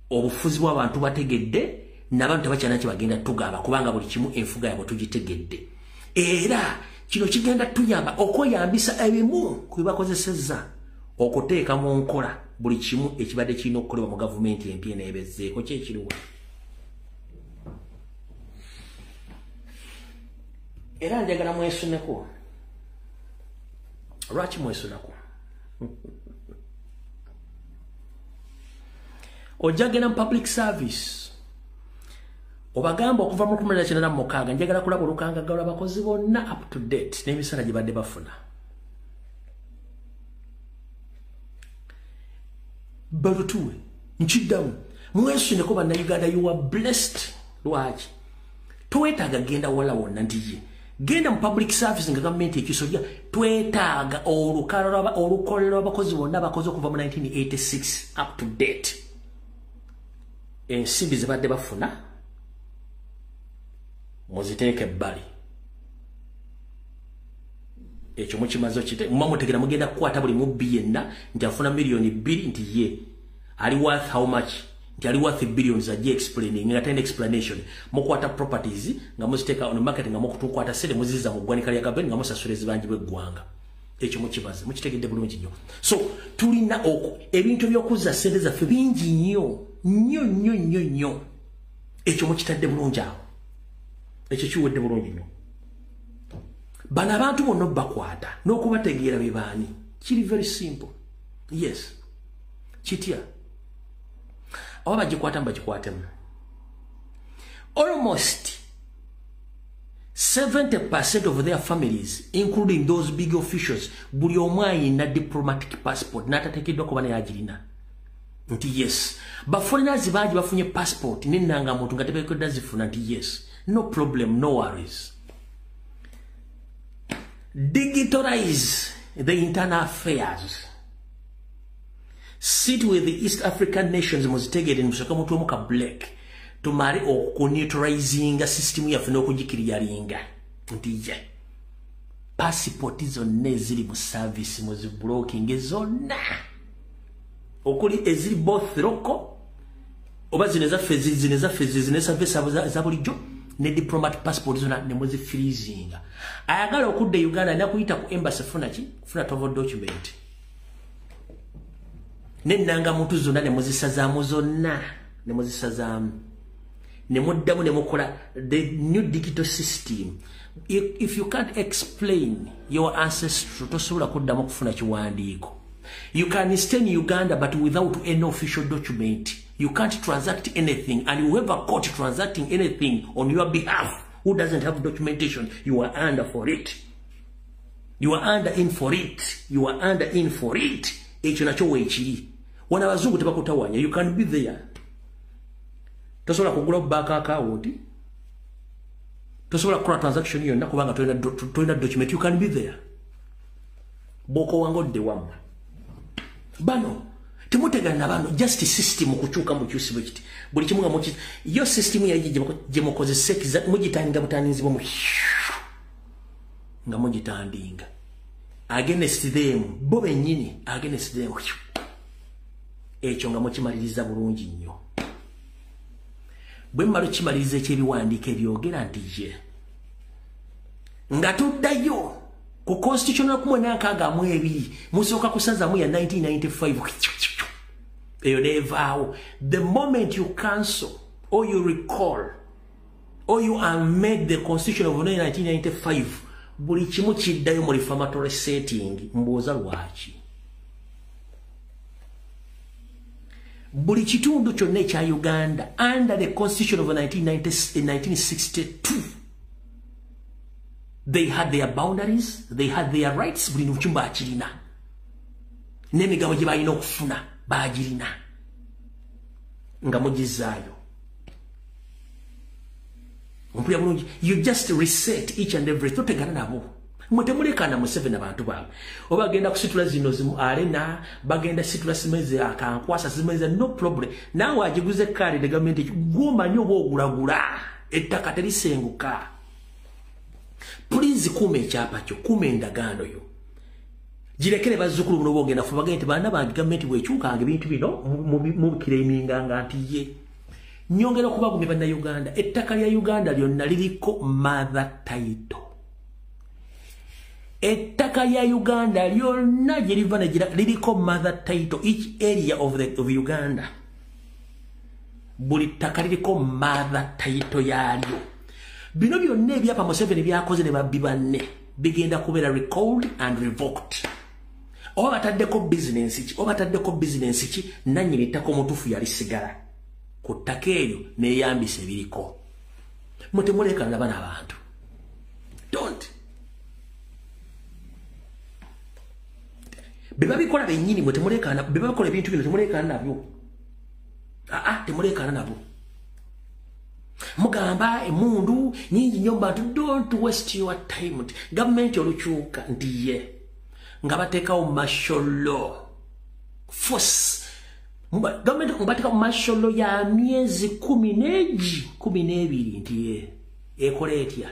obufuzi bw'abantu bategedde n'abantu tebakyalina kye bagenda tugamba kubanga buli kimu enfuga yaabwe tugitegedde. Era kino kigenda tuyamba okweyambisa ebimu ku bibakozesezza okuteeka mu nkola buli kimu ekibadde kirina okukolebwa mu gavumenti empya eneebezzeeko. Ki ekiriwa? Era njagala mwesuneko. Lwaki mwesunako? Ojja genda mu public service obagamba okuva mu 1986 njagala kulaba olukangaga lw'abakozi bonna up to date n'emisala gye badde bafuna. Balutuwe nkiddamu mwesuneko Bannayuganda, you are blessed. Lwaki? Twetaaga genda wala wonna nti ye genda mu public service nga gavumenti ekisobya. Twetaaga olukolero lw'abakozi bonna abakozi okuva mu 1986 up to date. Ensimbi ze badde bafuna muziteeke ebbali. Ekyo mukimaze okite muba mutegera mugenda kukwata buli mubbi yenna nti afuna miliyoni 2 nti ye ali worth how much, nti ali worth billions, ajje explaining nga talina explanation. Mukwata properties nga muziteeka on market nga mukutukwata ssente muzizza mu ggwanika lya gavumenti nga musasula ezibanjibwa eggwanga. Ekyo mukibaze mukitegedde bulungi nnyo. So tulina ebintu by'okuzza ssente zaffe bingi nnyo nnyo nnyo nnyo nnyo. Ekyo mukitadde bulungi awo. Ekyo kiwedde bulungi nnyo. Bano abantu bonna bakwata n'okubategeera be baani kiri very simple. Yes, kitya oba bagikwatamu bagikwatemu. Almost 70% of their families, including those big officials, buli omu ayina diplomatic passport n'atateekeddwa kuba naye agirina. Nti yes. Ba foreigners bangi bafunye passport n'ennangamuntu nga tebeekeddwa zifuna nti yes. No problem, no worries. Digitalize the internal affairs. Sit with the East African nations muzitegere musooke mutuwemu ka break. Tumale okuneutralizinga system yaffe n'okugikiriyalinga nti ye passport zonna eziri mu service muziblocking zonna okuli eziri both local oba zino ezaffe zino ezaffe zino service za bulijjo ne diplomat passport zonna ne muzifreezinga. Ayagala okudda Uganda alina kuyita ku embassy funa ki kufuna travel document n'ennangamuntu zonna ne muzisazaamu zonna ne muzisazaamu ne muddamu ne mukola the new digital system. If you can't explain your ancestry, tosobola kuddamu kufuna kiwandiiko. You can stay in Uganda but without any official document. You can't transact anything, and whoever caught transacting anything on your behalf who doesn't have documentation, you are under for it. You are under in for it. You are under in for it. Ekyo nakyo weekiri. Wano abazungu tebakutawanya. You can be there. Tosobola kugula bank account. Tosobola kukola transaction yonna kubanga tolina document. You can be there. Boko wangodde wamma. Bano temutegana bano just system kukyuka mukyusibwe kiti. Buli kimu nga muki yo system yali gye mukozesa mugitandinga butaninzibwa mu nga mugitandinga against them bo bennyini against them. Ekyo nga mukimaliriza bulungi nnyo. Bwe mmala okimaliriza ekyebiwandiiko ebyogera nti ye nga tuddayo ku constitution ya 1962 musooka kusazaamu ya 1995 eyo neevaawo. The moment you cancel or you recall or you amend the constitution of 1995, buli kimu kiddayo mu reformatory setting. Mbuuza lwaki? Buli kitundu kyonna ekya Uganda under the constitution of 1962, they had their boundaries, they had their rights. Buli kimu bakirina n'emigabo gye balina okufuna bagirina nga mugizaayo. Ompulira bulungi? You just reset each and every. Totegana nabo. Mwe temulekana Museveni abantu baabwe. Oba bagenda kusitula zino zimu arena, bagenda situla simeze akankwasa simeze, no problem. Naawe agiguze kaali ne gavumenti gw'omanyi oba ogulagula ettaka terisenguka. Please kuuma ekyapa kyo, kuuma endagaano yo. Girekere bazzukulu buno boogenda fu bagende nti baana bange gavumenti bw'ekyukanga ebintu bino mubikireeminganga nti ye. Nyongera okubagumya bannayuganda, ettaka lya Uganda lyonna liriko mother title. Ettaka lya Uganda lyonna gye liva liriko mother title. Each area of Uganda, buli ttaka liriko mother title yaalyo. Bino byonna ebyapa Museveni byakoze ne babbi banne bigenda kubeera recalled and revoked. Oba bataddeko bizinensi ki, oba bataddeko bizinensi ki, nannyini ttaka omutuufu yalisigala ku ttaka eryo neeyambisa ebiriko. Mwe temuleekaana bano abantu. Don't. Be babikola bennyini mwe temuleekaana, be babikola ebintu bino temuleekaana nabyo. Aa, temuleekaana nabo. Mugamba emundu nyingi nnyo mu bantu. Don't waste your time. Gavumenti olukyuka nti ye nga bateekawo martial law force. Gavumenti bateekawo martial law ya myezi 12 nti ye ekola etya?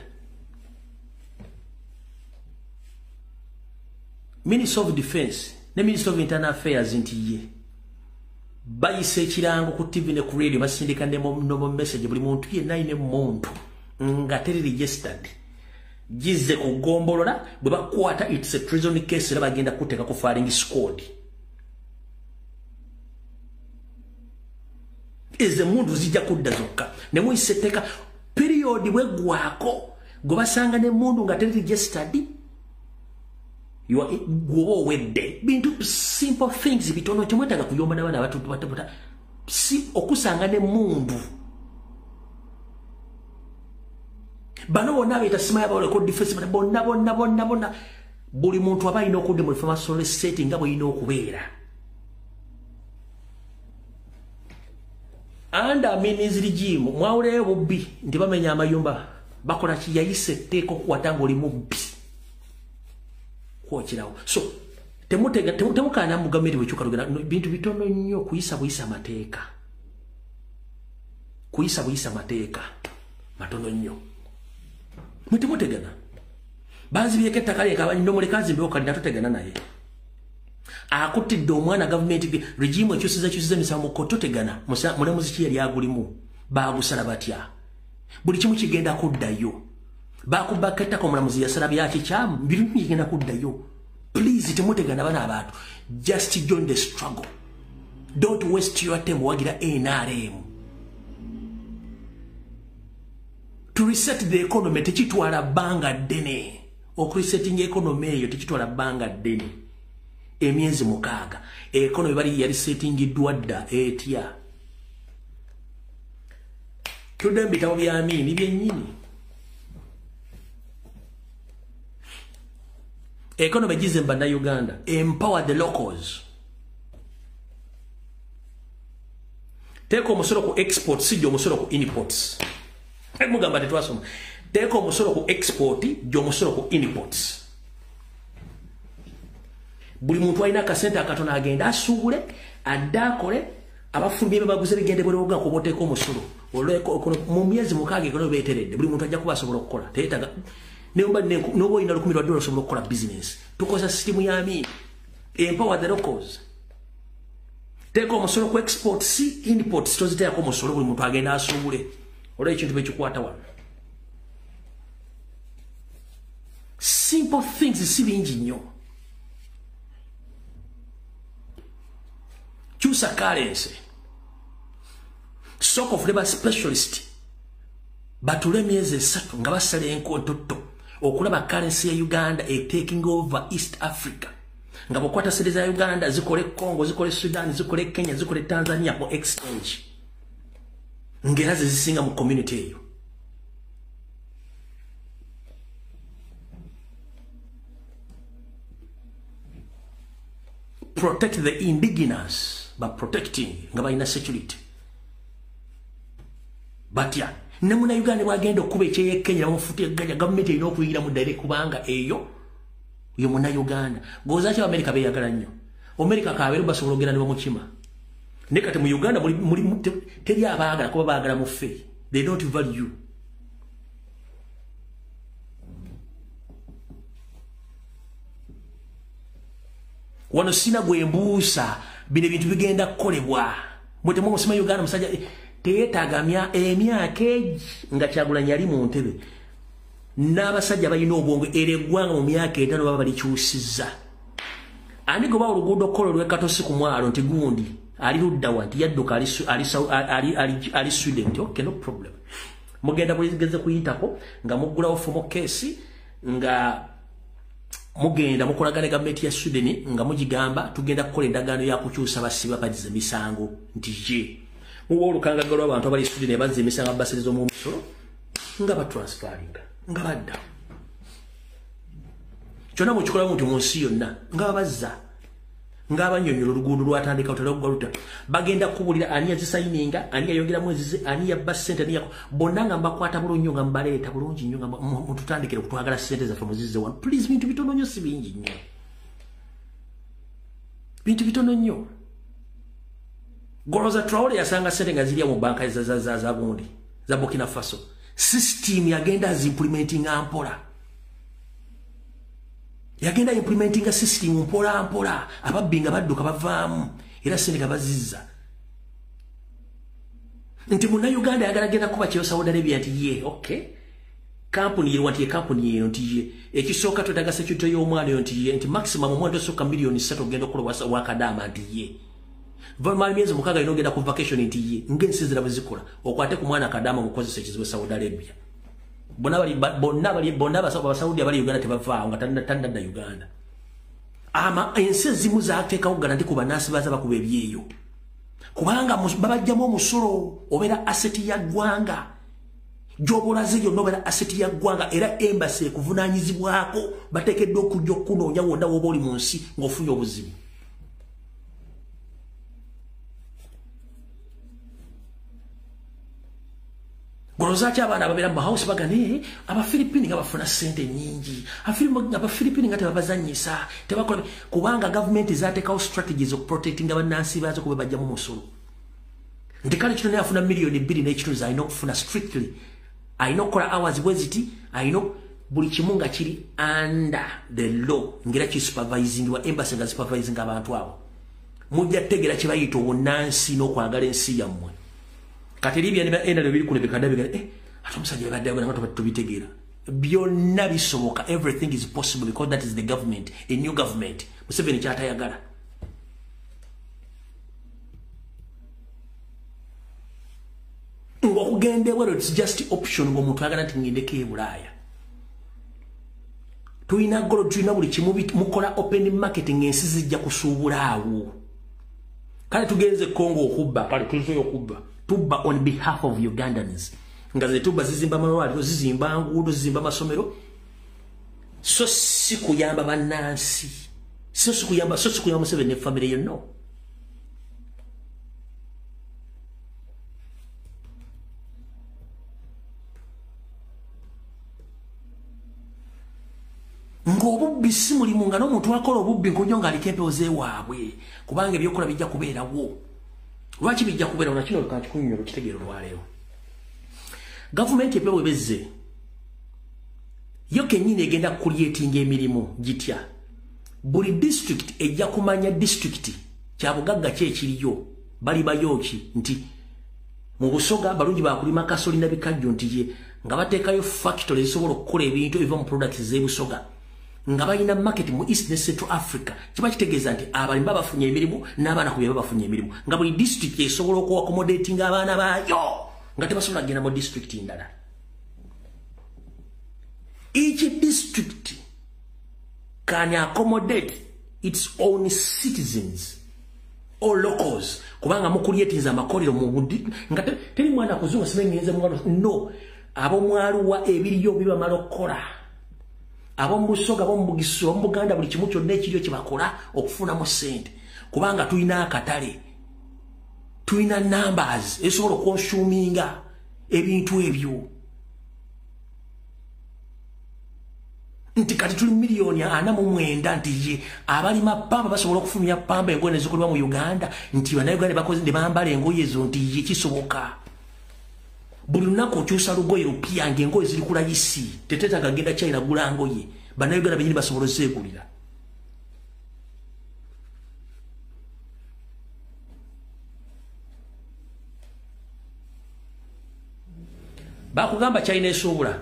Minister of Defense ne Minister of Internal Affairs nti ye bayisa ekirango ku TV ne ku radio, basindika ne mu message buli muntu yenna alina emmundu nga teri registered gizze ku ggombolola, bwe bakwata it's a treason case era bagenda kuteeka ku firing squad. Ezo emmundu zijja kudda zokka ne muyisa etteeka period bweggwako gwe basanga n'emmundu nga teri registered, gwoba owedde. Bintu simple things bitono, temwetaaga kuyomba n'abaana abato si okusanga n'emmundu. Bano bonna beeta simaya bawoleko defense bonna bonna bonna bonna. Buli muntu aba alina okudda mu reformatory setting nga bw'olina okubeera. Under Amin's regime, mwawuleyo bubbi nti bamenya amayumba bakola ki yayise etteeka okukwata ng'oli mubbi. Kwokirawo. So temukaana mu gavumenti bwekyuka lugenda bintu bitono nnyo kuyisa buyisa amateeka. Kuyisa buyisa amateeka matono nnyo. Mwe temutegana. Banzibyeko ettaka lye nomuleka azimbewo kalina totegana naye. Akutidde omwana gavumenti regime ekyusiza kyusiza emisango mu totegana mulamuzi ki yali agulimu baagusala batya. Buli kimu kigenda kuddayo. Baakubako ettaka omulamuzi yasala byakikyamu biri kigenda kuddayo. Please temutegana bana abantu. Just join the struggle. Don't waste your time wagira NRM. To reset the economy tekitwala bbanga ddene. Okuresetting economy eyo tekitwala bbanga ddene. Emyezi 6 economy bali yali settingiddwa dda etya. Tudde mu bitabo bya Amini byennyini. Economy gize bannayuganda. Empower the locals. Teeka omusolo ku export si gyo omusolo ku imports. Mugamba tetwasoma. Teeka omusolo ku export gyo omusolo ku imports. Buli muntu alina akasente akatono agenda asuubule adde akole abafumbi be baguze bigende bweroga kuba oteeka omusolo. Mu myezi 6 economy beeteredde buli muntu ajja kuba asobola okukola. Teyeetaaga n'oba olina $1,000 osobola okukola business. Tukozesa sisitimu ya Amini. Empower the locals. Teeka omusolo ku export si imports toziteekako omusolo buli muntu agenda asuubule. Olwo ekintu bwekikwata wano. Simple things si bingi nnyo. Kyusa currency. Stock of labor specialist batule emyezi 3 nga basala enkontotto okulaba currency ya Uganda e taking over East Africa. Nga bw'okwata sente za Uganda zikole Congo, zikole Sudan, zikole Kenya, zikole Tanzania mu exchange. Ngera ze zisinga mu community eyo. Protect the indigenous by protecting nga balina security. Batya ne muna Uganda bwagenda okuba ekyeye Kenya bamufuta egganya gavumenti erina okuyingira mu direct kubanga eyo yo muna Uganda. Goza ki America beeyagala nnyo. America kabeeru basobola okugenda ne bamukima. Ne kati mu Uganda muli teri abaagala kuba baagala muffe. They don't value. Wano sina gwe mbuusa bino ebintu bigenda kukolebwa. Mwe temumusima Uganda musajja teyeetaaga emyaka egi nga Kyagulanyi yali mu ntebe. N'abasajja balina obwongo era eggwanga mu myaka 5 baba balikyusizza. Ani goba oluguudo okkola olw'e Katosi ku mwalo nti gundi ali ludda wa nti yadduka ali Sweden nti okay no problem. Mugenda buligeze kuyitako nga muggulawo fomo case nga mugenda mukolagana gavumenti ya Sweden nga mugigamba tugenda kukola endagaano ya kukyusa basiba bagize emisango nti ye. Muwa olukangaga lw'abantu abali Sweden abazza emisango abasereza omusolo nga batransferinga nga badda. Kyonna mukikolamu nti mu nsi yonna nga babazza nga abannyonnyola oluguudo lwatandika lutera luta bagenda kubulira ani yazisayininga ani yayongeramu ezize ani yabba ssente ani bonna nga mbakwata bulungi nnyo nga mbaleeta bulungi nnyo nga mututandikire okutwagala ssente zaffe muzizze wano. Please bintu bitono nnyo si bingi nnyo. Bintu bitono nnyo. Goloza Traore yasanga ssente nga zirya mu banka za gundi za Burkina Faso. System yagenda azimplementinga mpola. Yagenda implementinga system mpola mpola. Ababbi nga badduka bavaamu era ssente nga bazizza. Nti munnayuganda ayagala genda kuba kyeyo Saudi Arabia nti ye okay. Kampuni ye wanti ye kampuni eno nti ye ekisooka twetaaga security y'omwana oyo nti ye nti maximum omwana tosukka miliyoni 3 ogenda okukola wakadaama nti ye. Vamala myezi 6 alina ogenda ku vacation nti ye ng'ensi ezirala bwe zikola okwate ku mwana akadaama mukozesa ekizibu Saudi Arabia. Bonna Abasaudi abali Uganda tebavaawo nga tannadda Uganda. Ama ensi ezimu zaateekawo garanti ku bannansi baaza bakuba ebyeyo. Kubanga babajjamu omusolo obeera asset ya ggwanga. Gy'obolaze yonna obeera asset ya ggwanga, era embassy ekuvunaanyizibwako, bateekeddwa okujja okunoonya wonna w'oba oli mu nsi ng'ofunye obuzibu. Golozaki abaana ababeera mu house bagane Abafilipini nga bafuna ssente nnyingi, Abafilipini nga tebabazannyisa, tebakola, kubanga gavumenti zaateekawo strategies of protecting bannansi baazo kuba bajjamu musolo. Nti kale kino naye afuna 2.5 million alina okufuna strictly, alina okukola hours bwe ziti, alina buli kimu nga kiri under the law, ngera kisupervisingibwa embassy nga supervising abantu abo. Mujja kutegeera kye bayita obunnansi n'okwagala ensi yammwe. Kati Libya ne NRM biri kuno bikadda bigala, ate omusajja yabadde ayogera nga tubitegeera. Byonna bisoboka, everything is possible because that is the government, a new government. Museveni kyatayagala. Ng'okugenda ebweru it's just option, ng'omuntu ayagala nti ngendeko e Bulaaya. Tulina gold, tulina buli kimu, mukola open market ng'ensi zijja kusuubula awo. Kale tugenze Congo okubba, kale tuzeeyo okubba. Tubba on behalf of Ugandans. Nga ze tubba zizimba amalwaliro, zizimba nguudo, zizimba amasomero. So si kuyamba bannansi. So si kuyamba Museveni ne family yo, no. Ng'obubbi si mulimu, nga n'omuntu akola obubbi nkunjo ng'aliko empewo z'ewaabwe, kubanga ebyokola bijja kubeerawo. Lwaki bijja kubeerawo? Nakino kankikunnyonnyola okitegeera olwaleero. Gavumenti empya bw'ebezze yo kennyini egenda kucreatinga emirimu gitya? Buli district ejja kumanya district kya bugagga ki ekiriyo, balibayo ki, nti mu Busoga balungi bakulima kasoli na bikajjo, nti ye nga bateekayo factory ezisobola okukola ebintu ebiva mu products z'e Busoga, nga balina market mu East ne Central Africa. Kiba kitegeeza nti abalimi bafunye emirimu n'abaana ku byaba bafunye emirimu, nga buli district esobola okuaccommodatinga abaana baayo nga tebasobola kugenda mu district ndala. Each district can accommodate its own citizens or locals, kubanga mucreatinze amakolero mu nga teri mwana kuzunga simengenze mwana, no. Ab'omwaluwa ebiriyo bibamala okukola, ab'omu Busoga, ab'omu Bugisu, ab'omu Buganda, buli kimu kyonna ekiriyo kye bakola okufunamu ssente, kubanga tulina akatale, tulina numbers esobola okuconsuminga ebintu ebyo. Nti kati tuli 49 million, nti ye abalima pamba basobola okufulumya pamba, engoye ne zikolebwa mu Uganda, nti Bannayuganda bakoze ne bambala engoye ezo, nti ye kisoboka. Buli lunaku okyusa lugoye lupya, ng'engoye ziri ku layisi, teteetaaga genda China gula ngoye, Bannayuganda bennyini basobola ozeegulira. Bakugamba China esuubula,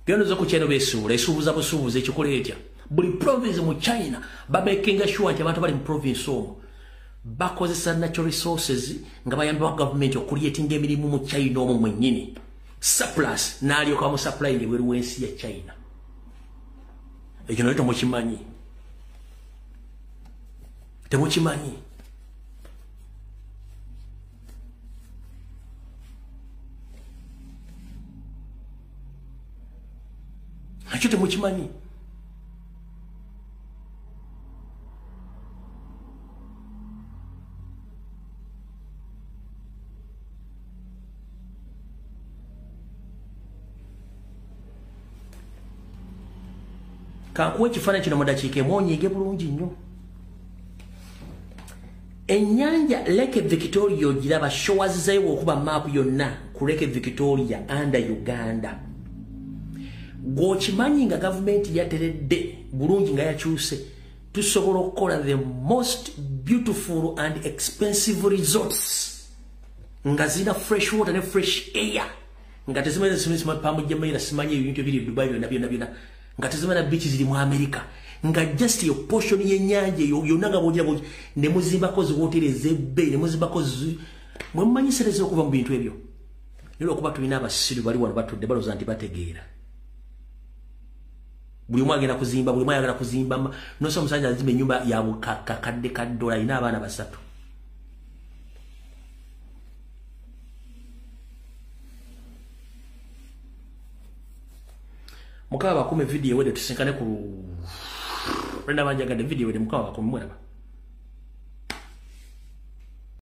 genda ku China beesuubula, esuubuza busuubuzi, ekikola etya? Buli province mu China bamakinga sure nti abantu bali mu province omwo bakozesa natural resources nga bayambibwa gavumenti okucreatinga emirimu mu China omwo mwennyini, surplus n'alyoka mu supplying ebweru w'ensi ya China. Ekyo nayo temukimanyi, temukimanyi. Nakyo temukimanyi. Kankuwa ekifaananyi kino mu dakiika emu onyiige bulungi nnyo. Ennyanja Lake Victoria ogiraba, shores zayo okuba maapu yonna ku Lake Victoria under Uganda. Gw'okimanyi nga gavumenti yateredde bulungi nga yakyuse, tusobola okukola the most beautiful and expensive resorts nga zirina fresh water ne fresh air, nga tezimanyi pamujjamaira, simanyi ebintu ebiri e Dubai byonna byonna byonna, nga tezimana beach ziri mu America, nga just yo portion y'ennyanja eyo yonna nga bogira bogi ne muzimbako ziwoteri ez'ebbeeyi, ne muzimbako mwe mumanyisereza okuva mu bintu ebyo. Naye okuba tulina abasiru bali wano batudde balowooza nti bategeera. Buli omu agenda kuzimba, buli omu ayagala kuzimba. Nosa omusajja azimba ennyumba ya bukakadde ka ddola, alina abaana basatu. Mukama bakume. Video ewedde, tusinkane ku lwenda. Banjagadde, video ewedde. Mukama bakume, mweraba.